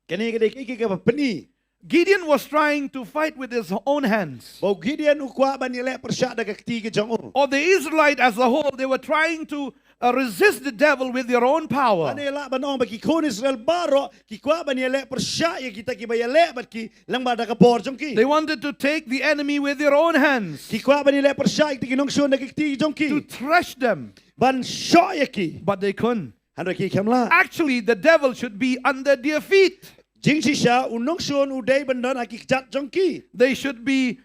Kane ka dei ka, ka, kaba pyni. Gideon was trying to fight with his own hands. Ba u Gideon u kwah ban ïaleh pyrshah da ka kti ka jong u. Or the Israelite as a whole, they were trying to uh, resist the devil with their own power. Lane lah ban ong ba ki khun Israel baroh ki kwah ban ïaleh pyrshah ïa kita kiba ïaleh bad ki lyngba da ka bor jong ki. They wanted to take the enemy with their own hands. Ki kwah ban ïaleh pyrshah ïa kita ki nongshun da ki kti jong ki. To thresh them. Ban shoh ïa ki. But they couldn't. Hynrei ki khlem lah. Actually, the devil should be under their feet. Jingshisha u nongshun u dei ban don ha ki kjat jong ki. They should be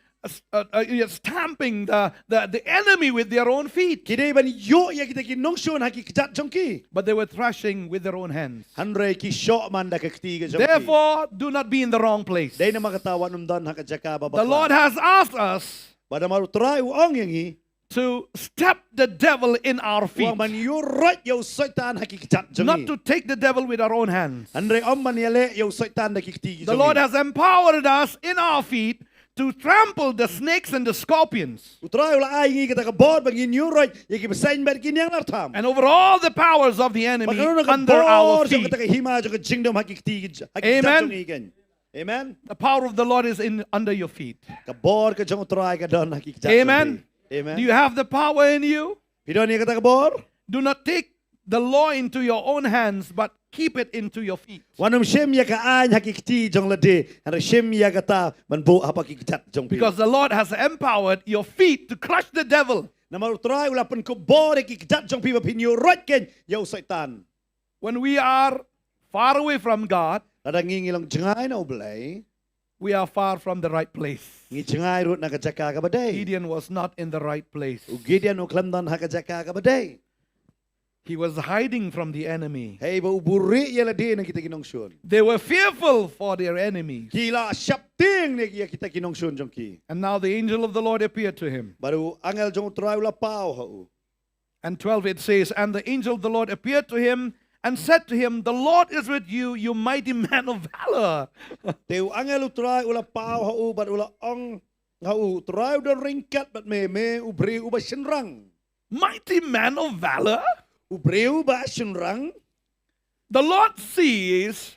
uh, uh, uh, stamping the, the, the enemy with their own feet. Ki dei ban ïoh ïa kita ki nongshun ha ki kjat jong ki. But they were thrashing with their own hands. Hynrei ki shoh man da ka kti ka jong ki. Therefore, do not be in the wrong place. Dei namar kata wat nym don ha ka jaka ba bakla. The Lord has asked us Ba namar U Trai u ong ïa ngi to step the devil in our feet. Wan ban ïuh roit ïa u Soitan ha ki kjat jong ngi. Not to take the devil with our own hands. Hynrei ym ban ïaleh ïa u Soitan da ki kti jong ngi. The Lord has empowered us in our feet to trample the snakes and the scorpions. U Trai u la ai ngi kata ka bor ba ngin ïuh roit ïa ki bseiñ bad ki nianglartham. And over all the powers of the enemy under our feet. Bad ka bor jong kata ka hima jong ka jingdum ha ki kti, ha ki kjat jong ngi. Amen. Amen. The power of the Lord is in under your feet. Ka bor ka jong U Trai ka don ha ki kjat jong phi. Amen. Amen. Do you have the power in you? Phi don ïa kata ka bor? Do not take the law into your own hands, but keep it into your feet. Wat nym shim ïa ka aiñ ha ki kti jong lade, hynrei shim ïa kata ban buh hapoh ki kjat jong phi. Because the Lord has empowered your feet to crush the devil. Namar U Trai u la pynkup bor ïa ki kjat jong phi ba phin ïuh roit kein ïa u Soitan. When we are far away from God, lada ngi ngi long jngai na U Blei, we are far from the right place. Ngi jngai ruh na ka jaka kaba dei. Gideon was not in the right place. U Gideon u khlem don ha ka jaka kaba dei. He was hiding from the enemy. Hei ba u buhrieh ïa lade na kita ki nongshun. They were fearful for their enemies. Ki la sheptieng na ïa kita ki nongshun jong ki. And now the angel of the Lord appeared to him. Bad u angel jong U Trai u la paw ha u. And twelve it says, "And the angel of the Lord appeared to him and said to him, 'The Lord is with you, you mighty man of valor.'" Te u angel U Trai u la paw ha u bad u la ong ha u, "U Trai u don ryngkat bad me, me u briew uba shynrang." Mighty man of valor? U briew uba shynrang. The Lord sees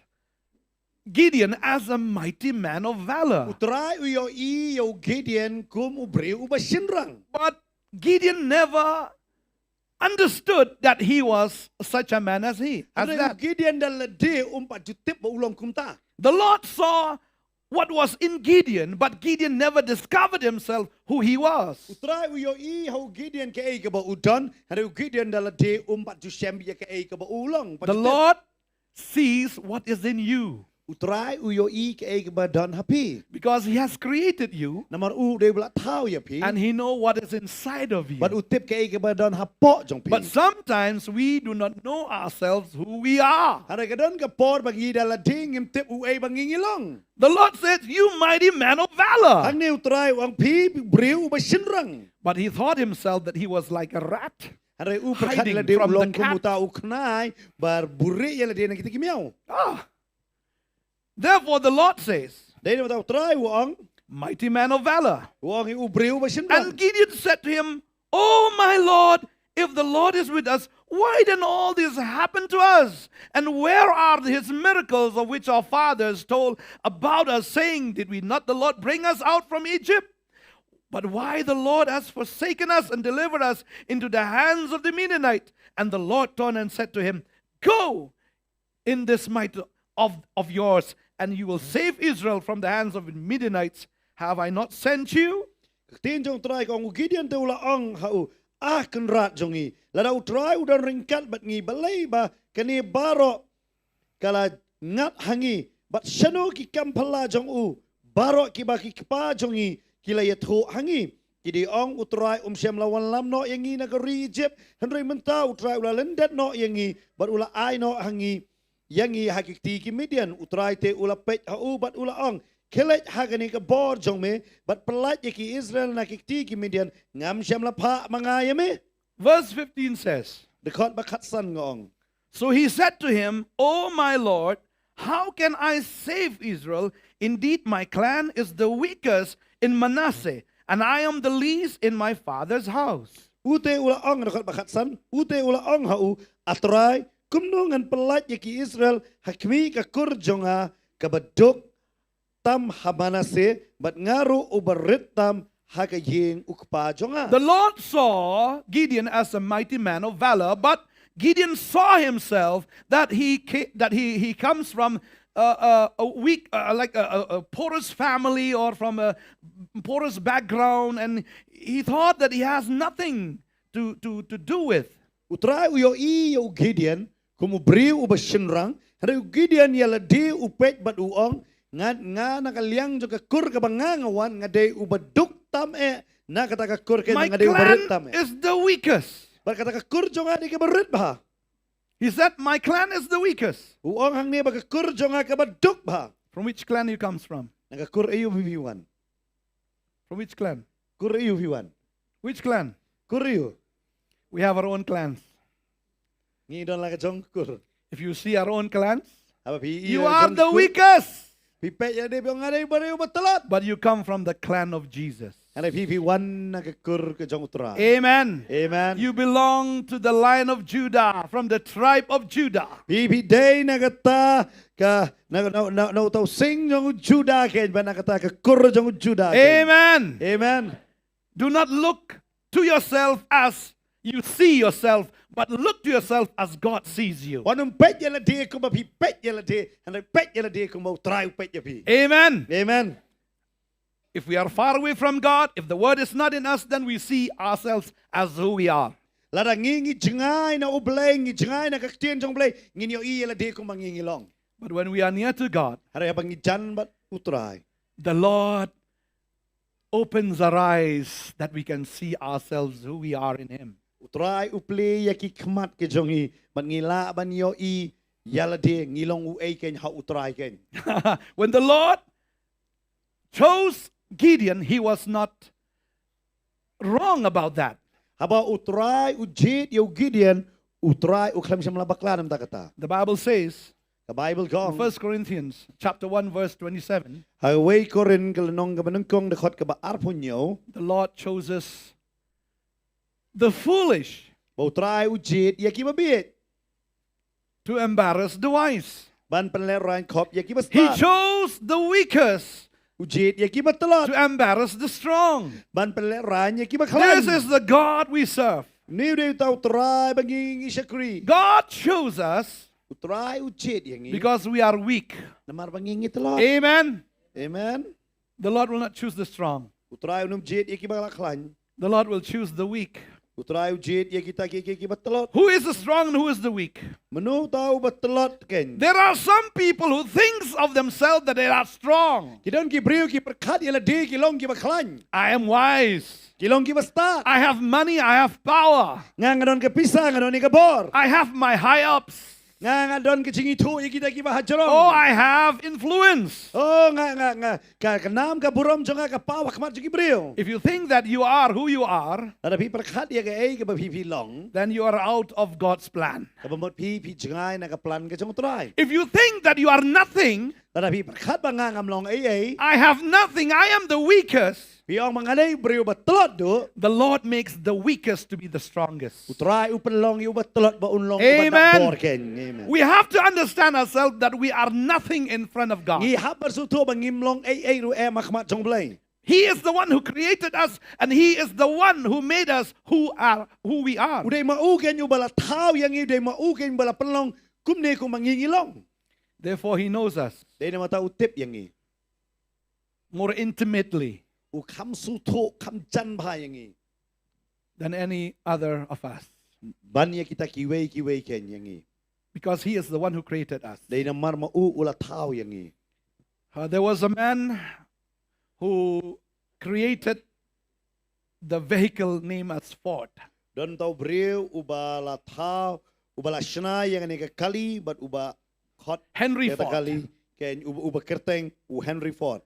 Gideon as a mighty man of valor. U Trai u ïohi ïa u Gideon kum u briew uba shynrang. But Gideon never understood that he was such a man as he, as that. Hynrei u Gideon da lade um pat ju tip ba u long kumta. The Lord saw what was in Gideon, but Gideon never discovered himself who he was. U Trai u ïohi ha u Gideon kaei kaba u don, hynrei u Gideon da lade um pat ju shem ïa kaei kaba u long. The Lord sees what is in you. U Trai u ïohi kaei kaba don ha phi. Because he has created you. Namar u dei uba la thaw ïa phi. And he know what is inside of you. Bad u tip kaei kaba don hapoh jong phi. But sometimes we do not know ourselves who we are. Hynrei ka don ka por ba ngi da lade ngim tip uei ba ngi ngi long. The Lord says, "You mighty man of valor." Hangne U Trai u ong, "Phi briew uba shynrang." But he thought himself that he was like a rat. Hynrei u pyrkhat ïa lade u long kum uta u khnai ba buhrieh ïa lade na kita ki miaw. Ah. Therefore the Lord says, dei namar kata U Trai u ong, "Mighty man of valor." U ong, "U briew uba shynrang." And Gideon said to him, "Oh my Lord, if the Lord is with us, why then all this happened to us? And where are his miracles of which our fathers told about us, saying, 'Did we not the Lord bring us out from Egypt?' But why the Lord has forsaken us and delivered us into the hands of the Midianite." And the Lord turned and said to him, "Go in this might of, of yours, and you will save Israel from the hands of the Midianites. Have I not sent you?" Ka ktien jong U Trai ka ong, u Gideon te u la ong ha u, "Ah Kynrad jong ngi, lada U Trai u don ryngkat bad ngi, balei ba kane baroh ka la ngat ha ngi, bad shano ki kam phylla jong u baroh kiba ki kpa jong ngi ki la ïathuh ha ngi? Ki dei ong, 'U Trai um shym la wanlam noh ïa ngi na ka ri Ijipt.' Hynrei mynta U Trai u la lyndet noh ïa ngi bad u la ai noh ha ngi, ïa ngi ha ki kti ki Midian." U Trai te u la peit ha u bad u la ong, "Khie leit ha kane ka bor jong me bad pyllait ïa ki Israel na ki kti ki Midian, ngam shym la phah ma nga ïa me." Verse fifteen says, dkhot ba khatsan ka ong, "So he said to him, 'O my Lord, how can I save Israel? Indeed, my clan is the weakest in Manasseh, and I am the least in my father's house.'" U te u la ong, dkhot ba khatsan, u te u la ong ha u, "Ah Trai, kumno ngan pyllait ïa ki Israel ha khmih ka kur jong nga kaba duk tam ha Manasseh, bad nga ruh uba rit tam ha ka ïing u kpa jong nga." The Lord saw Gideon as a mighty man of valor, but Gideon saw himself that he ca-, that he, he comes from, uh, uh, a weak, uh, like a, a, a poorest family or from a poorest background, and he thought that he has nothing to, to, to do with. U Trai u ïohi ïa u Gideon kum u briew uba shynrang, hynrei u Gideon ïa lade u peit bad u ong, "Nga, nga na ka liang jong ka kur kaba nga nga wan, nga dei uba duk tam eh, na kata ka kur kein ba nga dei uba rit tam eh. My clan is the weakest. Bad kata ka kur jong nga dei kaba rit bha. He said, "My clan is the weakest." U ong hangne ba ka kur jong nga kaba duk bha. From which clan you comes from? Na ka kur aïu phi wan? From which clan? Kur aïu phi wan? Which clan? Kur aïu? We have our own clans. Ngi don la ka jong kur. If you see our own clans, haba phi ïohi, you are the weakest. Phi peit ïa lade phi ong nga dei briew ba tlot. But you come from the clan of Jesus. Hynrei phi phi wan na ka kur ka jong U Trai. Amen. Amen. You belong to the Lion of Judah, from the tribe of Judah. Phi phi dei na kata ka na na na, na uta u sing jong u Judah kein, ba na kata ka kur jong u Judah kein. Amen. Amen. Do not look to yourself as you see yourself, but look to yourself as God sees you. Wat nym peit ïa lade kumba phi peit ïa lade, hynrei peit ïa lade kumba U Trai u peit ïa phi. Amen. Amen. If we are far away from God, if the word is not in us, then we see ourselves as who we are. Lada ngi ngi jngai na U Blei, ngi jngai na ka ktien jong U Blei, ngin ïohi ïa lade kumba ngi ngi long. But when we are near to God, hynrei haba ngi jan bad U Trai, the Lord opens our eyes that we can see ourselves, who we are in Him. U Trai u plie ïa ki khmat ki jong ngi, bad ngi lah ban ïohi ïa lade ngi long uei kein ha U Trai kein. When the Lord chose Gideon, He was not wrong about that. Haba U Trai u jied ïa u Gideon, U Trai u khlem shym la bakla namar kata. The Bible says, ka Bible ka ong, First Corinthians chapter one verse twenty-seven, ha Wei Korinth ka lynnong kaba nyngkong dkhot kaba arphew hynñiew, the Lord chooses the foolish, ba U Trai u jied ïa kiba bieit, to embarrass the wise. Ban pynlehraiñ khop ïa kiba stad. He chose the weakest. U jied ïa kiba tlot. To embarrass the strong. Ban pynlehraiñ ïa kiba khlaiñ. This is the God we serve. Une u dei uta U Trai ba ngi ngi shakri. God chose us. U Trai u jied ïa ngi. Because we are weak. Namar ba ngi ngi tlot. Amen. Amen. The Lord will not choose the strong. U Trai un ym jied ïa kiba la khlaiñ. The Lord will choose the weak. U Trai u jied ïa kita ki, ki, kiba tlot. Who is the strong and who is the weak? Mano uta uba tlot kein? There are some people who thinks of themselves that they are strong. Ki don ki briew ki pyrkhat ïa lade ki long kiba khlaiñ. I am wise. Ki long kiba stad. I have money, I have power. Nga nga don ka pisa, nga don ïa ka bor. I have my high ups. Nga nga don ka jingithuh ïa kita kiba hajrong. Oh, I have influence. Oh, nga nga nga ka, ka nam ka burom jong nga ka paw ha khmat jong ki briew. If you think that you are who you are, lada phi pyrkhat ïa kaei kaba phi phi long, then you are out of God's plan. Kaba mut phi phi jngai na ka plan ka jong U Trai. If you think that you are nothing, lada phi pyrkhat ba nga ngam long ei ei, I have nothing, I am the weakest, phi ong ba nga dei briew ba tlot duh, the Lord makes the weakest to be the strongest. U Trai u pynlong ïa uba tlot ba un long uba na bor kein. Amen. We have to understand ourselves that we are nothing in front of God. Ngi hap ban sngewthuh ba ngim long ei ei ruh em ha khmat jong U Blei. He is the one who created us and He is the one who made us who are, who we are. U dei ma u kein uba la thaw ïa ngi, u dei ma u kein uba la pynlong kumne kumba ngi ngi long. Therefore, He knows us. Dei namar kata u tip ïa ngi more intimately, u kham sngewthuh, kham jan bha ïa ngi, than any other of us, ban ïa kita kiwei kiwei kein ïa ngi. Because He is the one who created us. Dei namar ma u u la thaw ïa ngi. Uh, there was a man who created the vehicle name as Ford. Don uta u briew uba la thaw, uba la shna ïa kane ka kali, bad uba khot Henry Ford. Kata kali kein, uba, uba kyrteng u Henry Ford.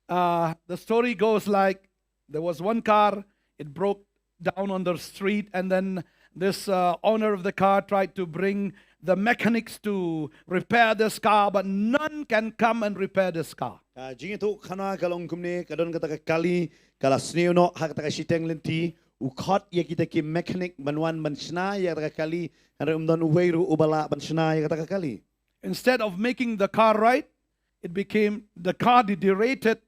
Uh, the story goes like, there was one car, it broke down on the street, and then this, uh, owner of the car tried to bring the mechanics to repair this car, but none can come and repair this car. Ka jingïathuhkhana ka long kumne, ka don kata ka kali, ka la sniew noh ha kata ka shiteng lynti, u khot ïa kita ki mechanic ban wan ban shna ïa kata ka kali, hynrei ym don uwei ruh uba lah ban shna ïa kata ka kali. Instead of making the car right, it became, the car deteriorated.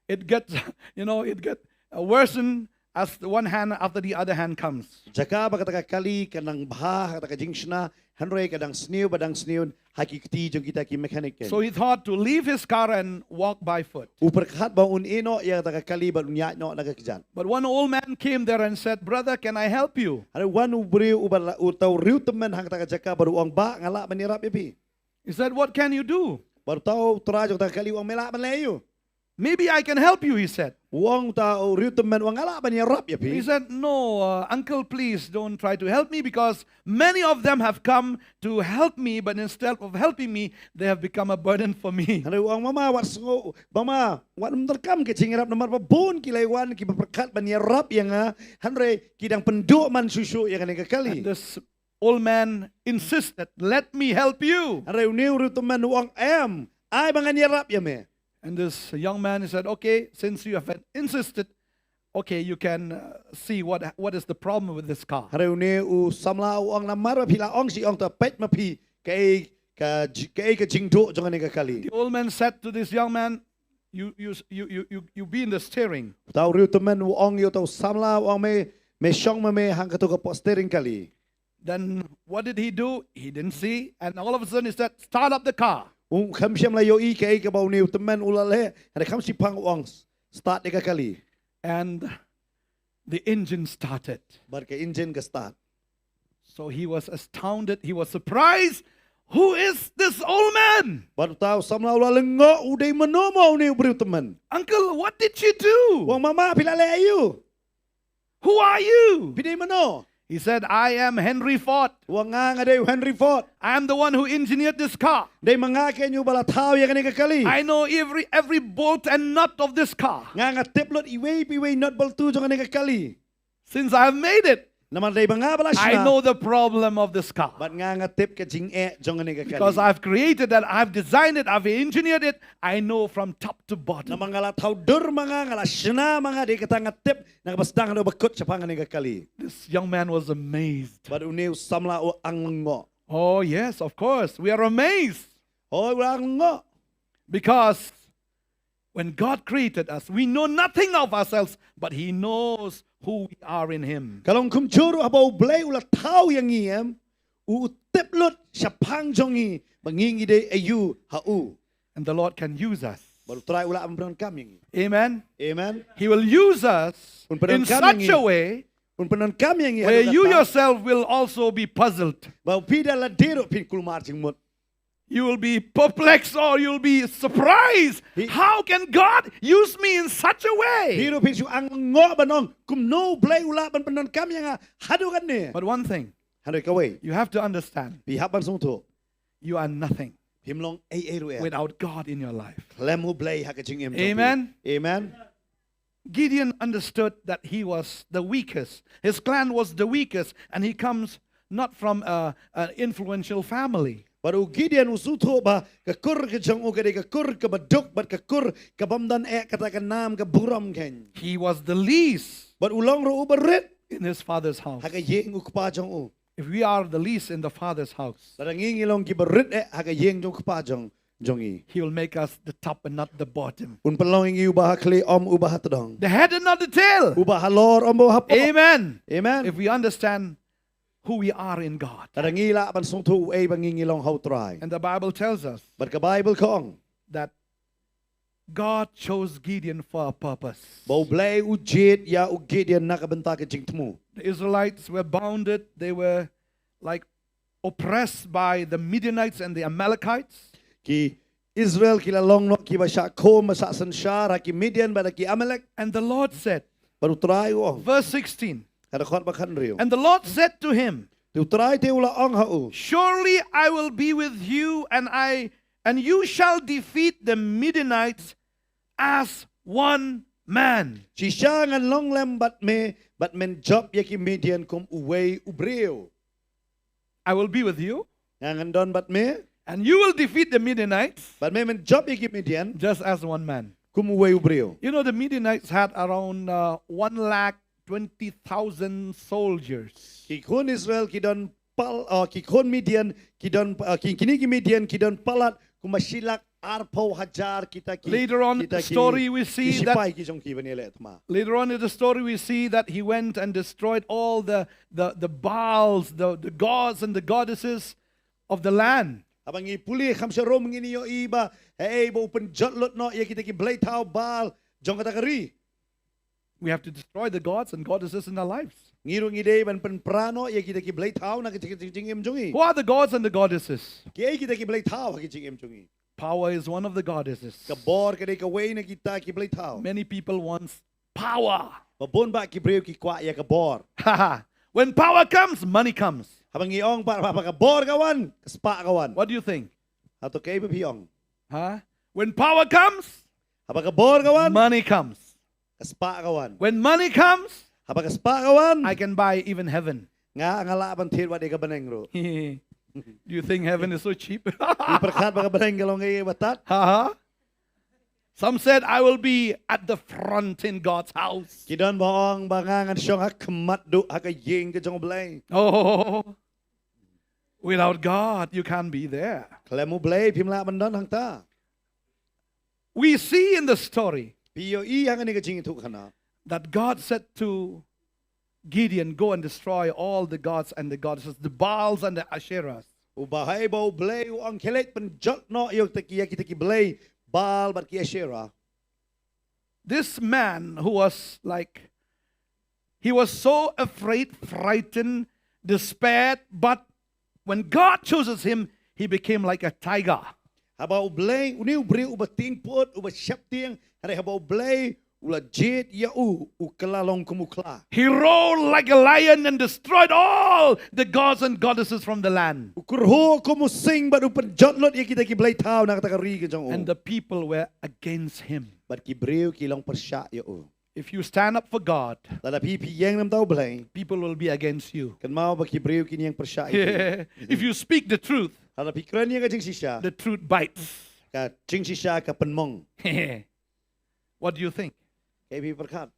It gets, you know, it get, uh, worsened as the one hand after the other hand comes. Jaka ba kata ka kali ka nang bha ha kata ka jingshna, hynrei ka dang sniew ba dang sniew ha ki kti jong kita ki mechanic kein. So he thought to leave his car and walk by foot. U pyrkhat ba un ïeh noh ïa kata ka kali bad un ïaid noh da ka kjat. But one old man came there and said, "Brother, can I help you?" Hynrei wan u briew uba la, uta u riewtymmen ha kata ka jaka bad u ong, "Bah, nga lah ban ïarap ïa phi?" He said, "What can you do?" Bad uta u trai jong kata ka kali u ong, "Me lah ban leh aïu?" Maybe I can help you, he said. U ong uta u riewtymmen, u ong nga lah ban ïarap ïa phi. He said, "No, uh, uncle, please don't try to help me, because many of them have come to help me, but instead of helping me, they have become a burden for me." Hynrei u ong, mama, wat sngew, mama, wat nym donkam ka jingïarap namar ba bun ki la wan kiba pyrkhat ban ïarap ïa nga, hynrei ki dang pynduh man shuh shuh ïa kane ka kali. And this old man insisted, "Let me help you." Hynrei une u riewtymmen u ong, em, ai ba ngan ïarap ïa me. And this young man, he said, "Okay, since you have insisted, okay, you can uh, see what what is the problem with this car." Hynrei une u samla u ong, namar ba phi la ong shi, ong, to peit ma phi kaei ka ji- kaei ka jingduh jong kane ka kali. The old man said to this young man, "You you you you you, you be in the steering." Uta u riewtymmen u ong ïa uta u samla, u ong, me me shong ma me ha kato ka poh steering kali. Then what did he do? He didn't see, and all of a sudden he said, "Start up the car." U kham shym la ïohi kaei kaba une u tymmen u la leh, hynrei kham shiphang u ong, start ïa ka kali. And the engine started. Bad ka engine ka start. So he was astounded, he was surprised. "Who is this old man?" Bad uta u samla u la lyngngoh, u dei mano mo une u briew tymmen. "Uncle, what did you do?" U ong, mama, phi la leh aïu? "Who are you?" Phi dei mano? He said, "I am Henry Ford. U ong, nga nga dei u Henry Ford. I am the one who engineered this car. Dei ma nga keiñ uba la thaw ïa kane ka kali. I know every every bolt and nut of this car. Nga nga tip lut iwei pa iwei nut boltu jong kane ka kali. Since I have made it, Namar dei ba nga ba la shna. I know the problem of this car. Bad nga nga tip ka jingeh jong kane ka kali. Because I've created that, I've designed it, I've engineered it, I know from top to bottom." Namar nga la thaw dur ma nga, nga la shna ma nga, dei kata nga tip na kaba sdang haduh ba kut shaphang kane ka kali. This young man was amazed. Bad une u samla u ang lyngngoh. Oh, yes, of course. We are amazed. Hooid, u ang lyngngoh. Because when God created us, we know nothing of ourselves, but He knows who we are in Him. Ka long kumjuh ruh haba U Blei u la thaw ïa ngi, em, u tip lut shaphang jong ngi ba ngi ngi dei aïu ha u. And the Lord can use us. Bad U Trai u lah ban pyndonkam ïa ngi. Amen. Amen. He will use us Un in pyndonkam ïa such ngi. A way Un pyndonkam ïa ngi where haduh you katta yourself will also be puzzled. ba phi da lade ruh phin kulmar jingmut. You will be perplexed or you'll be surprised. He- How can God use me in such a Phi way? ruh phin shu ang lyngngoh ban ong, kumno U Blei u lah ban pyndonkam ïa nga haduh katne. But one thing, Hynrei kawei, you have to understand, phi hap ban sngewthuh, you are nothing phim long ei ei ruh eh without God in your life. khlem U Blei ha ka jingim jong phi. Amen. Amen. Gideon understood that he was the weakest. His clan was the weakest, and he comes not from a, an influential family. Bad u Gideon u sngewthuh ba ka kur ka jong u ka dei ka kur kaba duk bad ka kur kabym don eh kata ka nam ka burom keiñ. He was the least Bad u long ruh uba rit in his father's house. ha ka ïing u kpa jong u. If we are the least in the father's house, Lada ngi ngi long kiba rit eh ha ka ïing jong u kpa jong jong ngi, he will make us the top and not the bottom. Un pynlong ïa ngi uba ha khlieh ym uba ha tdong. The head and not the tail. Uba halor ym uba hapoh. Amen. Amen. If we understand who we are in God. Lada ngi lah ban sngewthuh uei ba ngi ngi long ha U Trai. And the Bible tells us Bad ka Baibl ka ong that God chose Gideon for a purpose. ba U Blei u jied ïa u Gideon na ka bynta ka jingthmu. The Israelites were bounded, they were like oppressed by the Midianites and the Amalekites. Ki Israel ki la long noh kiba shah khum ba shah synshar ha ki Midian bad ha ki Amalek. And the Lord said, Bad U Trai u ong, verse sixteen, ha dkhot ba khathynriew. and the Lord said to him, Te U Trai te u la ong ha u, "Surely I will be with you, and I and you shall defeat the Midianites as one man." Shisha ngan long lem bad me bad men jop ïa ki Midian kum uwei u briew. I will be with you, Nga ngan don bad me and you will defeat the Midianites bad me men jop ïa ki Midian just as one man. Kum uwei u briew. You know, the Midianites had around uh, one lakh twenty thousand soldiers. Ki khun Israel ki don pal, uh, ki khun Midian ki don, uh, ki kine ki Midian ki don palat kumba shi lak arphew hajar kita ki. Later on in kita the ki- story, we ki see that sipai ki jong ki ba ngi leh thma. Later on in the story, we see that he went and destroyed all the, the, the Baals, the, the gods and the goddesses of the land. Haba ngi pule kham sharum ngin ïohi ba, hei, ba u pynjot lut noh ïa kita ki blei thaw Baal jong kata ka ri. We have to destroy the gods and goddesses in our lives. Ngi ruh ngi dei ban pynpra noh ïa kita ki blei thaw na ka jing- jing- jingim jong ngi. Who are the gods and the goddesses? Kiei kita ki blei thaw ha ka jingim jong ngi? Power is one of the goddesses. Ka bor ka dei kawei na kita ki blei thaw. Many people want power. Ba bun bah ki briew ki kwah ïa ka bor. When power comes, money comes. Haba ngi ong ba, ba, ba ka bor ka wan, ka spah ka wan. What do you think? Hato kaei ba phi ong? Huh? When power comes, Haba ka bor ka wan, money comes. Ka spah ka wan. When money comes, Haba ka spah ka wan, I can buy even heaven. Nga, nga lah ban thied wat ïa ka bneng ruh. Do you think heaven is so cheap? Phi pyrkhat ba ka bneng ka long kaei ba tad? Huh? Some said, "I will be at the front in God's house." Ki don ba ong ba nga ngan shong ha khmat duh ha ka ïing ka jong U Blei. Oh, without God, you can't be there. Khlem U Blei phim lah ban don hangta. We see in the story Phi ïohi ha kane ka jingïathuhkhana that God said to Gideon, "Go and destroy all the gods and the goddesses, the Baals and the Asherahs." Uba hai ba U Blei u ong khie leit pynjot noh ïa kita ki, ïa kita ki blei Baal bad ki Asherah. This man who was like, he was so afraid, frightened, despaired, but when God chooses him, he became like a tiger. Haba U Blei, une u briew uba tieng put, uba sheptieng, hynrei haba U Blei u la jied ïa u, u kylla long kum u khla. He roared like a lion and destroyed all the gods and goddesses from the land. U kyrhuh kum u sing bad u pynjot lut ïa kita ki blei thaw na kata ka ri ka jong u. And the people were against him. Bad ki briew ki long pyrshah ïa u. If you stand up for God, Lada phi, phi ïeng namar U Blei, people will be against you. kynmaw ba ki briew kin ïeng pyrshah ïa phi. If you speak the truth, Lada phi kren ïa ka jingshisha, the truth bites. ka jingshisha ka pynmong. What do you think? Kaei phi pyrkhat?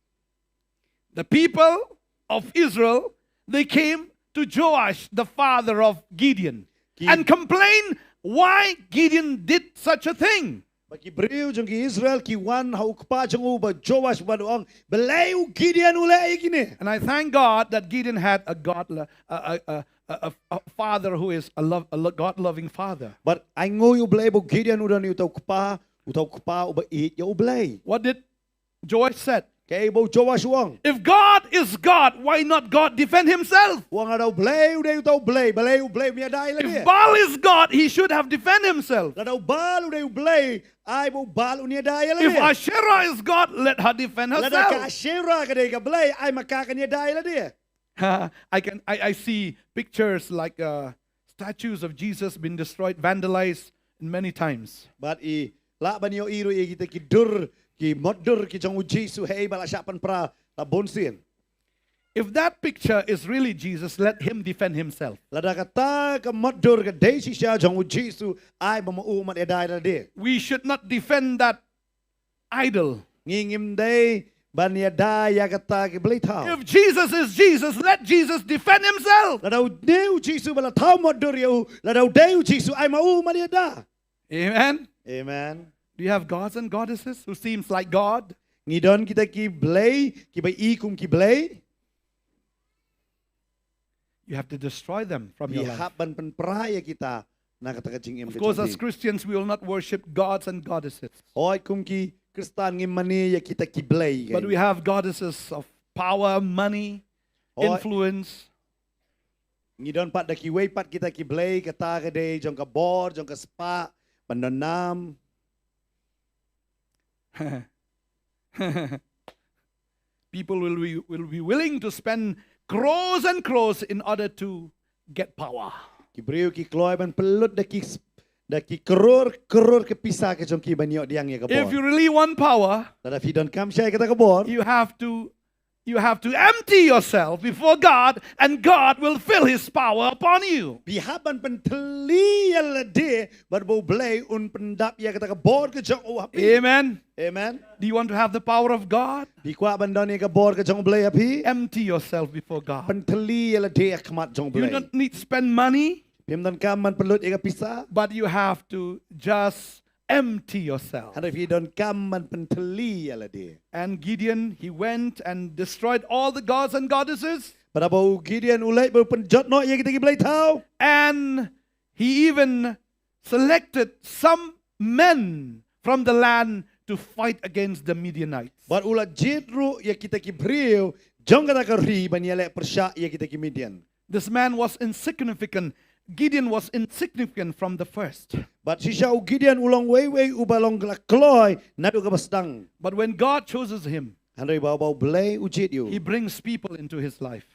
The people of Israel, they came to Joash, the father of Gideon, Ki- and complained why Gideon did such a thing. Ba ki briew jong ki Israel ki wan ha u kpa jong u, ba Joash, bad u ong, balei u Gideon u leh ïa kine. And I thank God that Gideon had a God, lo- a, a, a, a, a father who is a, love, a lo- God-loving father. Bad ai nguh ïa U Blei ba u Gideon u don ïa uta u kpa, uta u kpa uba ïeit ïa U Blei. What did Joash said? Kaei ba u Joash u ong? If God is God, why not God defend himself? U ong lada U Blei u dei uta U Blei, balei U Blei um ïada ïa lade? If Baal is God, he should have defended himself. Lada u Baal u dei U Blei, ai ba u Baal un ïada ïa lade. If Asherah is God, let her defend Lada ka herself. Asherah ka dei ka blei, ai ma ka kan ïada ïa lade. I can I, I see pictures like uh, statues of Jesus been destroyed, vandalized in many times. Bad i lah ban ïohi ruh ïa kita ki dur, ki mot dur ki jong u Jisu, hei ba la shah pynpra la bun sien. If that picture is really Jesus, let him defend himself. Lada kata ka mot dur ka dei shisha jong u Jisu, ai ba ma u mat ïada ïa lade. We should not defend that idol. Ngi ngim dei ban ïada ïa kata ki blei thaw. If Jesus is Jesus, let Jesus defend himself. Lada u dei u Jisu ba la thaw mot dur ïa u, lada u dei u Jisu, ai ma u mat ïada. Amen. Amen. Do you have gods and goddesses who seems like God? Ngi don kita ki blei, kiba i kum ki blei. You have to destroy them from your Phi life. hap ban pynpra ïa kita na kata ka jingim Of ka course, jong as phi. Christians, we will not worship gods and goddesses. Hooid, kum ki Khristan ngim mane ïa kita ki blei. But we have goddesses of power, money, Hooid. Influence. Ngi don pat da kiwei pat kita ki blei, kata ka dei jong ka bor, jong ka spah, ban don nam. People will be, will be willing to spend crores and crores in order to get power. Ki briew ki kloi ban pynlut da ki, da ki kror, kror ki pisa ki jong ki ban ïoh pdiang ïa ka bor. If you really want power, Lada phi donkam shai kata ka bor, you have to you have to empty yourself before God, and God will fill his power upon you. phi hap ban pynthylli ïa lade, bad ba U Blei un pyndap ïa kata ka bor ka jong u ha phi. Amen. Amen. Do you want to have the power of God? Phi kwah ban don ïa ka bor ka jong U Blei ha phi. Empty yourself before God. Pynthylli ïa lade ha khmat jong U You Blei. don't need spend money, Phim donkam ban pynlut ïa ka pisa. But you have to just empty yourself. Hynrei phi donkam ban pynthylli ïa lade. And Gideon, he went and destroyed all the gods and goddesses. Bad haba u Gideon u leit bad u pynjot noh ïa kita ki blei thaw. And he even selected some men from the land to fight against the Midianites. Bad u la jied ruh ïa kita ki briew jong kata ka ri ban ïaleh pyrshah ïa kita ki Midian. This man was insignificant. Gideon was insignificant from the first. Bad shisha u Gideon u long wei wei uba long la kloi naduh kaba sdang. But when God chooses him, Hynrei ba ba U Blei u jied ïa u, he brings people into his life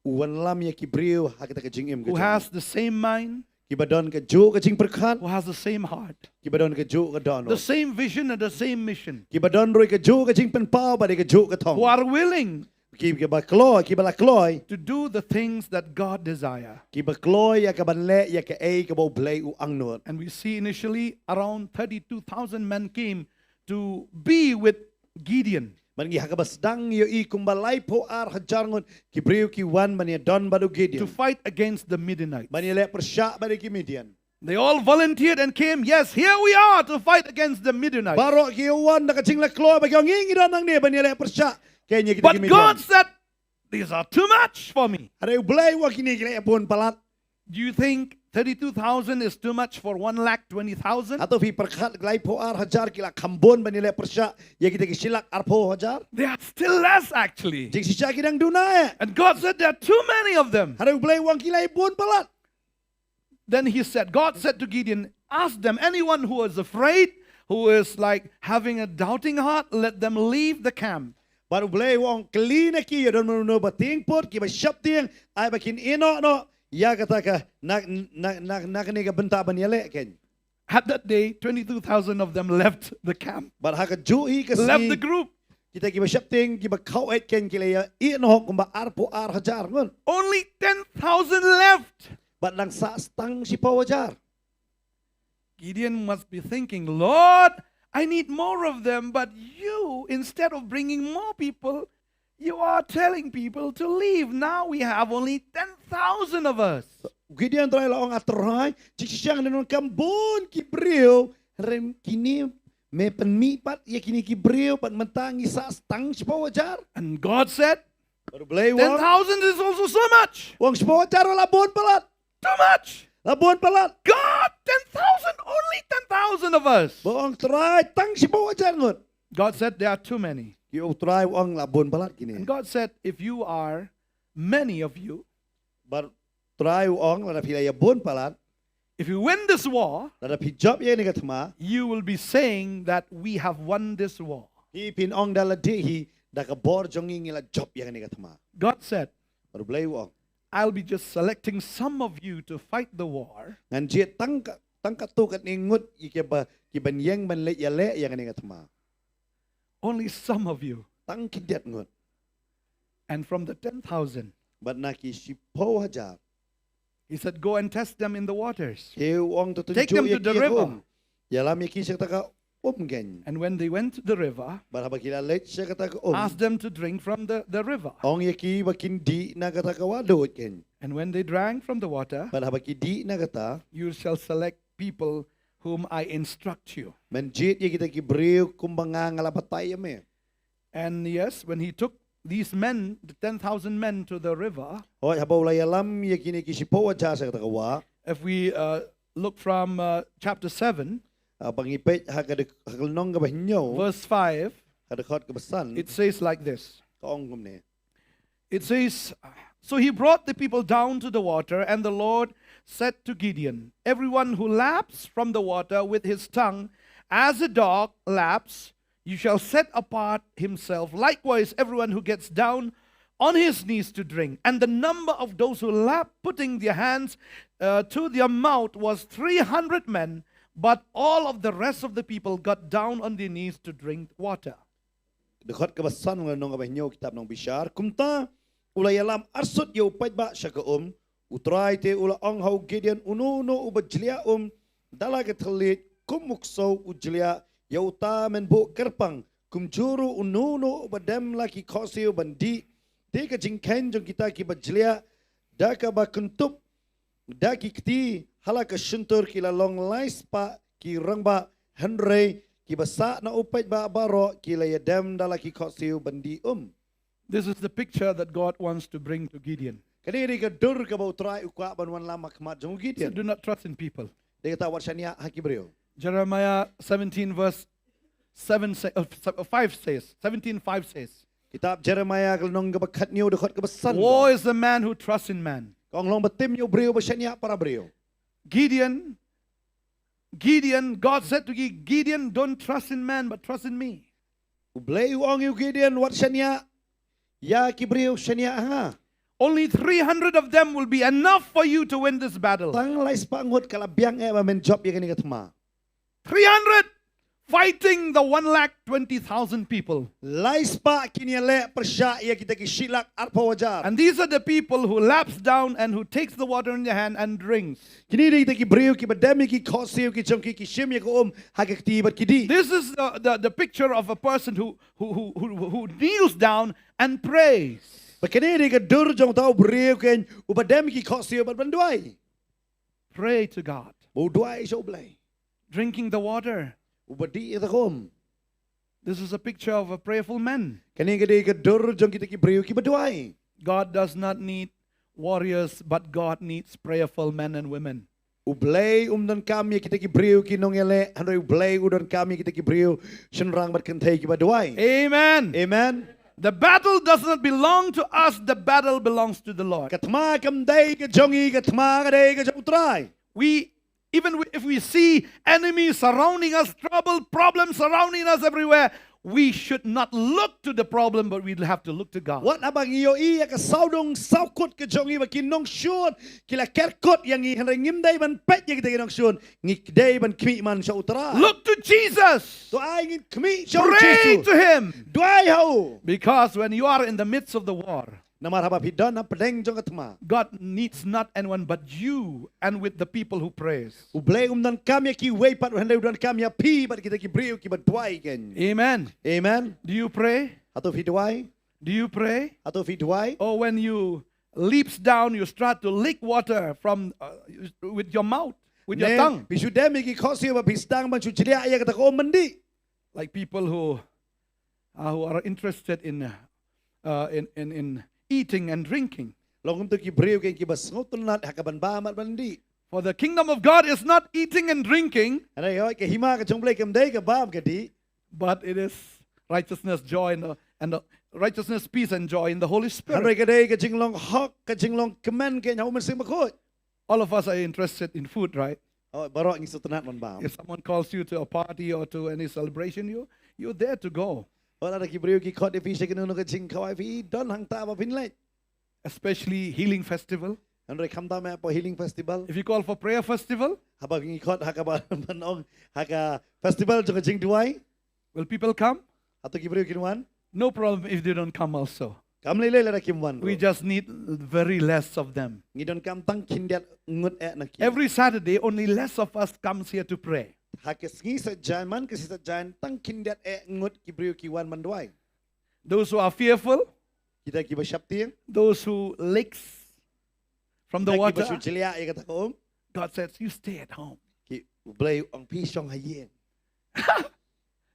u wanlam ïa ki briew ha kata ka jingim ka who jong u. Has the same mind, Kiba don kajuh ka jingpyrkhat, who has the same heart, kiba don kajuh ka dohnud, the same vision and the same mission, kiba don ruh kajuh ka jingpynpaw bad kajuh ka thong. Who are willing Ki, kiba kloi, kiba la kloi, to do the things that God desire. Kiba kloi ïa kaban leh ïa kaei kaba U Blei u angnud. And we see initially around thirty-two thousand men came to be with Gideon. Bad ngi ha kaba sdang ïohi kumba laiphew ar hajar ngut ki briew ki wan ban ïadon bad u Gideon. To fight against the Midianites. Ban ïaleh pyrshah bad ki Midian. They all volunteered and came. Yes, here we are to fight against the Midianites. Baroh ki wan da ka jinglakloi ba ki ong ngi don hangne ban ïaleh pyrshah. Kane kita ki Midian. But God said, these are too much for me. Hynrei U Blei u ong kine ki la bun palat. Do you think thirty-two thousand is too much for one lakh twenty thousand? Hato phi pyrkhat laiphew ar hajar ki la kham bun ban ïaleh pyrshah ïa kita ki shilak arphew hajar? They are still less actually. Jingshisha ki dang duna eh. And God said there are too many of them. Hynrei U Blei u ong ki la bun palat. Then he said, God said to Gideon, ask them, anyone who is afraid, who is like having a doubting heart, let them leave the camp. Bad U Blei u ong kylli na ki, ïa don mano mano ba tieng put, kiba sheptieng, ai ba kin ïeh noh noh ïa kata ka na na na na kane ka bynta ban ïaleh kein. At that day, twenty-two thousand of them left the camp. Bad ha kajuh hi ka Left sngi, the group. Kita kiba sheptieng, kiba khaw eit kein ki la ïa ïeh noh kumba arphew ar hajar ngut. Only ten thousand left. Bad nang sah tang shiphew hajar. Gideon must be thinking, Lord, I need more of them, but you, instead of bringing more people, you are telling people to leave. Now we have only ten thousand of us. Gideon Trai la ong, ah Trai, jingshisha ngi donkam bun ki briew, hynrei kine me pynmih pat ïa kine ki briew, bad mynta ngi sah tang shiphew hajar. And God said, Bad U Blei u ten ong, thousand is also so much. u ong shiphew hajar la bun palat. Too much. La bun palat. God, ten thousand, only ten thousand of us. Bad u ong Trai tang shiphew hajar ngut. God said, there are too many. Ki ong Trai u ong la bun palat kine. And God said, if you are many of you, Bad Trai u ong lada phi la ïa bun palat, if you win this war, lada phi jop ïa kane ka thma, you will be saying that we have won this war. phi phin ong da lade hi, da ka bor jong ngi ngi la jop ïa kane ka thma. God said, Bad U Blei u ong, I'll be just selecting some of you to fight the war. Ngan jied tang ka, tang katto katne ngut ïa kiba, kiban ïeng ban leit ïaleh ïa kane ka thma. Only some of you. Tang khyndiat ngut. And from the ten thousand, Bad na ki shiphew hajar, he said, go and test them in the waters. te u ong to tynjuh Take them ïa to the ki ha ka river. um. Ïalam ïa ki sha kata ka um kein. And when they went to the river, Bad haba ki la leit sha kata ka um, ask them to drink from the, the river. ong ïa ki ba kin dih na kata ka wahduid kein. And when they drank from the water, Bad haba ki dih na kata, you shall select people whom I instruct you. men jied ïa kita ki briew kumba nga nga la batai ïa me. And yes, when he took these men, the ten thousand men, to the river, Hooid, haba u la ïalam ïa kine ki shiphew hajar sha kata ka wah. If we uh, look from uh, chapter seven, Ah, ba ngi peit ha ka dek-, ha ka lynnong kaba hynñiew, verse five, ha ka dkhot kaba san, it says like this. Ka ong kumne. It says, so he brought the people down to the water, and the Lord said to Gideon, everyone who laps from the water with his tongue, as a dog laps, you shall set apart himself. Likewise, everyone who gets down on his knees to drink. And the number of those who lapped, putting their hands uh, to their mouth, was three hundred men, but all of the rest of the people got down on their knees to drink water. Dkhot kaba san, lynnong kaba hynñiew, kitab Nongbishar. Kumta u la ïalam arsut ïa u paidbah sha ka um. U Trai te u la ong ha u Gideon, uno uno uba jliah um da la ka thylliej kum u ksew u jliah, ïa uta men buh kyrpang. Kumjuh ruh uno uno uba dem la ki khohsiew ban dih. Te ka jingkheiñ jong kita kiba jliah da kaba kyntup da ki kti ha la ka shyntur ki la long lai spah ki rangbah, hynrei kiba sah na u paidbah baroh ki la ïadem da la ki khohsiew ban dih um. This is the picture that God wants to bring to Gideon. Kane ka dei ka dur kaba u Trai u kwah ban wanlam ha khmat jong u So Gideon. Do not trust in people. Dei kata wat shaniah ha ki briew. Jeremiah seventeen verse seven say, uh, se- uh, five says, seventeen five says, Kitab Jeremiah ka lynnong kaba khathynñiew, dkhot kaba san. woe is the man who trusts in man. Ka ong long ba tim ïa u briew ba shaniah para briew. Gideon, Gideon, God said to Gi- Gideon, "Don't trust in man, but trust in me." U Blei u ong ïa u Gideon, wat shaniah ïa ki briew, shaniah ha nga. Only three hundred of them will be enough for you to win this battle. Tang lai spah ngut ka la biang eh ba men jop ïa kane ka thma. Three hundred fighting the one lakh twenty thousand people. Lai spah kin ïaleh pyrshah ïa kita ki shi lak arphew hajar. And these are the people who laps down and who takes the water in their hand and drinks. Kine dei kita ki briew kiba dem ïa ki khohsiew ki jong ki, ki shim ïa ka um ha ka kti bad ki dih. This is the, the, the picture of a person who, who, who, who, who kneels down and prays. Bad kane dei ka dur jong uta u briew keiñ uba dem ïa ki khohsiew bad ban duwai. Pray to God. Ba u duwai sha u Blei. Drinking the water. Uba dih ïa ka um. This is a picture of a prayerful man. Kane ka dei ka dur jong kita ki briew kiba duwai. God does not need warriors, but God needs prayerful men and women. U Blei um donkam ïa kita ki briew ki nongïaleh, hynrei u Blei u donkam ïa kita ki briew shynrang bad kynthei kiba duwai. Amen. Amen. The battle does not belong to us, the battle belongs to the Lord. Ka thma kam dei ka jong ngi, ka thma ka dei ka jong u Trai. We, even if we see enemies surrounding us, trouble, problems surrounding us everywhere, we should not look to the problem, but we have to look to God. Wat haba ngi ïohi ïa ka sawdong sawkut ka jong ngi ba ki nongshun ki la kerkut ïa ngi, hynrei ngim dei ban peit ïa kita ki nongshun, ngi dei ban khmih man sha u Trai. Look to Jesus. To ai ngin khmih sha u Jisu. Pray to him. Duwai ha u. Because when you are in the midst of the war, namar haba phi don hapdeng jong ka thma, God needs not anyone but you and with the people who prays. U Blei um donkam ïa kiwei pat, hynrei u donkam ïa phi bad kita ki briew kiba duwai keiñ. Amen. Amen. Do you pray? Hato phi duwai? Do you pray? Hato phi duwai? Or when you leaps down, you start to lick water from, uh, with your mouth, with your tongue. Ne phi shu dem ïa ki khohsiew bad phi sdang ban shu jliah ïa kata ka um ban dih. Like people who, uh, who are interested in, uh, uh, in, in, in eating and drinking. Long kumto ki briew keiñ kiba sngewtynnat ha ka ban bam bad ban dih. For the kingdom of God is not eating and drinking. Hynrei ka hima ka jong u Blei kam dei ka bam ka dih. But it is righteousness, joy, and the, and the righteousness, peace, and joy in the Holy Spirit. Hynrei ka dei ka jinglong hok, ka jinglong kmen keiñ ha u Mynsiem Bakhuid. All of us are interested in food, right? Oh, baroh ngi sngewtynnat ban bam. If someone calls you to a party or to any celebration, you, you're there to go. Wat lada ki briew ki khot ïa phi sha kano kano ka jingkhawai, phi don hangta ba phin leit. Especially healing festival. Hynrei khamtam eh hapoh healing festival. If you call for prayer festival, haba ngi khot ha kaba ban ong ha ka festival jong ka jingduwai, will people come? Hato ki briew kin wan? No problem if they don't come also. Kam lei lei lada kim wan ruh. We just need very less of them. Ngi donkam tang khyndiat ngut eh na ki. Every Saturday, only less of us comes here to pray. Ha ka sngi Saitjaiñ, man ka sngi Saitjaiñ, tang khyndiat eh ngut ki briew ki wan ban duwai. Those who are fearful, kita kiba sheptieng, those who licks from the water, kita kiba shu jliah ïa kata ka um, God says, "You stay at home." Ki, u Blei u ong, "Phi shong ha ïing."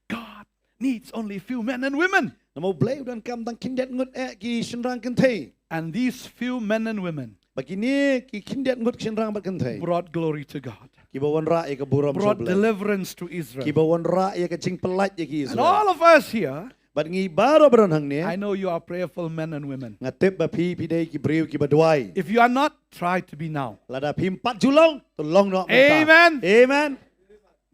God needs only few men and women. Namar u Blei u donkam tang khyndiat ngut eh ki shynrang kynthei. And these few men and women, bad kine ki khyndiat ngut ki shynrang bad kynthei, brought glory to God. Kiba wanrah ïa ka burom jong u Blei. Brought deliverance to Israel. Kiba wanrah ïa ka jingpyllait ïa ki Israel. And all of us here, bad ngi baroh ba don hangne, I know you are prayerful men and women. Nga tip ba phi, phi dei ki briew kiba duwai. If you are not, try to be now. Lada phim pat ju long, to long noh mynta. Amen. Amen.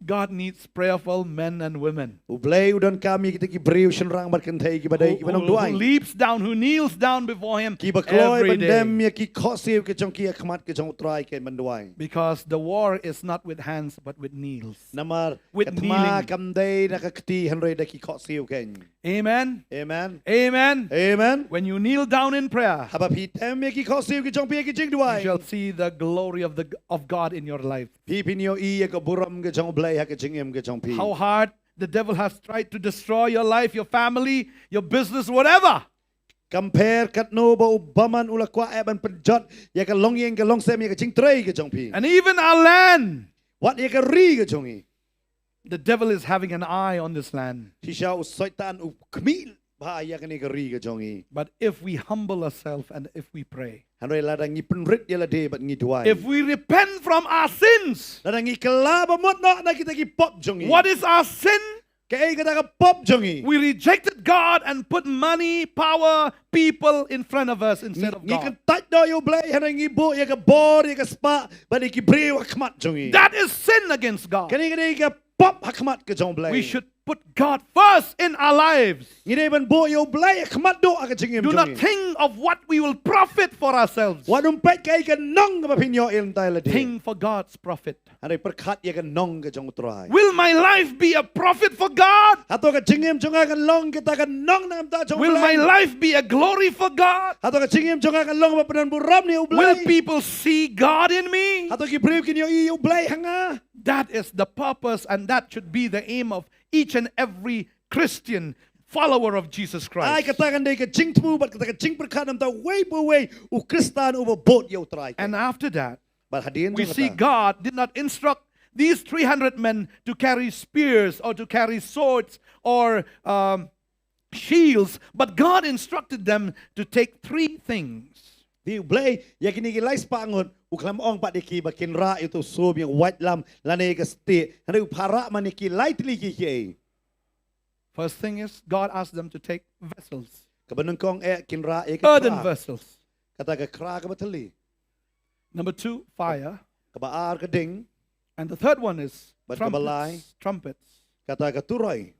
God needs prayerful men and women. U Blei u donkam ïa kita ki briew shynrang bad kynthei kiba dei kiba nongduwai. Who, who, who leaps down, who kneels down before him every day. Kiba kloi ban dem ïa ki khohsiew ki jong ki ha khmat ka jong u Trai keiñ ban duwai. Because the war is not with hands, but with knees. Namar ka thma kam dei na ka kti, hynrei da ki khohsiew keiñ. Amen. Amen. Amen. Amen. When you kneel down in prayer, haba phi dem ïa ki khohsiew ki jong phi ha ki jingduwai, you shall see the glory of the, of God in your life. Phi, phin ïohi ïa ka burom ka jong u Blei ha ka jingim ka jong phi. How hard the devil has tried to destroy your life, your family, your business, whatever. Kam pher katno ba u bymman u la kwah eh ban pynjot ïa ka longïing ka longsem, ïa ka jingtrei ka jong phi. And even our land. Wat ïa ka ri ka jong ngi. The devil is having an eye on this land. Shisha u Soitan u khmih bha ïa kane ka ri ka jong ngi. But if we humble ourselves and if we pray, hynrei lada ngi pynrit ïa lade bad ngi duwai, if we repent from our sins, lada ngi kylla ba mut noh na kita ki pop jong ngi. What is our sin? Kaei kata ka pop jong ngi? We rejected God and put money, power, people in front of us instead of God. Ngi kyntait noh ïa U Blei, hynrei ngi buh ïa ka bor, ïa ka spah bad ïa ki briew ha khmat jong ngi. That is sin against God. Kane ka dei ka pop ha khmat ka jong U Blei. We should put God first in our lives. Ngi dei ban buh ïa U Blei ha khmat duh ha ka jingim jong ngi. Do not think of what we will profit for ourselves. Wat nym peit kaei ka nong kaba phin ïoh ïa lade. Think for God's profit. Hynrei pyrkhat ïa ka nong ka jong U Trai. Will my life be a profit for God? Hato ka jingim jong nga kan long kata ka nong na ka bynta jong U Blei? Will my life be a glory for God? Hato ka jingim jong nga kan long ba pynburom ïa U Blei? Will people see God in me? Hato ki briew kin ïohi ïa U Blei ha nga? That is the purpose, and that should be the aim of each and every Christian follower of Jesus Christ. Ai kata kan dei ka jingthmu bad kata ka jingpyrkhat na ka bynta uwei pa uwei u Khristan uba bud ïa U Trai. And after that, bad hadien jong kata, we see God did not instruct these three hundred men to carry spears or to carry swords or, um, shields, but God instructed them to take three things. Te U Blei, ïa kine ki lai spah ngut, u khlem ong pat ïa ki ba kin rah ïa uto u sum, ïa u waitlam, lane ïa ka stieh. Hynrei u phah rah man ïa ki lai tylli ki, ki. First thing is, God asked them to take vessels. Kaba nyngkong eh kin rah ïa ka khra. Earthen vessels. Kata ka khra kaba thylli. Number two, fire. Kaba ar ka ding. And the third one is trumpets. Bad kaba lai, trumpets. Kata ka turoi.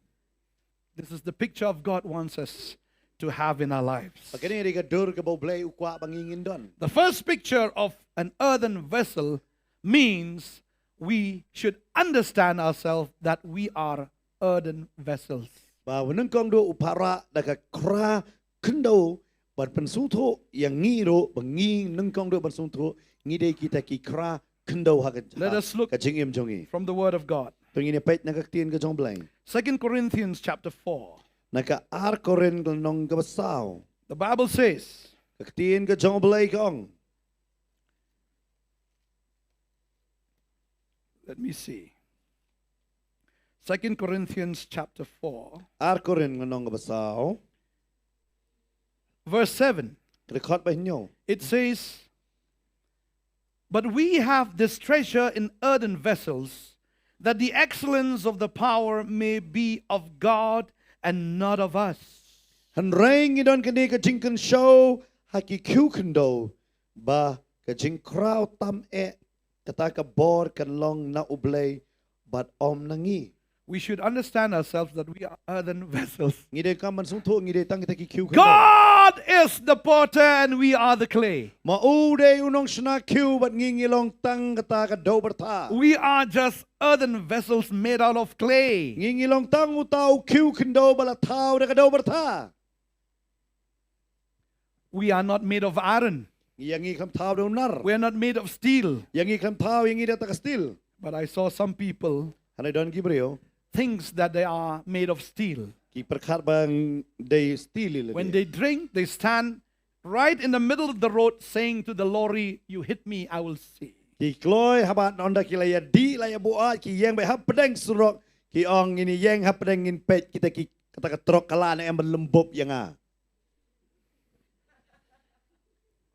This is the picture of God wants us to have in our lives. Bad kane ka dei ka dur kaba U Blei u kwah ba ngi ngin don. The first picture of an earthen vessel means we should understand ourselves that we are earthen vessels. Ba u nyngkong duh u phah rah da ka khra khyndew, ban pynsngewthuh ïa ngi ruh ba ngi nyngkong duh ban sngewthuh ngi dei kita ki khra khyndew ha ka, ha ka jingim jong ngi. Let us look from the word of God. To ngin ïa peit na ka ktien ka jong U Blei. Second Corinthians chapter four. Na ka ar Korinth lynnong kaba saw. The Bible says, ka ktien ka jong U Blei ka ong. Let me see. Second Corinthians chapter four. Ar Korinth lynnong kaba saw. Verse seven. Ka dkhot ba hynñiew. It says, "But we have this treasure in earthen vessels, that the excellence of the power may be of God and not of us." Hynrei ngi don kane ka jingkynshew ha ki khiew khyndew, ba ka jingkhraw tam eh kata ka bor kan long na U Blei bad ym na ngi. We should understand ourselves that we are earthen vessels. Ngi dei kam ban sngewthuh ngi dei tang kita ki khiew khyndew. God is the potter and we are the clay. Ma u dei u nongshna khiew bad ngi ngi long tang kata ka dew byrtha. We are just earthen vessels made out of clay. Ngi ngi long tang uta u khiew khyndew ba la thaw da ka dew byrtha. We are not made of iron. Ïa ngi khlem thaw da u nar. We are not made of steel. Ïa ngi khlem thaw ïa ngi da ta ka steel. But I saw some people, hynrei don ki briew, thinks that they are made of steel. Ki pyrkhat ba dei steel ïa lade. When they drink, they stand right in the middle of the road saying to the lorry, "You hit me, I will see." Ki kloi haba ynda ki la ïa dih la ïa buaid ki ïeng beit hapdeng surok, ki ong, "Ngin ïeng hapdeng ngin peit kita ki, kata ka trok ka la ne em ban lymbup ïa nga."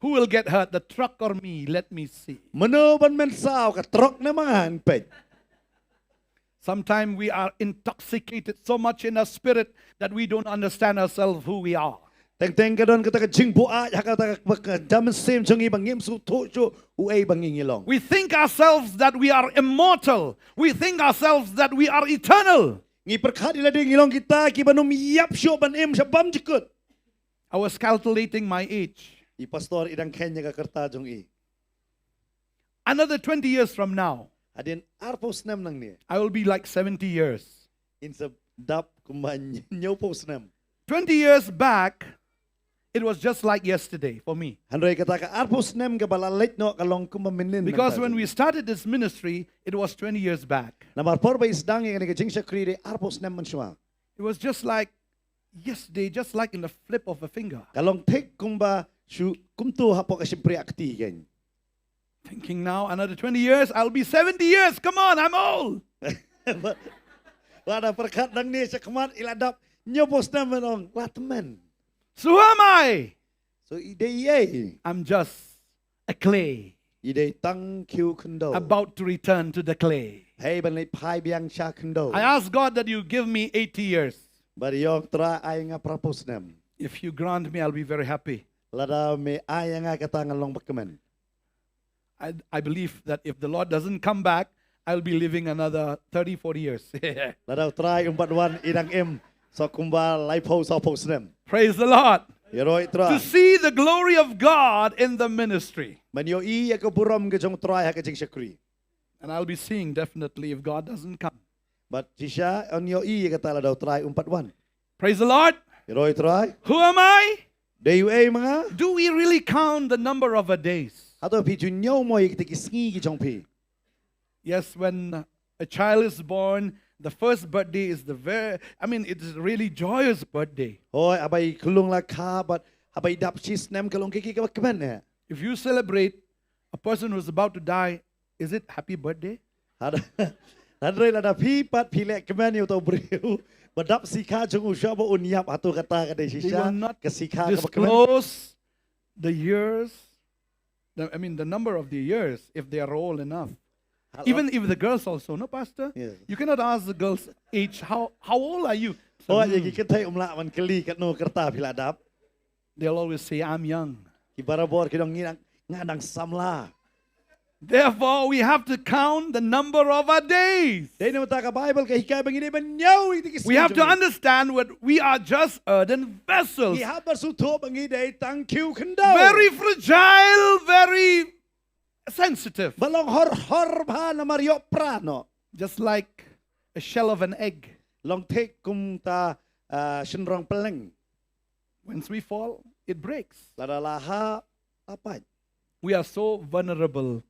Who will get hurt, the truck or me? Let me see. Mano ban mynsaw, ka trok ne ma nga, ngin peit. Sometimes we are intoxicated so much in our spirit that we don't understand ourselves, who we are. Teng teng ka don kata ka jingbuaid ha kata ka, ka jam mynsiem jong ngi ba ngim sngewthuh shuh uei ba ngi ngi long. We think ourselves that we are immortal. We think ourselves that we are eternal. Ngi pyrkhat ïa lade ngi long kita kiba nym ïap shuh ban im sha bymjukut. I was calculating my age. I pastor i dang kheiñ ïa ka rta jong i. Another twenty years from now, hadien arphew snem nangne, I will be like seventy years. In sa dap kumba hynñiewphew snem. Twenty years back, it was just like yesterday for me. Hynrei kata ka arphew snem kaba la leit noh ka long kumba mynnin. Because when we started this ministry, it was twenty years back. Namar por ba i sdang ïa kane ka jingshakri dei arphew snem mynshuwa. It was just like yesterday, just like in the flip of a finger. Ka long thik kumba shu kumto hapoh ka shympriah kti kein. Thinking now, another twenty years, I'll be seventy years. Come on, I'm old. Wat da pyrkhat nangne shakhmat i la dap hynñiewphew snem, men ong la tymmen. So who am I? So i dei i ei? I'm just a clay. I dei tang ki khyndew. About to return to the clay. Hei ban leit phai biang sha khyndew. I ask God that you give me eighty years. Bad i ong Trai ai nga phra phew snem. If you grant me, I'll be very happy. Lada me ai nga kata ngan long bakmen. I, I believe that if the Lord doesn't come back, I'll be living another thirty, forty years. Lada u Trai um pat wan i dang im sa kumba laiphew sawphew snem. Praise the Lord. Ïaroh ïa u Trai. To see the glory of God in the ministry. Ban ïohi ïa ka burom ka jong u Trai ha ka jingshakri. And I'll be seeing definitely if God doesn't come. Bad shisha yn ïohi ïa kata lada u Trai um pat wan. Praise the Lord. Ïaroh ïa u Trai. Who am I? Dei uei ma nga? Do we really count the number of our days? Hato phi ju ñiew mo ïa kita ki sngi ki jong phi? Yes, when a child is born, the first birthday is the very, I mean, it is really joyous birthday. Hooid, haba i khyllung la kha bad haba i dap shi snem ka long ka ki kaba kmen eh. If you celebrate a person who's about to die, is it happy birthday? Hynrei lada phi pat phi leh kmen ïa uta u briew ba dap shi kha jong u shuwa ba un ïap, hato kata ka dei shisha ka shi kha kaba kmen? Disclose the years, the, I mean, the number of the years, if they are old enough. Even if the girls also, no, Pastor? Yes. You cannot ask the girls' age, how, how old are you? Hooid, ïa ki kynthei um lah ban kylli katno ka rta phi la dap. They'll always say, I'm young. Ki barabor ki dang ngi dang, nga dang samla. Therefore, we have to count the number of our days. Dei namar kata ka Baibl ka hikai ba ngi dei ban ñiew ïa ki sngi. We have to understand what we are, just earthen vessels. Ngi hap ban sngewthuh ba ngi dei tang ki khyndew. Very fragile, very sensitive. Ba long hor hor bha namar ïoh pra noh. Just like a shell of an egg. Long thik kum ta, ah, shynrong pylleng. Once we fall, it breaks. Lada la hap, la pait. We are so vulnerable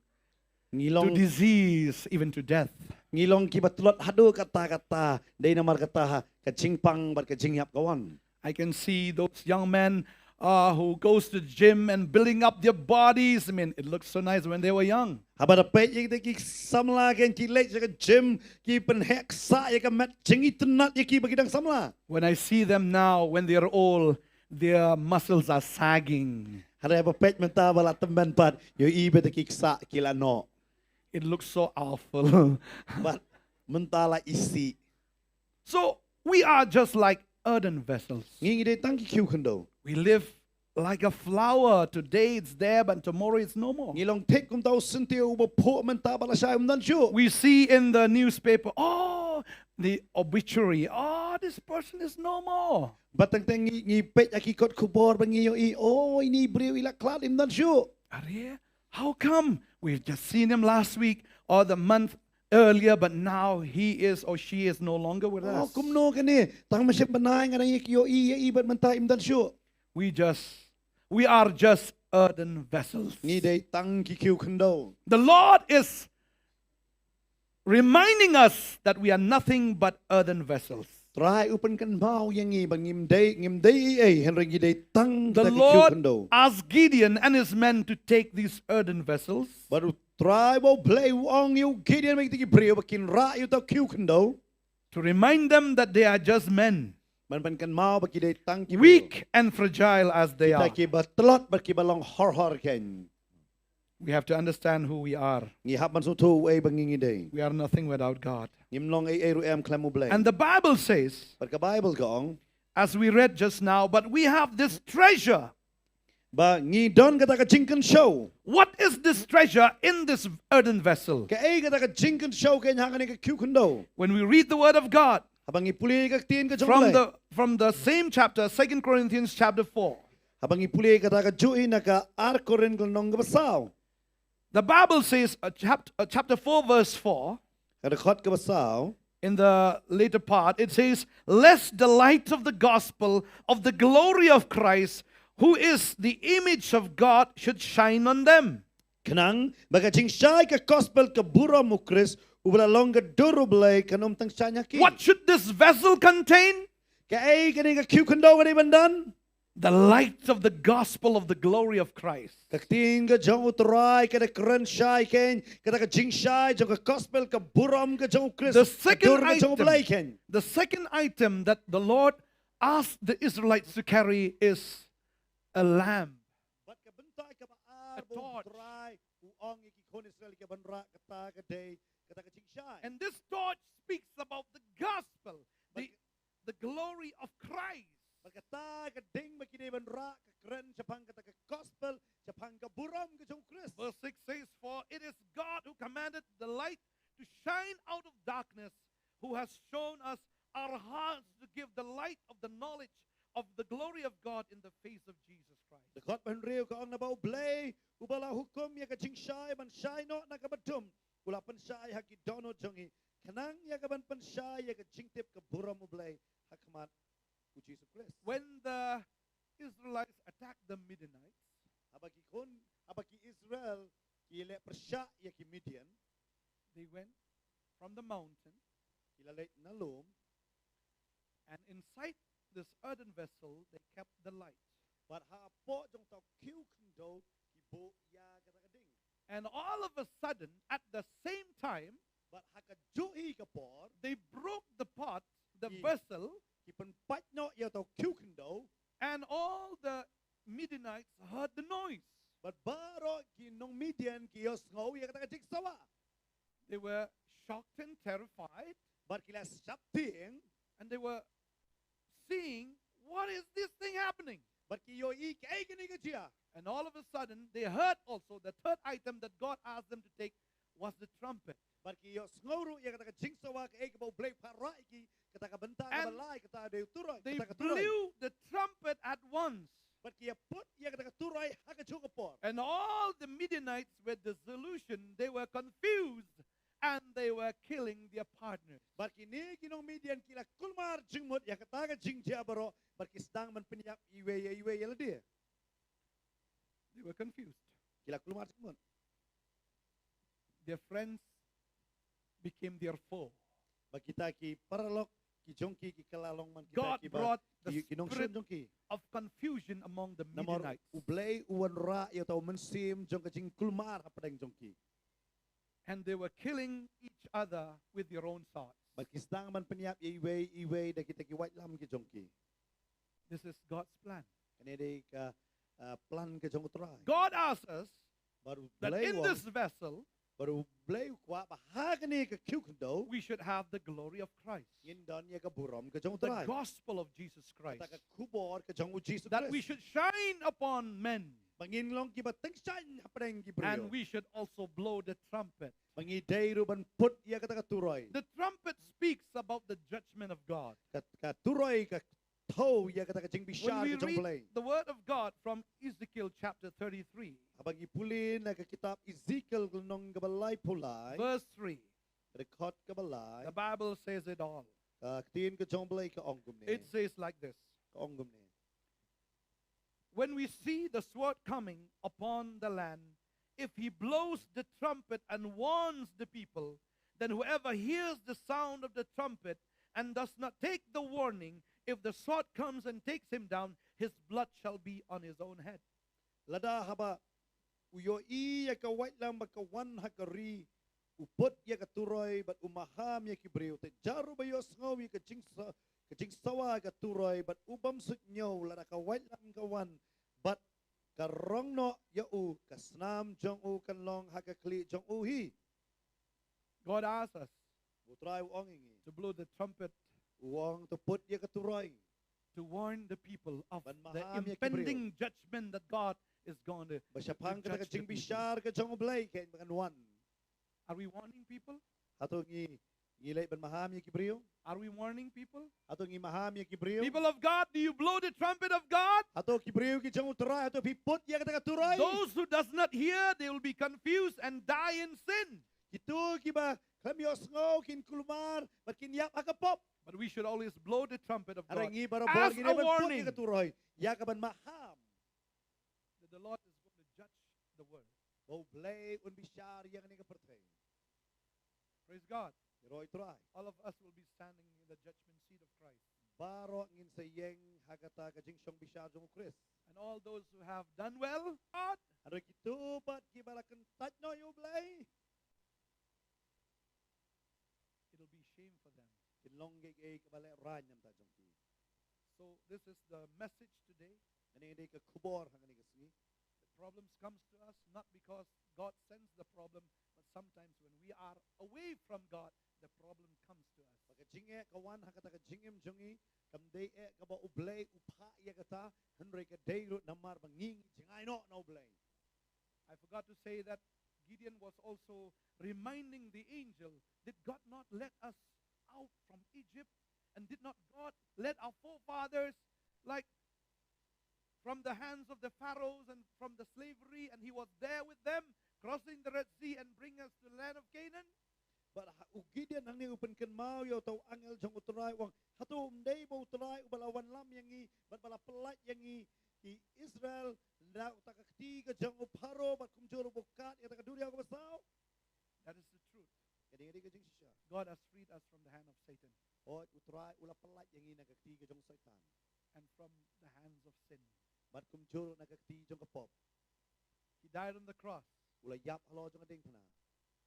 to disease, even to death. Ngi long kiba tlot haduh katta katta, dei namar kata ha ka jingpang bad ka jingïap ka wan. I can see those young men, uh, who goes to the gym and building up their bodies. I mean, it looks so nice when they were young. Haba da peit ïa kita ki samla kein ki leit sha ka gym, ki pynheh ksah ïa ka met, jingitynnad ïa ki ba ki dang samla. When I see them now, when they are old, their muscles are sagging. Hynrei haba peit mynta ba la tymmen pat, ïohi ba kita ki ksah ki la noh. It looks so awful. Bad mynta la isih. So we are just like earthen vessels. Ngi ngi dei tang ki khiew khyndew. We live like a flower. Today it's there, but tomorrow it's no more. Ngi long thik kum uta u syntiew uba phuh, mynta bad lashai um don shuh. We see in the newspaper, oh, the obituary, oh, this person is no more. Bad teng teng ngi, ngi peit ha ki kot khubor bad ngi ïohi, oh, ine i briew i la khlad, im don shuh. Are, how come? We've just seen him last week or the month earlier, but now he is or she is no longer with us. Oh, kumno kane? Tang mynshem bnai nga dang ïohi ïa i bad mynta im don shuh. We just, we are just earthen vessels. Ngi dei tang ki khiew khyndew. The Lord is reminding us that we are nothing but earthen vessels. Trai u pynkynmaw ïa ngi ba ngim dei, ngim dei ei ei, hynrei ngi dei tang kita ki khiew khyndew. The Lord asked Gideon and his men to take these earthen vessels. Bad u Trai ba U Blei u ong ïa u Gideon bad kita ki briew ba kin rah ïa uta u khiew khyndew. To remind them that they are just men. Ban pynkynmaw ba ki dei tang ki briew. Weak and fragile as they are. Kita kiba tlot bad kiba long hor hor kein. We have to understand who we are. Ngi hap ban sngewthuh uei ba ngi ngi dei. We are nothing without God. Ngim long ei ei ruh em khlem U Blei. And the Bible says, bad ka Baibl ka ong, as we read just now, but we have this treasure. Ba ngi don kata ka jingkynshew. What is this treasure in this earthen vessel? Kaei kata ka jingkynshew kein ha kane ka khiew khyndew? When we read the word of God, haba ngi pule ka ktien ka jong U Blei. From the, from the same chapter, Second Corinthians chapter four. Haba ngi pule kata kajuh hi na ka Ar Korinth ka lynnong kaba saw. The Bible says, uh, chap- uh, chapter four, verse four, ka dkhot kaba saw, in the later part, it says, lest the light of the gospel of the glory of Christ, who is the image of God, should shine on them. Khnang ba ka jingshai ka gospel ka burom U Khrist, uba la long ka dur U Blei, kan ym tang shai ha ki. What should this vessel contain? Kaei kane ka khiew khyndew ka dei ban don? The light of the gospel of the glory of Christ. Ka ktien ka jong U Trai ka da kren shai kein, kata ka jingshai jong ka gospel ka burom ka jong U Khrist. The second item, the second item that the Lord asked the Israelites to carry is a lamp. Bad ka bynta kaba ar ba U Trai u ong ïa ki khun Israel ïa ka ban rah kata ka dei, kata ka jingshai. And this torch speaks about the gospel, the, the glory of Christ. Bad kata ka ding ba ki dei ban rah ka kren shaphang kata ka gospel, shaphang ka burom ka jong u Khrist. Verse six says, "For it is God who commanded the light to shine out of darkness, who has shown us our hearts to give the light of the knowledge of the glory of God in the face of Jesus Christ." Dkhot ba hynriew ka ong, naba U Blei uba la hukum ïa ka jingshai ban shai noh na kaba dum, u la pynshai ha ki dohnud jong ngi, khnang ïa ka ban pynshai ïa ka jingtip ka burom U Blei ha khmat u Jisu Khrist. When the Israelites attacked the Midianites, Haba ki khun, haba ki Israel ki leh pyrshah ïa ki Midian, they went from the mountain, ki la leit na lum, and inside this earthen vessel, they kept the light. bad hapoh jong uta u khiew khyndew ki buh ïa kata ka ding. And all of a sudden, at the same time, Bad ha kajuh hi ka por, they broke the pot, the Ye- vessel, ki pynpait noh ïa uta u khiew khyndew, and all the Midianites heard the noise. bad baroh ki nong Midian ki ïohsngew ïa kata ka jingsawa. They were shocked and terrified, Bad ki la sheptieng, and they were seeing, "What is this thing happening?" bad ki ïohi kaei kane ka jia. And all of a sudden, they heard also the third item that God asked them to take was the trumpet. Bad ki ïohsngew ruh ïa kata ka jingsawa, kaei kaba U Blei u phah rah ïa ki, kata ka bynta And kaba lai, kata dei u turoi, They kata ka turoi. blew the trumpet at once. Bad ki ïa put ïa kata ka turoi ha kajuh ka por. And all the Midianites were disillusioned. They were confused and they were killing their partners. Bad kine ki nong Midian ki la kulmar jingmut ïa kata ka jingjia baroh, bad ki sdang ban pynïap iwei ïa iwei ïa lade. They were confused. Ki la kulmar jingmut. Their friends became their foe. Bad kita ki paralok ki jong ki ki kylla long man kita God kiba, brought the ki, ki nongshun spirit jong ki. of confusion among the Namar Midianites. U Blei u wanrah ïa uta u mynsiem jong ka jingkulmar hapdeng jong ki. And they were killing each other with their own swords. Bad ki sdang ban pynïap ïa iwei iwei da kita ki waitlam ki jong ki. This is God's plan. Kane dei ka, uh, plan ka jong U Trai. God asks us Bad U that Blei in u, this vessel, bad U Blei u kwah ba ha kane ka khiew khyndew we should have the glory of Christ. Ngin don ïa ka burom ka jong U The Trai. Gospel of Jesus Christ. Kata ka khubor ka jong U Jisu Khrist. That we should shine upon men. Ba ngin long kiba tyngshaiñ hapdeng ki briew. And we should also blow the trumpet. Ba ngi dei ruh ban put ïa kata ka turoi. The trumpet speaks about the judgment of God. Ka, ka turoi ka thew ïa kata ka When jingbishar we ka jong U Blei. read the word of God from Ezekiel chapter thirty-three, Haba ngi pule na ka kitab Ezekiel ka lynnong kaba laiphew lai, verse three, ka dkhot kaba lai, the Bible says it all. ka ktien ka jong U Blei ka ong kumne. It says like this. Ka ong kumne. When we see the sword coming upon the land, if he blows the trumpet and warns the people, then whoever hears the sound of the trumpet and does not take the warning, if the sword comes and takes him down, his blood shall be on his own head. Lada haba u ïohi ïa ka waitlam ba ka wan ha ka ri, u put ïa ka turoi bad u maham ïa ki briew, te jar uba ïohsngew ïa ka jingsa-, ka jingsawa ka turoi bad u bym suidñiew, lada ka waitlam ka wan bad ka rong noh ïa u, ka snam jong u kan long ha ka khlieh jong u hi. God asks us U Trai u ong ïa ngi, to blow the trumpet, u ong to put ïa ka turoi, to warn the people of ban the maham ïa ki briew, impending judgment that God is going to ba shaphang kata ka judge the people. Jingbishar ka jong U Blei kan, ba kan wan. Are we warning people? Hato ngi, ngi leit ban maham ïa ki briew? Are we warning people? Hato ngi maham ïa ki briew? People of God, do you blow the trumpet of God? Hato ki briew ki jong U Trai, hato phi put ïa kata ka turoi? Those who does not hear, they will be confused and die in sin. Kito kiba khlem ïohsngew kin kulmar bad kin ïap ha ka pop. But we should always blow the trumpet of Hynrei God ngi barabor as ngi a dei ban put warning ïa ka turoi ïa ka ban maham, that the Lord is going to judge the world. ba U Blei un bishar ïa kane ka pyrthei. Praise God. Ïaroh ïa U Trai. All of us will be standing in the judgment seat of Christ. Baroh ngin sa ïeng ha kata ka jingshong bishar jong U Khrist. And all those who have done well, God, Hynrei kito pat kiba la kyntait noh ïa U Blei, it'll be shame for them. kin long kaei kaei kaba lehraiñ na ka bynta jong ki. So this is the message today. Kane dei ka khubor ha kane ka sngi. That problems comes to us not because God sends the problem, but sometimes when we are away from God, the problem comes to us. Ba ka jingeh ka wan ha kata ka jingim jong ngi, kam dei eh kaba U Blei u phah ïa kata, hynrei ka dei ruh namar ba ngi ngi jngai noh na U Blei. I forgot to say that Gideon was also reminding the angel, did God not let us out from Egypt? And did not God let our forefathers, like, from the hands of the Pharaohs and from the slavery, and he was there with them, crossing the Red Sea and bring us to the land of Canaan? Bad ha, u Gideon hangne u pynkynmaw ïa uta u angel jong U Trai, u ong, hato ym dei ba U Trai uba la wanlam ïa ngi bad ba la pyllait ïa ngi ki Israel na uta ka kti ka jong u Pharaoh bad kumjuh ruh ba u kat ïa kata ka duriaw kaba saw? That is the truth. Ka dei, ka dei ka jingshisha. God has freed us from the hand of Satan. Hooid, U Trai u la pyllait ïa ngi na ka kti ka jong Soitan. And from the hands of sin. Bad kumjuh ruh na ka kti jong ka pop. He died on the cross. U la ïap halor jong ka diengphna.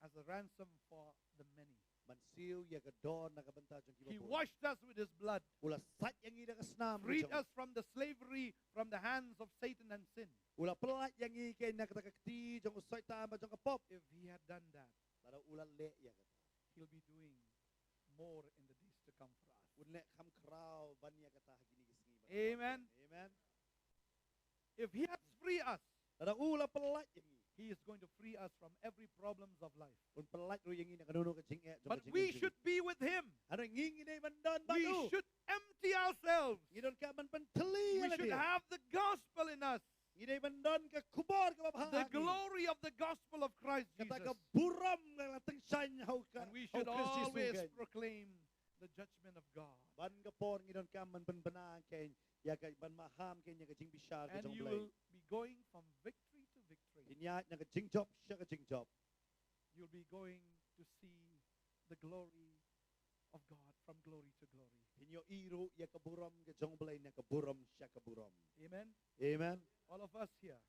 As a ransom for the many. Ban siew ïa ka dor na ka bynta jong kiba bun. He washed us with his blood. U la sait ïa ngi da ka snam ka jong u. Freed us from the slavery, from the hands of Satan and sin. U la pyllait ïa ngi keiñ na kata ka kti jong u Soitan bad jong ka pop. If he had done that, lada u la leh ïa kata, he'll be doing more in the days to come for us. Un leh kham khraw ban ïa kata ha kine ki sngi ban wan. Amen. Amen. If he has free us, lada u la pyllait ïa ngi, he is going to free us from every problems of life. Un pyllait ruh ïa ngi na kano kano ka jingeh jong ka jingim jong ngi. But we should be with him. Hynrei ngi ngi dei ban don bad u. We should empty ourselves. Ngi donkam ban pynthylli ïa lade. We should have the gospel in us. Ngi dei ban don ka khubor kaba bha ha ngi. The glory of the gospel of Christ Jesus. Kata ka burom ka la tyngshaiñ ha u Khrist Jisu keiñ. And we should always proclaim the judgment of God. Ban ka por ngi donkam ban pynbna keiñ ïa ka, ban maham keiñ ïa ka jingbishar ka jong U Blei. And you will be going from victory to victory. Phin ïaid na ka jingjop sha ka jingjop. You'll be going to see the glory of God from glory to glory. Phin ïohi ruh ïa ka burom ka jong U Blei na ka burom sha ka burom. Amen. Amen. All of us here,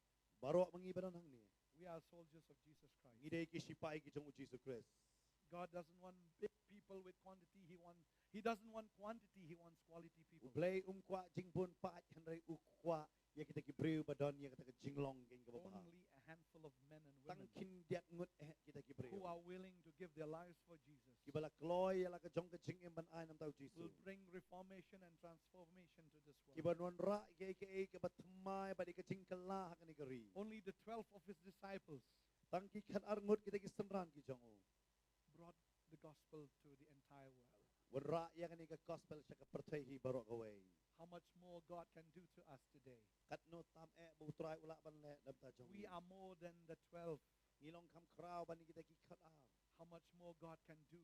baroh ma ngi ba don hangne, we are soldiers of Jesus Christ. Ngi dei ki shipai ki jong U Jisu Khrist. God doesn't want big people with quantity. He want, he doesn't want quantity. He wants quality people. U Blei um kwah jingbun paid, hynrei u kwah ïa kita ki briew ba don ïa kata ka jinglong keiñ kaba bha. Only a handful of men and women, tang khyndiat ngut eh kita ki briew, who are willing to give their lives for Jesus, kiba la kloi ïa la ka jong ka jingim ban ai na bynta U Jisu, will bring reformation and transformation to this world. Kiban wanrah ïa kaei kaei kaba thymmai bad ïa ka jingkylla ha kane ka ri. Only the twelve of his disciples, tang ki khatar ngut kita ki synran ki jong u, brought the gospel to the entire world. Wanrah ïa kane ka gospel sha ka pyrthei hi baroh kawei. How much more God can do to us today? Katno tam eh ba U Trai u lah ban leh na bynta jong ngi. We are more than the twelve. Ngi long kham khraw ban ïa kita ki khatar. How much more God can do?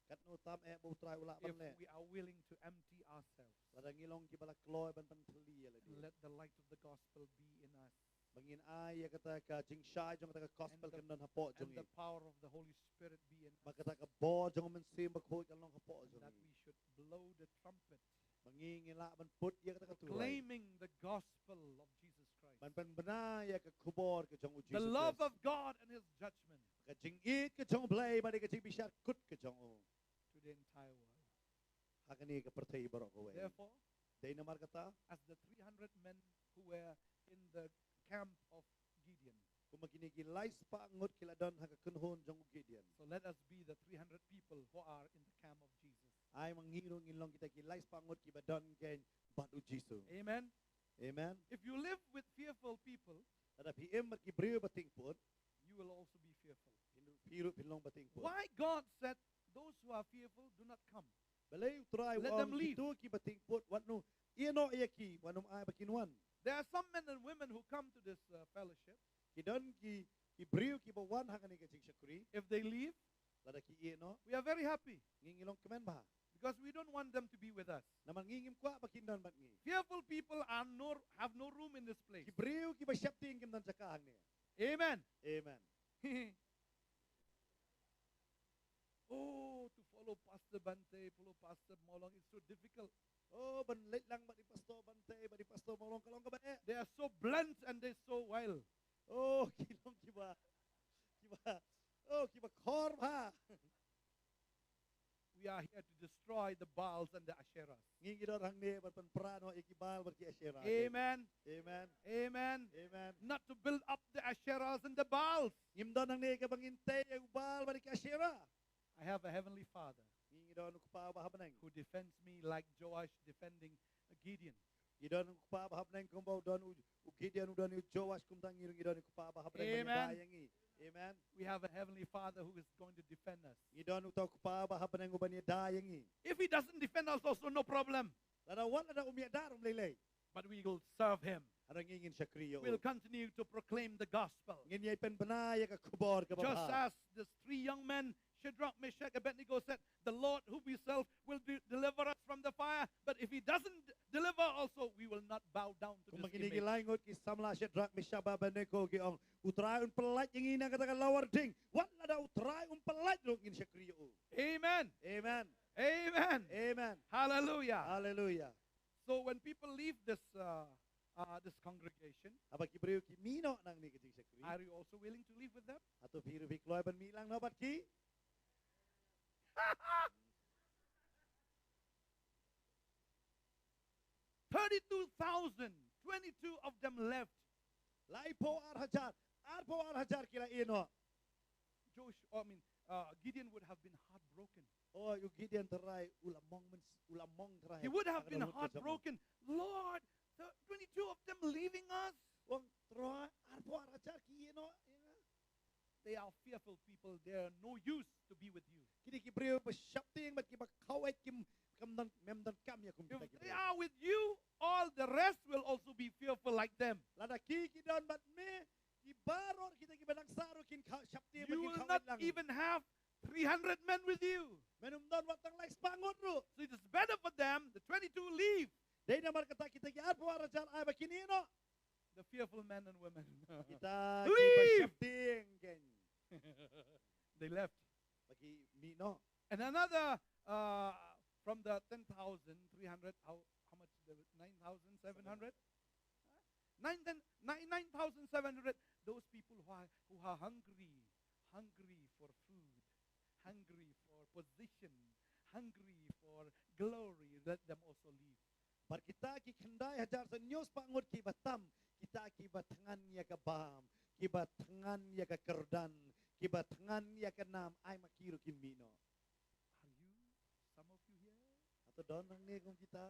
Katno tam eh ba U Trai u lah ban leh, if we are willing to empty ourselves, lada ngi long kiba la kloi ban pynthylli ïa lade, and let the light of the gospel be in us. Ba ngin ai ïa kata ka jingshai jong kata ka gospel kan don hapoh jong ngi. And the power of the Holy Spirit be in us. Ba kata ka bor jong U Mynsiem Bakhuid kan long hapoh jong ngi. And that we should blow the trumpet, ba ngi ngin lah ban put ïa kata ka turai, proclaiming the gospel of Jesus Christ. Ban pynbna ïa ka khubor ka jong U Jisu Khrist. The love of God and his judgment. Ka jingïeit ka jong U Blei bad ka jingbishar kut ka jong u. To the entire world. Ha kane ka pyrthei baroh kawei. Therefore, dei namar kata, as the three hundred men who were in the camp of Gideon, kumba kine ki laispah ngut ki la don ha ka kynhun jong u Gideon. So let us be the three hundred people who are in the camp of Jesus. Ai ma ngi ruh ngin long kita ki laispah ngut kiba don keiñ bad U Jisu. Amen. Amen. If you live with fearful people, lada phi im bad ki briew ba tyngput, you will also be fearful. Phi ruh, phi ruh phin long ba tyngput. Why God said, "Those who are fearful, do not come"? Balei U Trai u ong, let them leave, kito kiba tyngput, wat nym ïeh noh ïa ki, wat nym ai ba kin wan. There are some men and women who come to this, uh, fellowship. Ki don ki, ki briew kiba wan ha kane ka jingshakri. If they leave, lada ki ïeh noh, we are very happy. Ngi ngi long kmen bha. Because we don't want them to be with us. Namar ngi ngim kwah ba kin don bad ngi. Fearful people are no, have no room in this place. Ki briew kiba sheptieng kim don jaka hangne. Amen. Amen. Oh, to follow Pastor Bante, follow Pastor Mawlong, it's so difficult. Oh, ban leit lang bad i Pastor Bante bad i Pastor Mawlong ka long kaba eh. They are so blunt and they're so wild. Oh, ki long kiba, kiba, oh, kiba khor bha. We We are here to destroy the Baals and the Asherahs. Ngi ngi don hangne ban pynpra noh ïa ki Baal bad ki Asherah. Amen. Amen. Amen. Amen. Not to build up the Asherahs and the Baals. Ngim don hangne ka ba ngin tei ïa u Baal bad ki Asherah. I have a heavenly Father Ngi ngi don u Kpa ba ha bneng. who defends me like Joash defending Gideon. Ngi don u Kpa ba ha bneng kumba u don u, u Gideon, u don u Joash, kumta ngi ruh ngi don u Kpa ba ha bneng ban Amen. ïada ïa ngi. Amen. We have a heavenly Father who is going to defend us. Ngi don uta u Kpa ba ha bneng uban ïada ïa ngi. If he doesn't defend us also, no problem. Lada wat lada um ïada ruh ym lei lei. But we will serve him. Hynrei ngi ngin shakri ïa u. We'll continue to proclaim the gospel. Ngin ïai pynbna ïa ka khubor kaba Just bha. as these three young men, Shadrach, Meshach, Abednego said, "The Lord who we serve will de- deliver us from the fire. But if he doesn't deliver also, we will not bow down to Kumba this kine ki image." lai ngut ki samla Shadrach, Meshach bad Abednego ki ong, U Trai un pyllait ïa ngi na kata ka lawar ding. Wat lada U Trai um pyllait ruh ngin shakri ïa u. Amen. Amen. Amen. Amen. Hallelujah. Hallelujah. So when people leave this uh, uh, this congregation, Haba ki briew ki mih noh na kane ka jingshakri. Are you also willing to leave with them? Hato phi ruh phi kloi ban mih lang noh bad ki? Thirty-two thousand, twenty-two of them left. Laiphew ar hajar, arphew ar hajar ki la ïeh noh. Josh, I mean, uh, Gideon would have been heartbroken. Oh, u Gideon trai u la mong mens, u la mong trai. He would have Ka been la lut ka jong u. Heartbroken. "Lord, so twenty-two of them leaving us." Ong Trai, arphew ar hajar ki ïeh noh ïa nga. They are fearful people. They are no use to be with you. Kine ki briew ba sheptieng bad ki ba khawai kim kam don, mem don kam ïa kum kita If ki they briew. Are with you, all the rest will also be fearful like them. Lada ki ki don bad me, ki baroh kita ki ba dang sah ruh kin kha-, sheptieng bad You kin will khawai not lang. Even have three hundred men with you. Men ym don wat tang lai spah ngut ruh. So it is better for them, the twenty-two leave. Dei namar kata kita ki arphew ar hajar ai ba kin ïeh noh. The fearful men and women. Kita ki ba Leave. Sheptieng kan. They left. Ba ki mih noh. And another, uh, from the ten thousand three hundred, how, how much? There was nine thousand seven hundred? Nine, ten, nine, nine thousand seven hundred. Those people who are, who are hungry, hungry for food, hungry for position, hungry for glory, let them also leave. Bad kita ki khyndai hajar san hynñiew spah ngut ki ba tam, kita ki ba thngan ïa ka bam, ki ba thngan ïa ka kyrdan, ki ba thngan ïa ka nam, ai ma ki ruh kin mih noh. Are you, some of you here? Hato don hangne kum kita?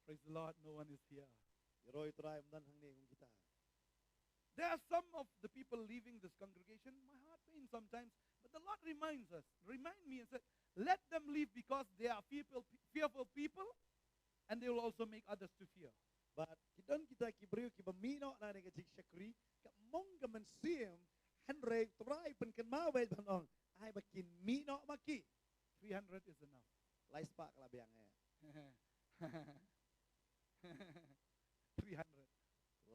Praise the Lord, no one is here. Ïaroh ïa u Trai, ym don hangne kum kita. There are some of the people leaving this congregation. My heart pains sometimes, but the Lord reminds us, remind me and said, "Let them leave because they are fearful, fearful people, and they will also make others to fear." Bad ki don kita ki briew ki ba mih noh na kane ka jingshakri, ka mong ka mynsiem, hynrei u Trai pynkynmaw bad ban ong, ai ba kin mih noh ma ki. Three hundred is enough. Lai spah ka la biang eh. Three hundred.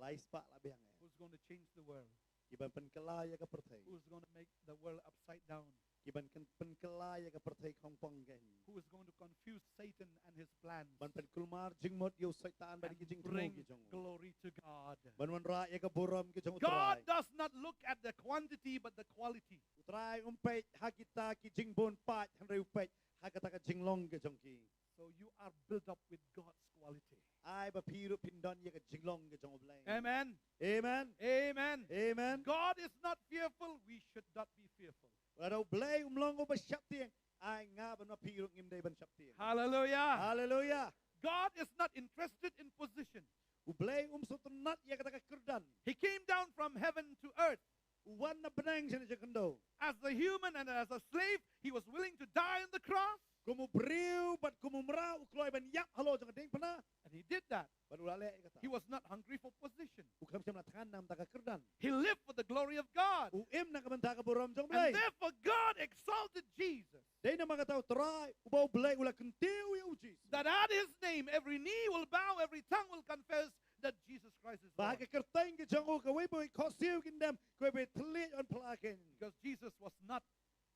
Lai spah la biang eh. Who's going to change the world? Ki ban pynkylla ïa ka pyrthei. Who's going to make the world upside down? Ki ban kan pynkylla ïa ka pyrthei khongpong kan. Who is going to confuse Satan and his plans? Ban pynkulmar jingmut ïa u Soitan bad ki And jingthmu bring ki jong u. Glory to God. Ban wanrah ïa ka burom ki jong u Trai. God does not look at the quantity but the quality. U Trai um peit ha kita ki jingbun paid, hynrei u peit ha kata ka jinglong ki jong ki. So you are built up with God's quality. Ai ba phi ruh phin don ïa ka jinglong ki jong u Blei. Amen. Amen. Amen. Amen. God is not fearful. We should not be fearful. Lada u Blei um long uba sheptieng, ai nga bad ma phi ruh ngim dei ban sheptieng. Hallelujah. Hallelujah. God is not interested in position. U Blei um sngewtynnat ïa kata ka kyrdan. He came down from heaven to earth. U wan na bneng sha kane ka khyndew. As a human and as a slave, he was willing to die on the cross. Kum u briew bad kum u mraw u kloi ban ïap halor jong ka diengphna. And he did that. Bad u la leh ïa kata. He was not hungry for position. U khlem shym la thngan na ka bynta ka kyrdan. He lived for the glory of God. U im na ka bynta ka burom jong u And Blei. Therefore, God exalted Jesus. Dei namar kata u Trai, uba u Blei u la kyntiew ïa u Jisu. That at his name every knee will bow, every tongue will confess that Jesus Christ is Ba ha Lord. ka kyrteng ka jong u kawei pa kawei khohsiew kin dem, kawei pa thylliej yn phla kin. Because Jesus was not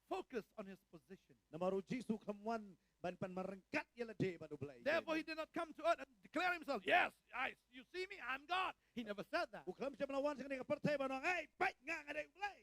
focused on his position. Namar u Jisu u khlem wan ban pynmar ryngkat ïa lade bad u Blei. Therefore, he did not come to earth and declare himself, "Yes, I, you see me, I'm God." He never said that. U khlem shym la wan sha kane ka pyrthei ban ong, "Hei, peit nga, nga dei u Blei."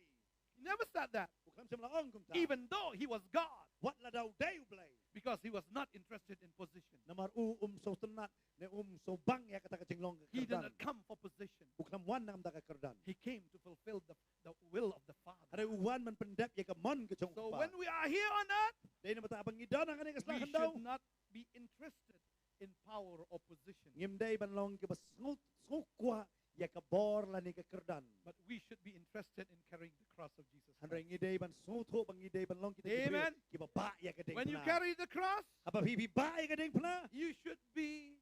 He never said that. U Khlem shym la ong kumta. Even though he was God. Wat lada u dei u Blei. Because he was not interested in position. Namar u um sngewtynnat ne um sngewbang ïa kata ka jinglong ka kyrdan. He did not come for position. U khlem wan na ka bynta ka kyrdan. He came to fulfill the, the will of the Father. Hynrei u wan ban pyndep ïa ka mon ka jong u Kpa. So when we are here on earth, dei namar kata haba ngi don ha kane ka sla khyndew, we should not be interested in power or position. Ngim dei ban long kiba sngew, sngew kwah ïa ka bor lane ka kyrdan. But we should be interested in carrying the cross of Jesus Christ. Hynrei ngi dei ban sngewthuh ba ngi dei ban long kita ki briew, amen, kiba bah ïa ka diengphna. When you carry the cross, haba phi, phi bah ïa ka diengphna, you should be,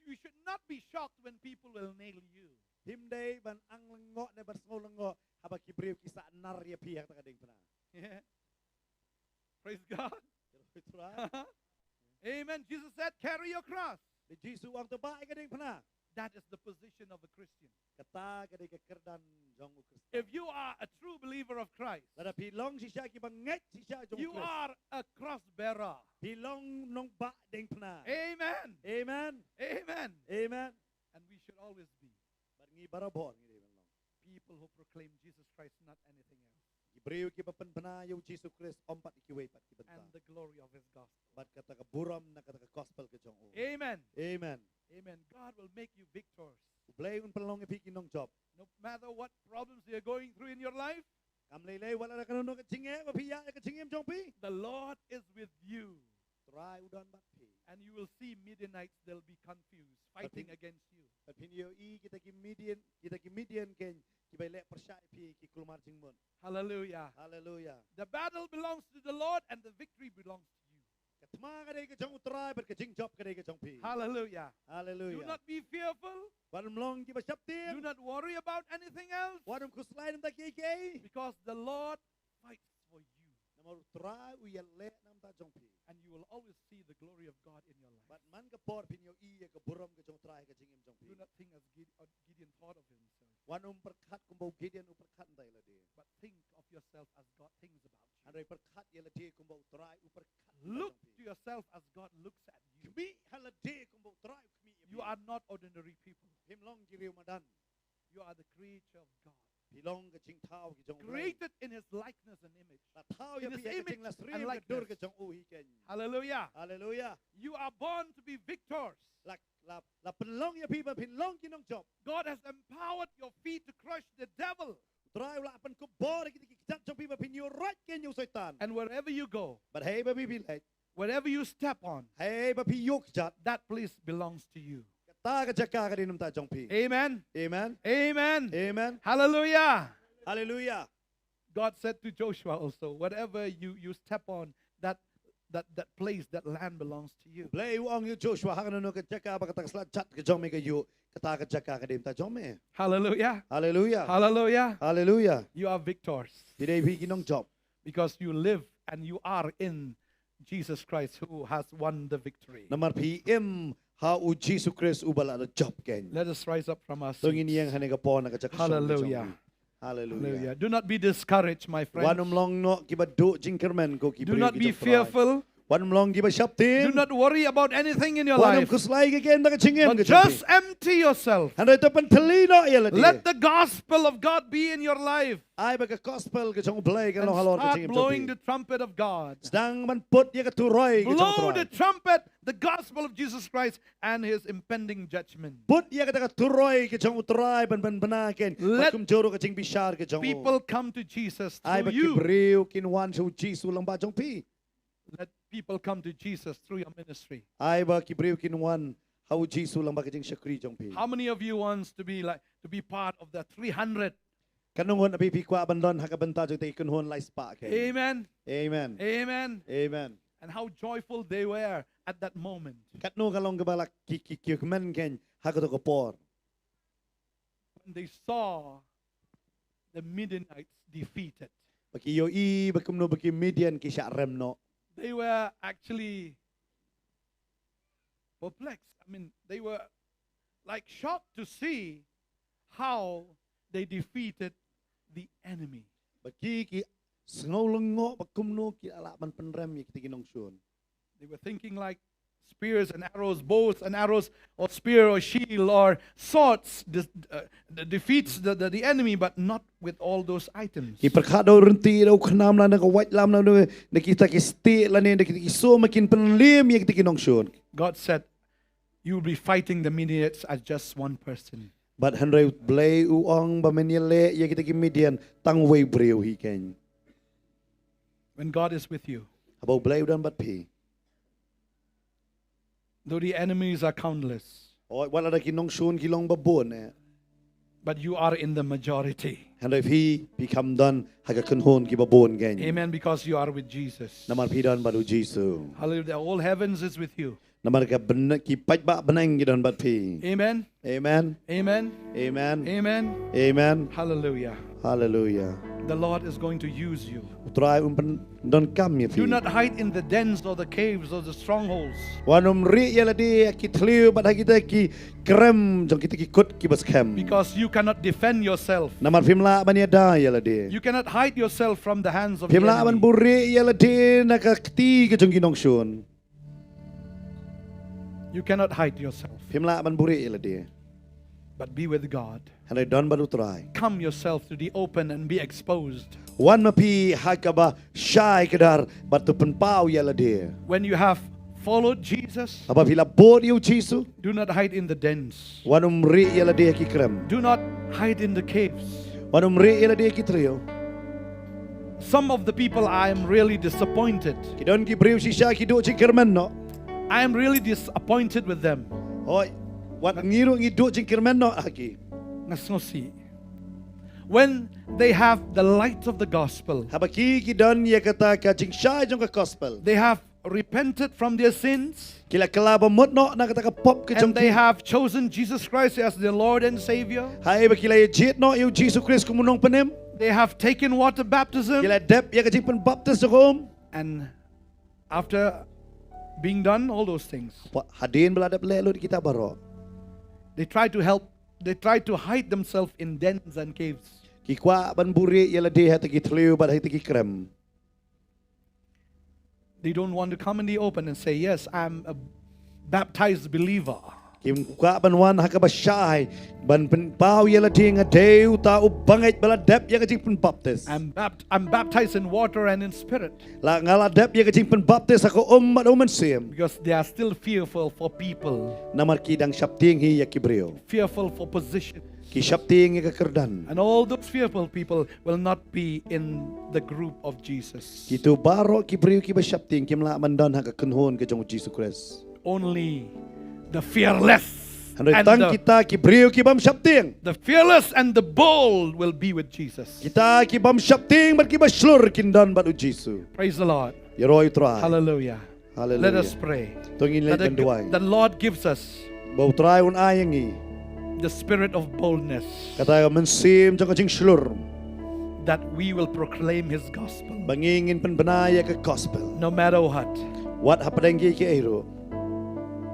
you should not be shocked when people will nail you. Phim dei ban ang lyngngoh ne ban sngew lyngngoh haba ki briew ki sah nar ïa phi ha kata ka diengphna. Yeah. Praise God. Ki roi Trai. Amen. Jesus said, "Carry your cross." Te Jisu u ong to bah ïa ka diengphna. That is the position of a Christian. Kata ka dei ka kyrdan jong u Khristan. If you are a true believer of Christ, lada phi long shisha kiba ngeit shisha jong u Khrist, you are a cross bearer. Phi long nongbah diengphna. Amen. Amen. Amen. Amen. And we should always be. Bad ngi barabor ngi dei ban long people who proclaim Jesus Christ, not anything else. Ki briew kiba pynbna ïa u Jisu Khrist, ym pat ïa kiwei pat ki bynta. And the glory of his gospel. Bad kata ka burom na kata ka gospel ka jong u. Amen. Amen. Amen. God will make you victors. U Blei un pynlong ïa phi ki nongjop. No matter what problems you're going through in your life, kam lei lei wat la kano kano ka jingeh ba phi ïa ka jingim jong phi, the Lord is with you. Trai u don bad phi. And you will see Midianites, they'll be confused, fighting against you. Bad phin ïohi kita ki Midian, kita ki Midian kein kiba leh pyrshah ïa phi ki kulmar jingmut. Hallelujah. Hallelujah. The battle belongs to the Lord and the victory belongs to you. Ka thma ka dei ka jong u Trai bad ka jingjop ka dei ka jong phi. Hallelujah. Hallelujah. Do not be fearful. Wat ym long kiba sheptieng. Do not worry about anything else. Wat ym khuslai na bynta kiei kiei. Because the Lord fights for you. Namar u Trai u ïaleh na bynta jong phi. And you will always see the glory of God in your life. Bad man ka por phin ïohi ïa ka burom ka jong u Trai ha ka jingim jong phi. Do not think as Gid-, uh, Gideon thought of himself. Wat ym pyrkhat kumba u Gideon u pyrkhat na bynta ïa lade. But think of yourself as God thinks about you. Hynrei pyrkhat ïa lade kumba u Trai u pyrkhat na bynta jong phi. Look to yourself as God looks at you. Khmih ha lade kumba u Trai u khmih ïa phi. You are not ordinary people. Phim long ki riew madan. You are the creature of God. Phi long ka jingthaw ka jong u Blei. Created in his likeness and image. La thaw ïa phi ha ka jingïasyriem ka dur ka jong u hi kein. Hallelujah. Hallelujah. You are born to be victors. La, la, la pynlong ïa phi ba phin long ki nongjop. God has empowered your feet to crush the devil. U Trai u la pynkup bor ïa kita ki kjat jong phi ba phin ïuh roit kein ïa u Soitan. And wherever you go, bad haei ba phi phi leit, wherever you step on, haei ba phi ïuh kjat, that place belongs to you. Kata ka jaka ka dei na bynta jong phi. Amen. Amen. Amen. Amen. Hallelujah. Hallelujah. God said to Joshua also, "Whatever you, you step on, that, that, that place, that land belongs to you." U Blei u ong ïa u Joshua, ha kano kano ka jaka ba kata ka sla kjat ka jong me ka ïuh, kata ka jaka ka dei na bynta jong me. Hallelujah. Hallelujah. Hallelujah. Hallelujah. You are victors. Phi dei phi ki nongjop. Because you live and you are in Jesus Christ who has won the victory. Namar phi im ha u Jisu Khrist uba la jop kein. Let us rise up from our seats. To ngin ïeng ha kane ka por na ka jaka shong ka jong ngi. Hallelujah. Hallelujah. Hallelujah. Do not be discouraged, my friends. Wat ym long noh kiba duh jingkyrmen ko ki briew ki jong u Trai. Do not be fearful. Wat ym long kiba sheptieng. Do not worry about anything in your life. Wat ym khuslai ïa kaei kaei na ka jingim ka jong phi. But just empty yourself. Hynrei to pynthylli noh ïa lade. Let the gospel of God be in your life. Ai ba ka gospel ka jong u Blei kan long halor ka jingim jong phi. And start blowing the trumpet of God. Sdang ban put ïa ka turoi ka jong u Trai. Blow the trumpet, the gospel of Jesus Christ and his impending judgment. Put ïa kata ka turoi ka jong u Trai ban, ban pynbna kein. Let, bad kumjuh ruh ka jingbishar ka jong u. People come to Jesus through you. Ai ba ki briew kin wan sha u Jisu lyngba jong phi. Let people come to Jesus through your ministry. Ai ba ki briew kin wan ha u Jisu lyngba ka jingshakri jong phi. How many of you wants to be like, to be part of the three hundred? Katno ngut na phi phi kwah ban don ha ka bynta jong kita ki kynhun lai spah kein? Amen. Amen. Amen. Amen. And how joyful they were at that moment. Katno ka long kaba la ki, ki, ki kmen kein ha kato ka por. When they saw the Midianites defeated. Ba ki ïohi ba kumno ba ki Midian ki shah rem noh. They were actually perplexed. I mean, they were, like, shocked to see how they defeated the enemy. Ba ki, ki sngew lyngngoh ba kumno ki la lah ban pynrem ïa kita ki nongshun. They were thinking like, spears and arrows, bows and arrows, or spear or shield or swords de- uh, de- defeats the, the, the enemy, but not with all those items. Ki pyrkhat da u rynti, da u khnam, lane da ka waitlam, lane da kita ki stieh, lane da kita ki sum, kin pynliem ïa kita ki nongshun. God said, "You will be fighting the Midianites as just one person." Bad hynrei Blei u ong ba men ïaleh ïa kita ki Midian tang uwei u briew hi keiñ. When God is with you, haba U Blei u don bad phi, though the enemies are countless, oh, wat lada ki nongshun ki long babun eh, but you are in the majority. Hynrei phi, phi kham don ha ka kynhun ki babun keiñ. Amen, because you are with Jesus. Namar phi don bad U Jisu. Hallelujah. The whole heavens is with you. Namar ka byn- ki paidbah bneng ki don bad phi. Amen. Amen. Amen. Amen. Amen. Amen. Hallelujah. Hallelujah. The Lord is going to use you. U Trai un pyndonkam ïa phi. Do not hide in the dens or the caves or the strongholds. Wat nym rieh ïa lade ha ki thliew bad ha kita ki krem jong kita ki kut kiba skhem. Because you cannot defend yourself. Namar phim lah ban ïada ïa lade. You cannot hide yourself from the hands of the enemy. Phim lah ban buhrieh ïa lade na ka kti ka jong ki nongshun. You cannot hide yourself. Phim lah ban buhrieh ïa lade. But be with God. Hynrei don bad U Trai. Come yourself to the open and be exposed. Wan ma phi ha kaba shai kdar bad to pynpaw ïa lade. When you have followed Jesus, haba phi la bud ïa U Jisu, do not hide in the dens. Wat nym rieh ïa lade ha ki krem. Do not hide in the caves. Wat nym rieh ïa lade ha ki thliew. Some of the people, I am really disappointed. Ki don ki briew shisha ki duh jingkyrmen noh. I am really disappointed with them. Hooid, wat ngi ruh ngi duh jingkyrmen noh ha ki. Nga sngewsih. When they have the light of the gospel, haba ki ki don ïa kata ka jingshai jong ka gospel, they have repented from their sins, ki la kylla bamut noh na kata ka pop ka jong ki, and they have chosen Jesus Christ as their Lord and Savior, ha ïa ba ki la ïa jied noh ïa U Jisu Khrist kum u nongpynim, they have taken water baptism, ki la dep ïa ka jingpynbaptis jong ka um, and after being done all those things, hadien ba la dep leh lut kita baroh, they try to help, they try to hide themselves in dens and caves. Ki kwah ban buhrieh ïa lade ha kita ki thliew bad ha kita ki krem. They don't want to come in the open and say, "Yes, I'm a baptized believer." Kim kwah ban wan ha kaba shai ban pynpaw ïa lade, nga dei uta u bangeit ba la dep ïa ka jingpynbaptis. I'm bapt- I'm baptized in water and in spirit. La nga la dep ïa ka jingpynbaptis ha ka um bad ha u mynsiem. Because they are still fearful for people. Namar ki dang sheptieng hi ïa ki briew. Fearful for position. Ki sheptieng ïa ka kyrdan. And all those fearful people will not be in the group of Jesus. Kito baroh ki briew kiba sheptieng kim lah ban don ha ka kynhun ka jong U Jisu Khrist. Only the fearless. Hynrei tang kita ki briew ki bym sheptieng. The fearless and the bold will be with Jesus. Kita ki bym sheptieng bad kiba shlur kin don bad U Jisu. Praise the Lord. Ïaroh ïa U Trai. Hallelujah. Hallelujah. Let us pray. To ngin leit ban duwai. That the Lord gives us, ba U Trai un ai ïa ngi, the spirit of boldness, kata ka mynsiem jong ka jingshlur, that we will proclaim his gospel, ba ngi ngin pynbna ïa ka gospel, no matter what. Wat hapdeng kiei kiei ruh.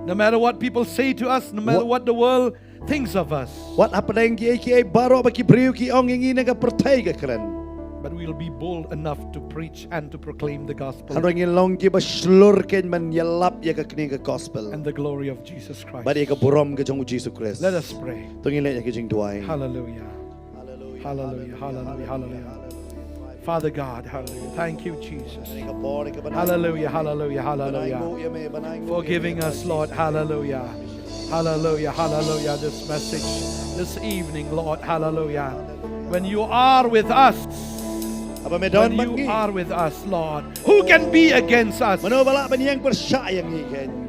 No matter what people say to us, no matter what the world thinks of us. Wat hapdeng kiei kiei baroh ba ki briew ki ong ïa ngi na ka pyrthei ka kren. But we'll be bold enough to preach and to proclaim the gospel. Hynrei ngin long kiba shlur keiñ ban ïalap ïa ka kane ka gospel. And the glory of Jesus Christ. Bad ïa ka burom ka jong U Jisu Khrist. Let us pray. To ngin leit ha ka jingduwai. Hallelujah. Hallelujah, hallelujah, hallelujah. Father God, hallelujah. Thank you, Jesus. Hallelujah, hallelujah, hallelujah. For giving us, Lord, hallelujah. Hallelujah, hallelujah, this message, this evening, Lord, hallelujah. When you are with us, haba me don bad ngi, when you are with us, Lord, who can be against us? Mano ba lah ban ïeng pyrshah ïa ngi keiñ?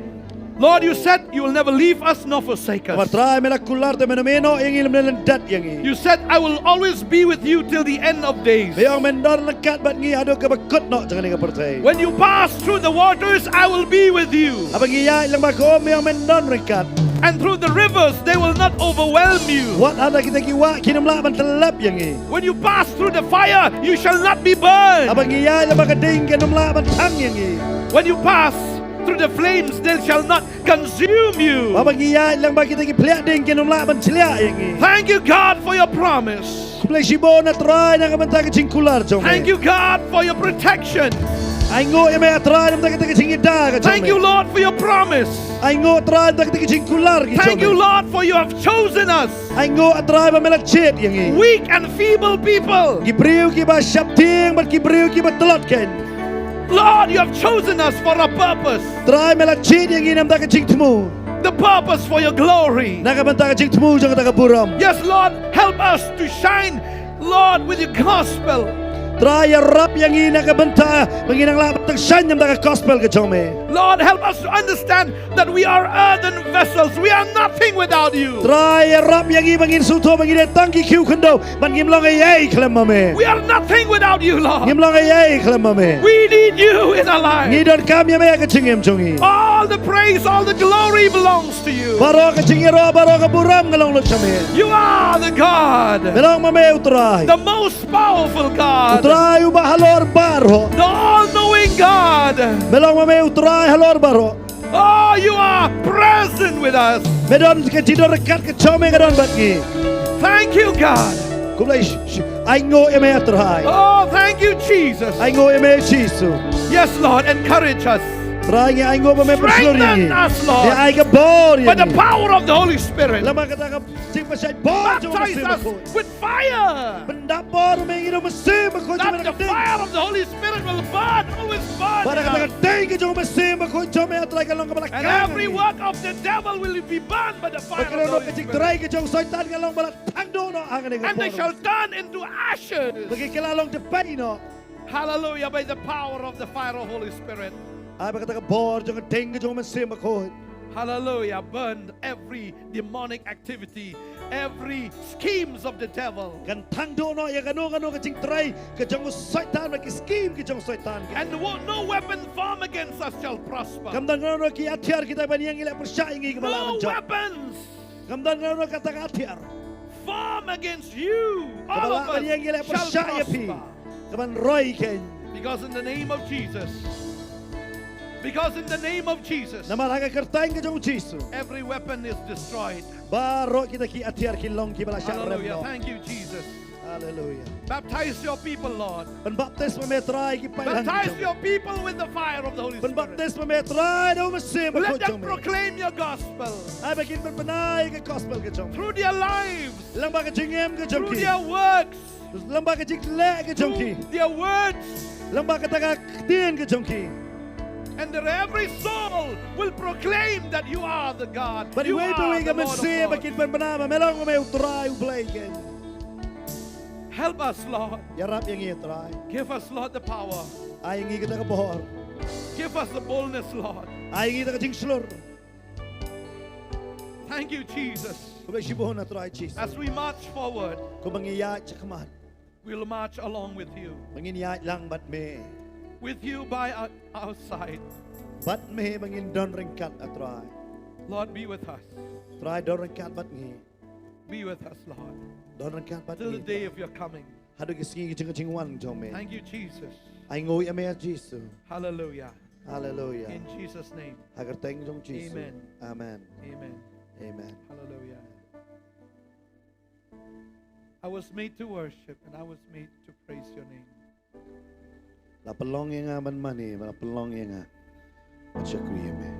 Lord, you said you will never leave us nor forsake us. Namar Trai, me la kular te men ym ïehnoh ïa ngi lymne lyndet ïa ngi. You said, "I will always be with you till the end of days." Me ong men don ryngkat bad ngi haduh kaba kut noh jong kane ka pyrthei. When you pass through the waters, I will be with you. Haba ngi ïaid lyngba ka um, me ong men don ryngkat. And through the rivers, they will not overwhelm you. Wat hata kita ki wah kin ym lah ban tyllep ïa ngi. When you pass through the fire, you shall not be burned. Haba ngi ïaid lyngba ka ding kin ym lah ban thang ïa ngi. When you pass through the flames, they shall not consume you. Haba ngi ïaid lyngba kita ki phliah ding kin ym lah ban chliah ïa ngi. Thank you, God, for your promise. Khublei shibun na Trai na ka bynta ka jingkular jong me. Thank you, God, for your protection. Ainguh ïa me, A Trai, namar kata ka jingïada ka jong me. Thank you, Lord, for your promise. Ainguh, A Trai, namar kata ka jingkular ka jong me. Thank you, Lord, for you have chosen us. Ainguh, A Trai, ba me la jied ïa ngi. Weak and feeble people. Ki briew kiba sheptieng bad ki briew kiba tlot keiñ. Lord, you have chosen us for a purpose. Trai, me la jied ïa ngi namar ka jingthmu. The purpose for your glory. Na ka bynta ka jingthmu jong kata ka burom. Yes, Lord, help us to shine, Lord, with your gospel. Trai, ïarap ïa ngi na ka bynta ba ngin nang lah ban tang shaiñ namar ka gospel ka jong me. Lord, help us to understand that we are earthen vessels. We are nothing without you. Trai, ïarap ïa ngi ba ngin sngewthuh ba ngi dei tang ki khiew khyndew, bad ngim long ei ei khlem ma me. We are nothing without you, Lord. Ngim long ei ei khlem ma me. We need you in our life. Ngi donkam ïa me ha ka jingim jong ngi. All the praise, all the glory belongs to you. Baroh ka jingïaroh, baroh ka burom ka long lut sha me. You are the God. Me long ma me U Trai. The most powerful God. U Trai uba halor baroh. The all-knowing God. Me long ma me U Trai halor baroh. Oh, you are present with us. Me don, ka jingdon ryngkat ka jong me ka don bad ngi. Thank you, God. Khublei sh-, sh-, ainguh ïa me, A Trai. Oh, thank you, Jesus. Ainguh ïa me, Jisu. Yes, Lord, encourage us. Trai, ngi ainguh ba me pynshlur ïa ngi. Strengthen us, Lord. Ngi ai ka bor ïa ngi. By the power of the Holy Spirit. Lem bad kata ka jingpynshai bor jong U Mynsiem Bakhuid. Baptize us with fire. Pyndap bor me ïa ngi da U Mynsiem Bakhuid. That the fire of the Holy Spirit will burn, always burn in us. Bad kata ka dei ka jong U Mynsiem Bakhuid jong me, A Trai, kan long kaba la kang. And every work of the devil will be burned by the fire of the Holy Spirit. Bad ka dei ka jingtrei ka jong u Soitan kan long ba la thang duh noh ha kane ka por. And they shall turn into ashes. Bad ki la long tpei noh. Hallelujah, by the power of the fire of Holy Spirit. Ai bad kata ka bor jong ka ding ka jong U Mynsiem Bakhuid. Hallelujah, burn every demonic activity, every schemes of the devil. Kan thang duh noh ïa kano kano ka jingtrei ka jong u Soitan, bad ki scheme ki jong u Soitan. And wo-, no weapon formed against us shall prosper. Kam don kano kano ki atiar kita ban ïeng ïaleh pyrshah ïa ngi kaba la ban jop. No weapons. Kam don kano kano kata ka atiar. Formed against you, all of us, shall prosper. Kaba la ban ïeng ïaleh pyrshah ïa phi. Kaban roi keiñ. Because in the name of Jesus. Because in the name of Jesus. Namar ha ka kyrteng ka jong U Jisu. Every weapon is destroyed. Baroh kita ki atiar ki long kiba la shah rem noh. Hallelujah. Thank you, Jesus. Hallelujah. Baptize your people, Lord. Pynbaptis ma me Trai ki paidbah jong me. Baptize your people with the fire of the Holy Spirit. Pynbaptis ma me Trai da U Mynsiem Bakhuid jong me. Let them proclaim your gospel. Ai ba kin pynbna ïa ka gospel ka jong me. Through their lives. Lem bad ka jingim ka jong ki. Through their works. Lem bad ka jingleh ka jong ki. Through their words. Lem bad kata ka ktien ka jong ki. And that every soul will proclaim that you are the God. Bad iwei pa iwei ka mynsiem ba kin pynbna ba me long ma me U Trai U Blei keiñ. Help us, Lord. Ïarap ïa ngi, A Trai. Give us, Lord, the power. Ai ïa ngi kata ka bor. Give us the boldness, Lord. Ai ïa ngi kata ka jingshlur. Thank you, Jesus. Khublei shibun, A Trai Jisu. As we march forward, kumba ngi ïaid shakhmat, we'll march along with you. Ba ngin ïaid lang bad me. With you by our, our side. Bad me ba ngin don ryngkat, A Trai. Lord, be with us. Trai, don ryngkat bad ngi. Be with us, Lord. Don ryngkat bad ngi, Trai. Till the day of your coming. Haduh ka sngi ka jong ka jingwan jong me. Thank you, Jesus. Ainguh ïa me, A Jisu. Hallelujah. Hallelujah. In Jesus' name. Ha ka kyrteng jong U Jisu. Amen. Amen. Amen. Amen. Hallelujah. I was made to worship and I was made to praise your name. La pynlong ïa nga ban mane, la pynlong ïa nga ban shakri ïa me.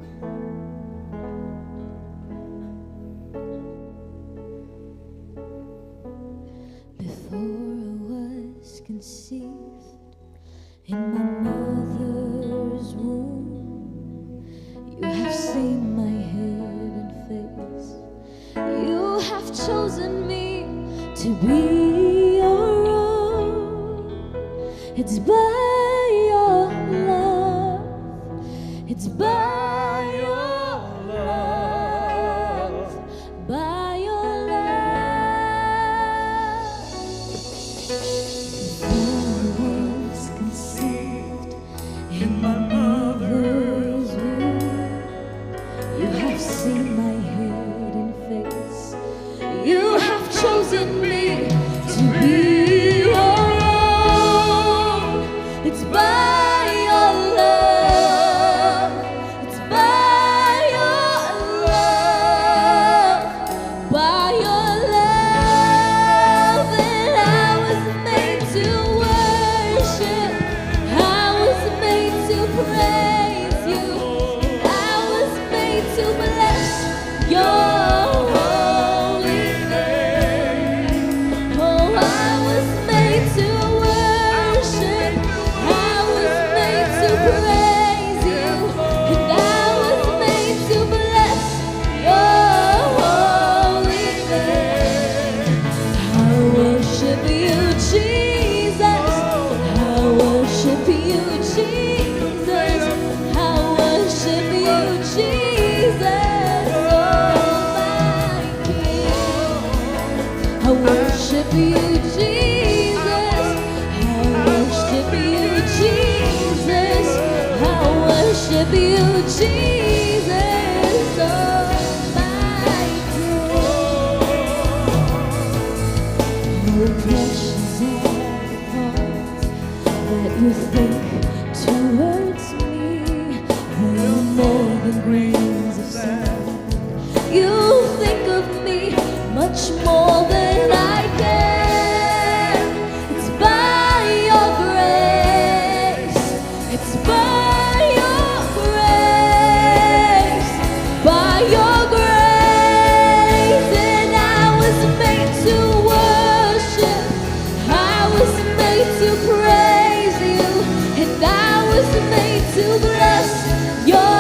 Before I was conceived in my mother's womb, you have seen my hidden face. You have chosen me to be your own. It's by your love. It's by your love. By your love. Before I was conceived in my mother's womb, you have seen my hidden face. You have chosen me to be your own. It's by your love. It's by your love. By your love that I was made to worship. I was made your holy name. Oh, I was made to worship. I was made to praise you. And I was made to bless your holy name. I worship you, Jesus. I worship you, Jesus. I worship you, Jesus. Oh, my King. I worship you, Jesus. I worship you, Jesus. I worship you, Jesus. Oh, my King. Oh, precious heart that you think towards me, way more than grains of sand. You think of me much more than I can. It's by your grace. It's by your grace. By your grace. And I was made to worship. I was made to praise you, and I was made to bless your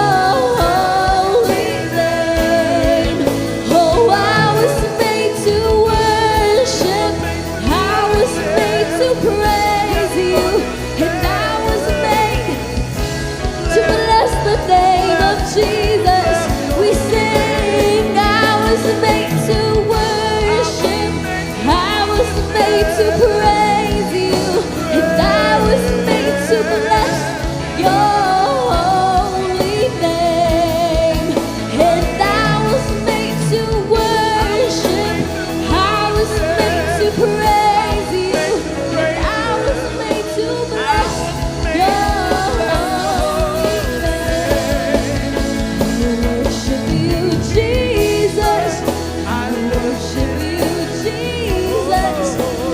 holy name. Oh, I was made to worship. I was made to praise you, and I was made to bless the name of Jesus. We sing, I was made to worship. I was made to praise you. And I was made to bless your holy name. And I was made to worship. I was made to praise you. And I was made to bless your holy name. I worship you, Jesus. I worship you, Jesus.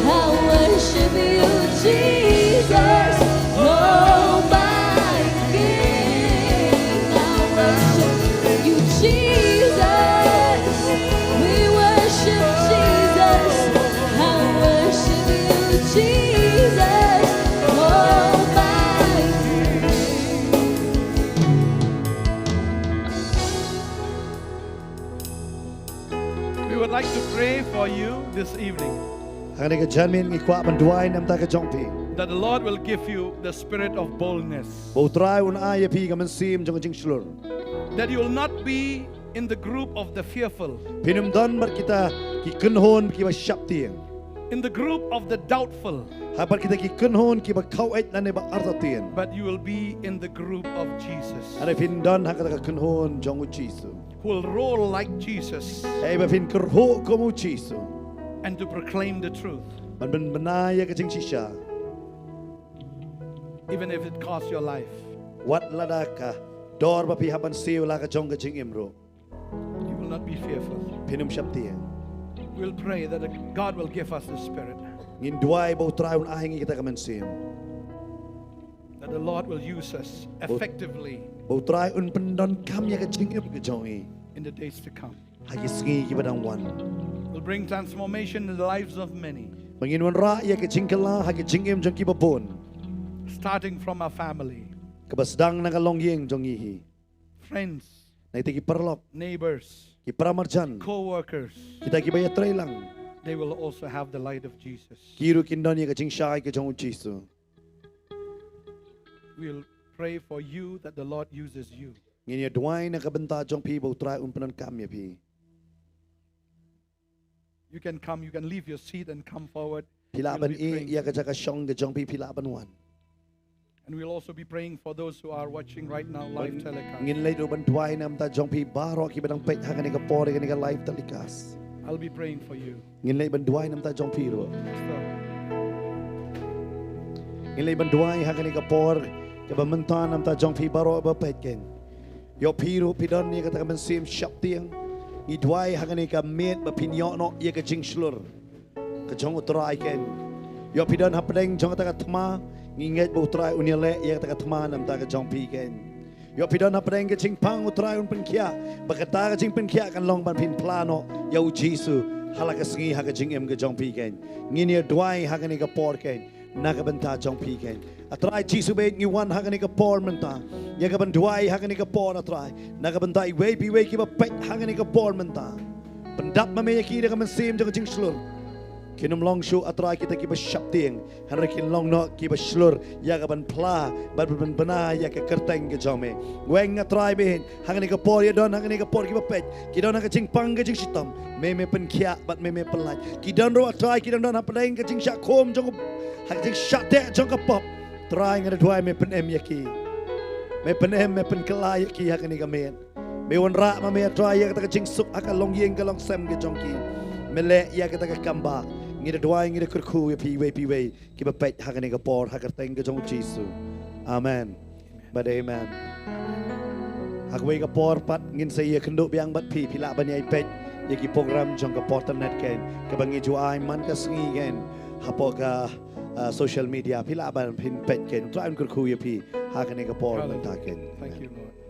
I worship you, Jesus. Oh, my King. I worship you, Jesus. We worship Jesus. I worship you, Jesus. Oh, my King. We would like to pray for you this evening. Hangne ka janmiet ngi kwah ban duwai namar ka jong phi. That the Lord will give you the spirit of boldness. Ba U Trai un ai ïa phi ka mynsiem jong ka jingshlur. That you will not be in the group of the fearful. Phin ym don bad kita ki kynhun kiba sheptieng. In the group of the doubtful. Ha bad kita ki kynhun kiba khaw eit lane ba artatien. But you will be in the group of Jesus. Hynrei phin don ha kata ka kynhun jong U Jisu. Who will roar like Jesus. Hei ba phin kyrhuh kum U Jisu. And to proclaim the truth. Ban pynbna ïa ka jingshisha. Even if it costs your life. Wat lada ka dor ba phi hap ban siew la ka jong ka jingim ruh. You will not be fearful. Phin ym sheptieng. We'll pray that the, God will give us the Spirit. Ngin duwai ba U Trai un ai ngi kata ka mynsiem. That the Lord will use us effectively. Ba U Trai un pyndonkam ïa ka jingim ka jong ngi. In the days to come. Ha ki sngi kiba dang wan. Will bring transformation in the lives of many. Ba ngin wanrah ïa ka jingkylla ha ka jingim jong kiba bun. Starting from our family. Kaba sdang na ka longïing jong ngi hi. Friends. Na kita ki paralok. Neighbors. Ki paramarjan. Co-workers. Kita kiba ïatreilang. They will also have the light of Jesus. Ki ruh kin don ïa ka jingshai ka jong U Jisu. We'll pray for you that the Lord uses you. Ngin ïa duwai na ka bynta jong phi ba U Trai un pyndonkam ïa phi. You can come, you can leave your seat and come forward. Phi lah ban ïeh ïa ka jaka shong ka jong phi, phi lah ban wan. And we'll also be praying for those who are watching right now, live telecast. Ngin leit ruh ban duwai namar ka jong phi baroh kiba dang peit ha kane ka por, ha kane ka live telecast. I'll be praying for you. Ngin leit ban duwai namar ka jong phi ruh. Yes, sir. Ngin leit ban duwai ha kane ka por kaba mynta namar ka jong phi baroh ba peit kein. Ïoh phi ruh phi don ïa kata ka mynsiem sheptieng. Ngi duwai ha kane ka miet ba phin ïoh noh ïa ka jingshlur ka jong U Trai kein. Ïoh phi don hapdeng jong kata ka thma, ngi ngeit ba U Trai un ïaleh ïa kata ka thma namar ka jong phi kein. Ïoh phi don hapdeng ka jingpang, U Trai un pynkhiah, ba kata ka jingpynkhiah kan long ban phin phla noh ïa U Jisu ha la ka sngi ha ka jingim ka jong phi kein. Ngin ïa duwai ha kane ka por kein na ka bynta jong phi kein. A Trai Jisu bad ngi wan ha kane ka por mynta ïa ka ban duwai ha kane ka por, A Trai, na ka bynta iwei pa iwei kiba peit ha kane ka por mynta. Pyndap ma me ïa ki da ka mynsiem jong ka jingshlur. Kin ym long shuh, A Trai, kita kiba sheptieng, hynrei kin long noh kiba shlur ïa ka ban phla bad ban bna ïa ka kyrteng ka jong me. Weng, A Trai, bad ha kane ka por ïa don ha kane ka por kiba peit, ki don ha ka jingpang ka jingshitom, me me pynkhiah bad me me pyllait. Ki don ruh, A Trai, ki don don hapdeng ka jingshah khum jong, ha ka jingshah teh jong ka pop. Trai, nga da duwai me pynim ïa ki. Me pynim, me pynkylla ïa ki ha kane ka miet. Me wanrah ma me, A Trai, ïa kata ka jingsuk ha ka longïing ka longsem ka jong ki. Me leh ïa kata ka kambah. Ngi da duwai, ngi da kyrkhu ïa phi iwei pa iwei kiba peit ha kane ka por ha ka kyrteng ka jong U Jisu. Amen bad amen. Ha kawei ka por pat ngin sa ïakynduh biang bad phi, phi lah ban ïai peit ïa ki program jong ka Portalnet kein, kaba ngi ju ai man ka sngi kein hapoh ka, uh, social media. Phi lah ban phin peit kein. Trai un kyrkhu ïa phi ha kane ka por mynta kein. Amen.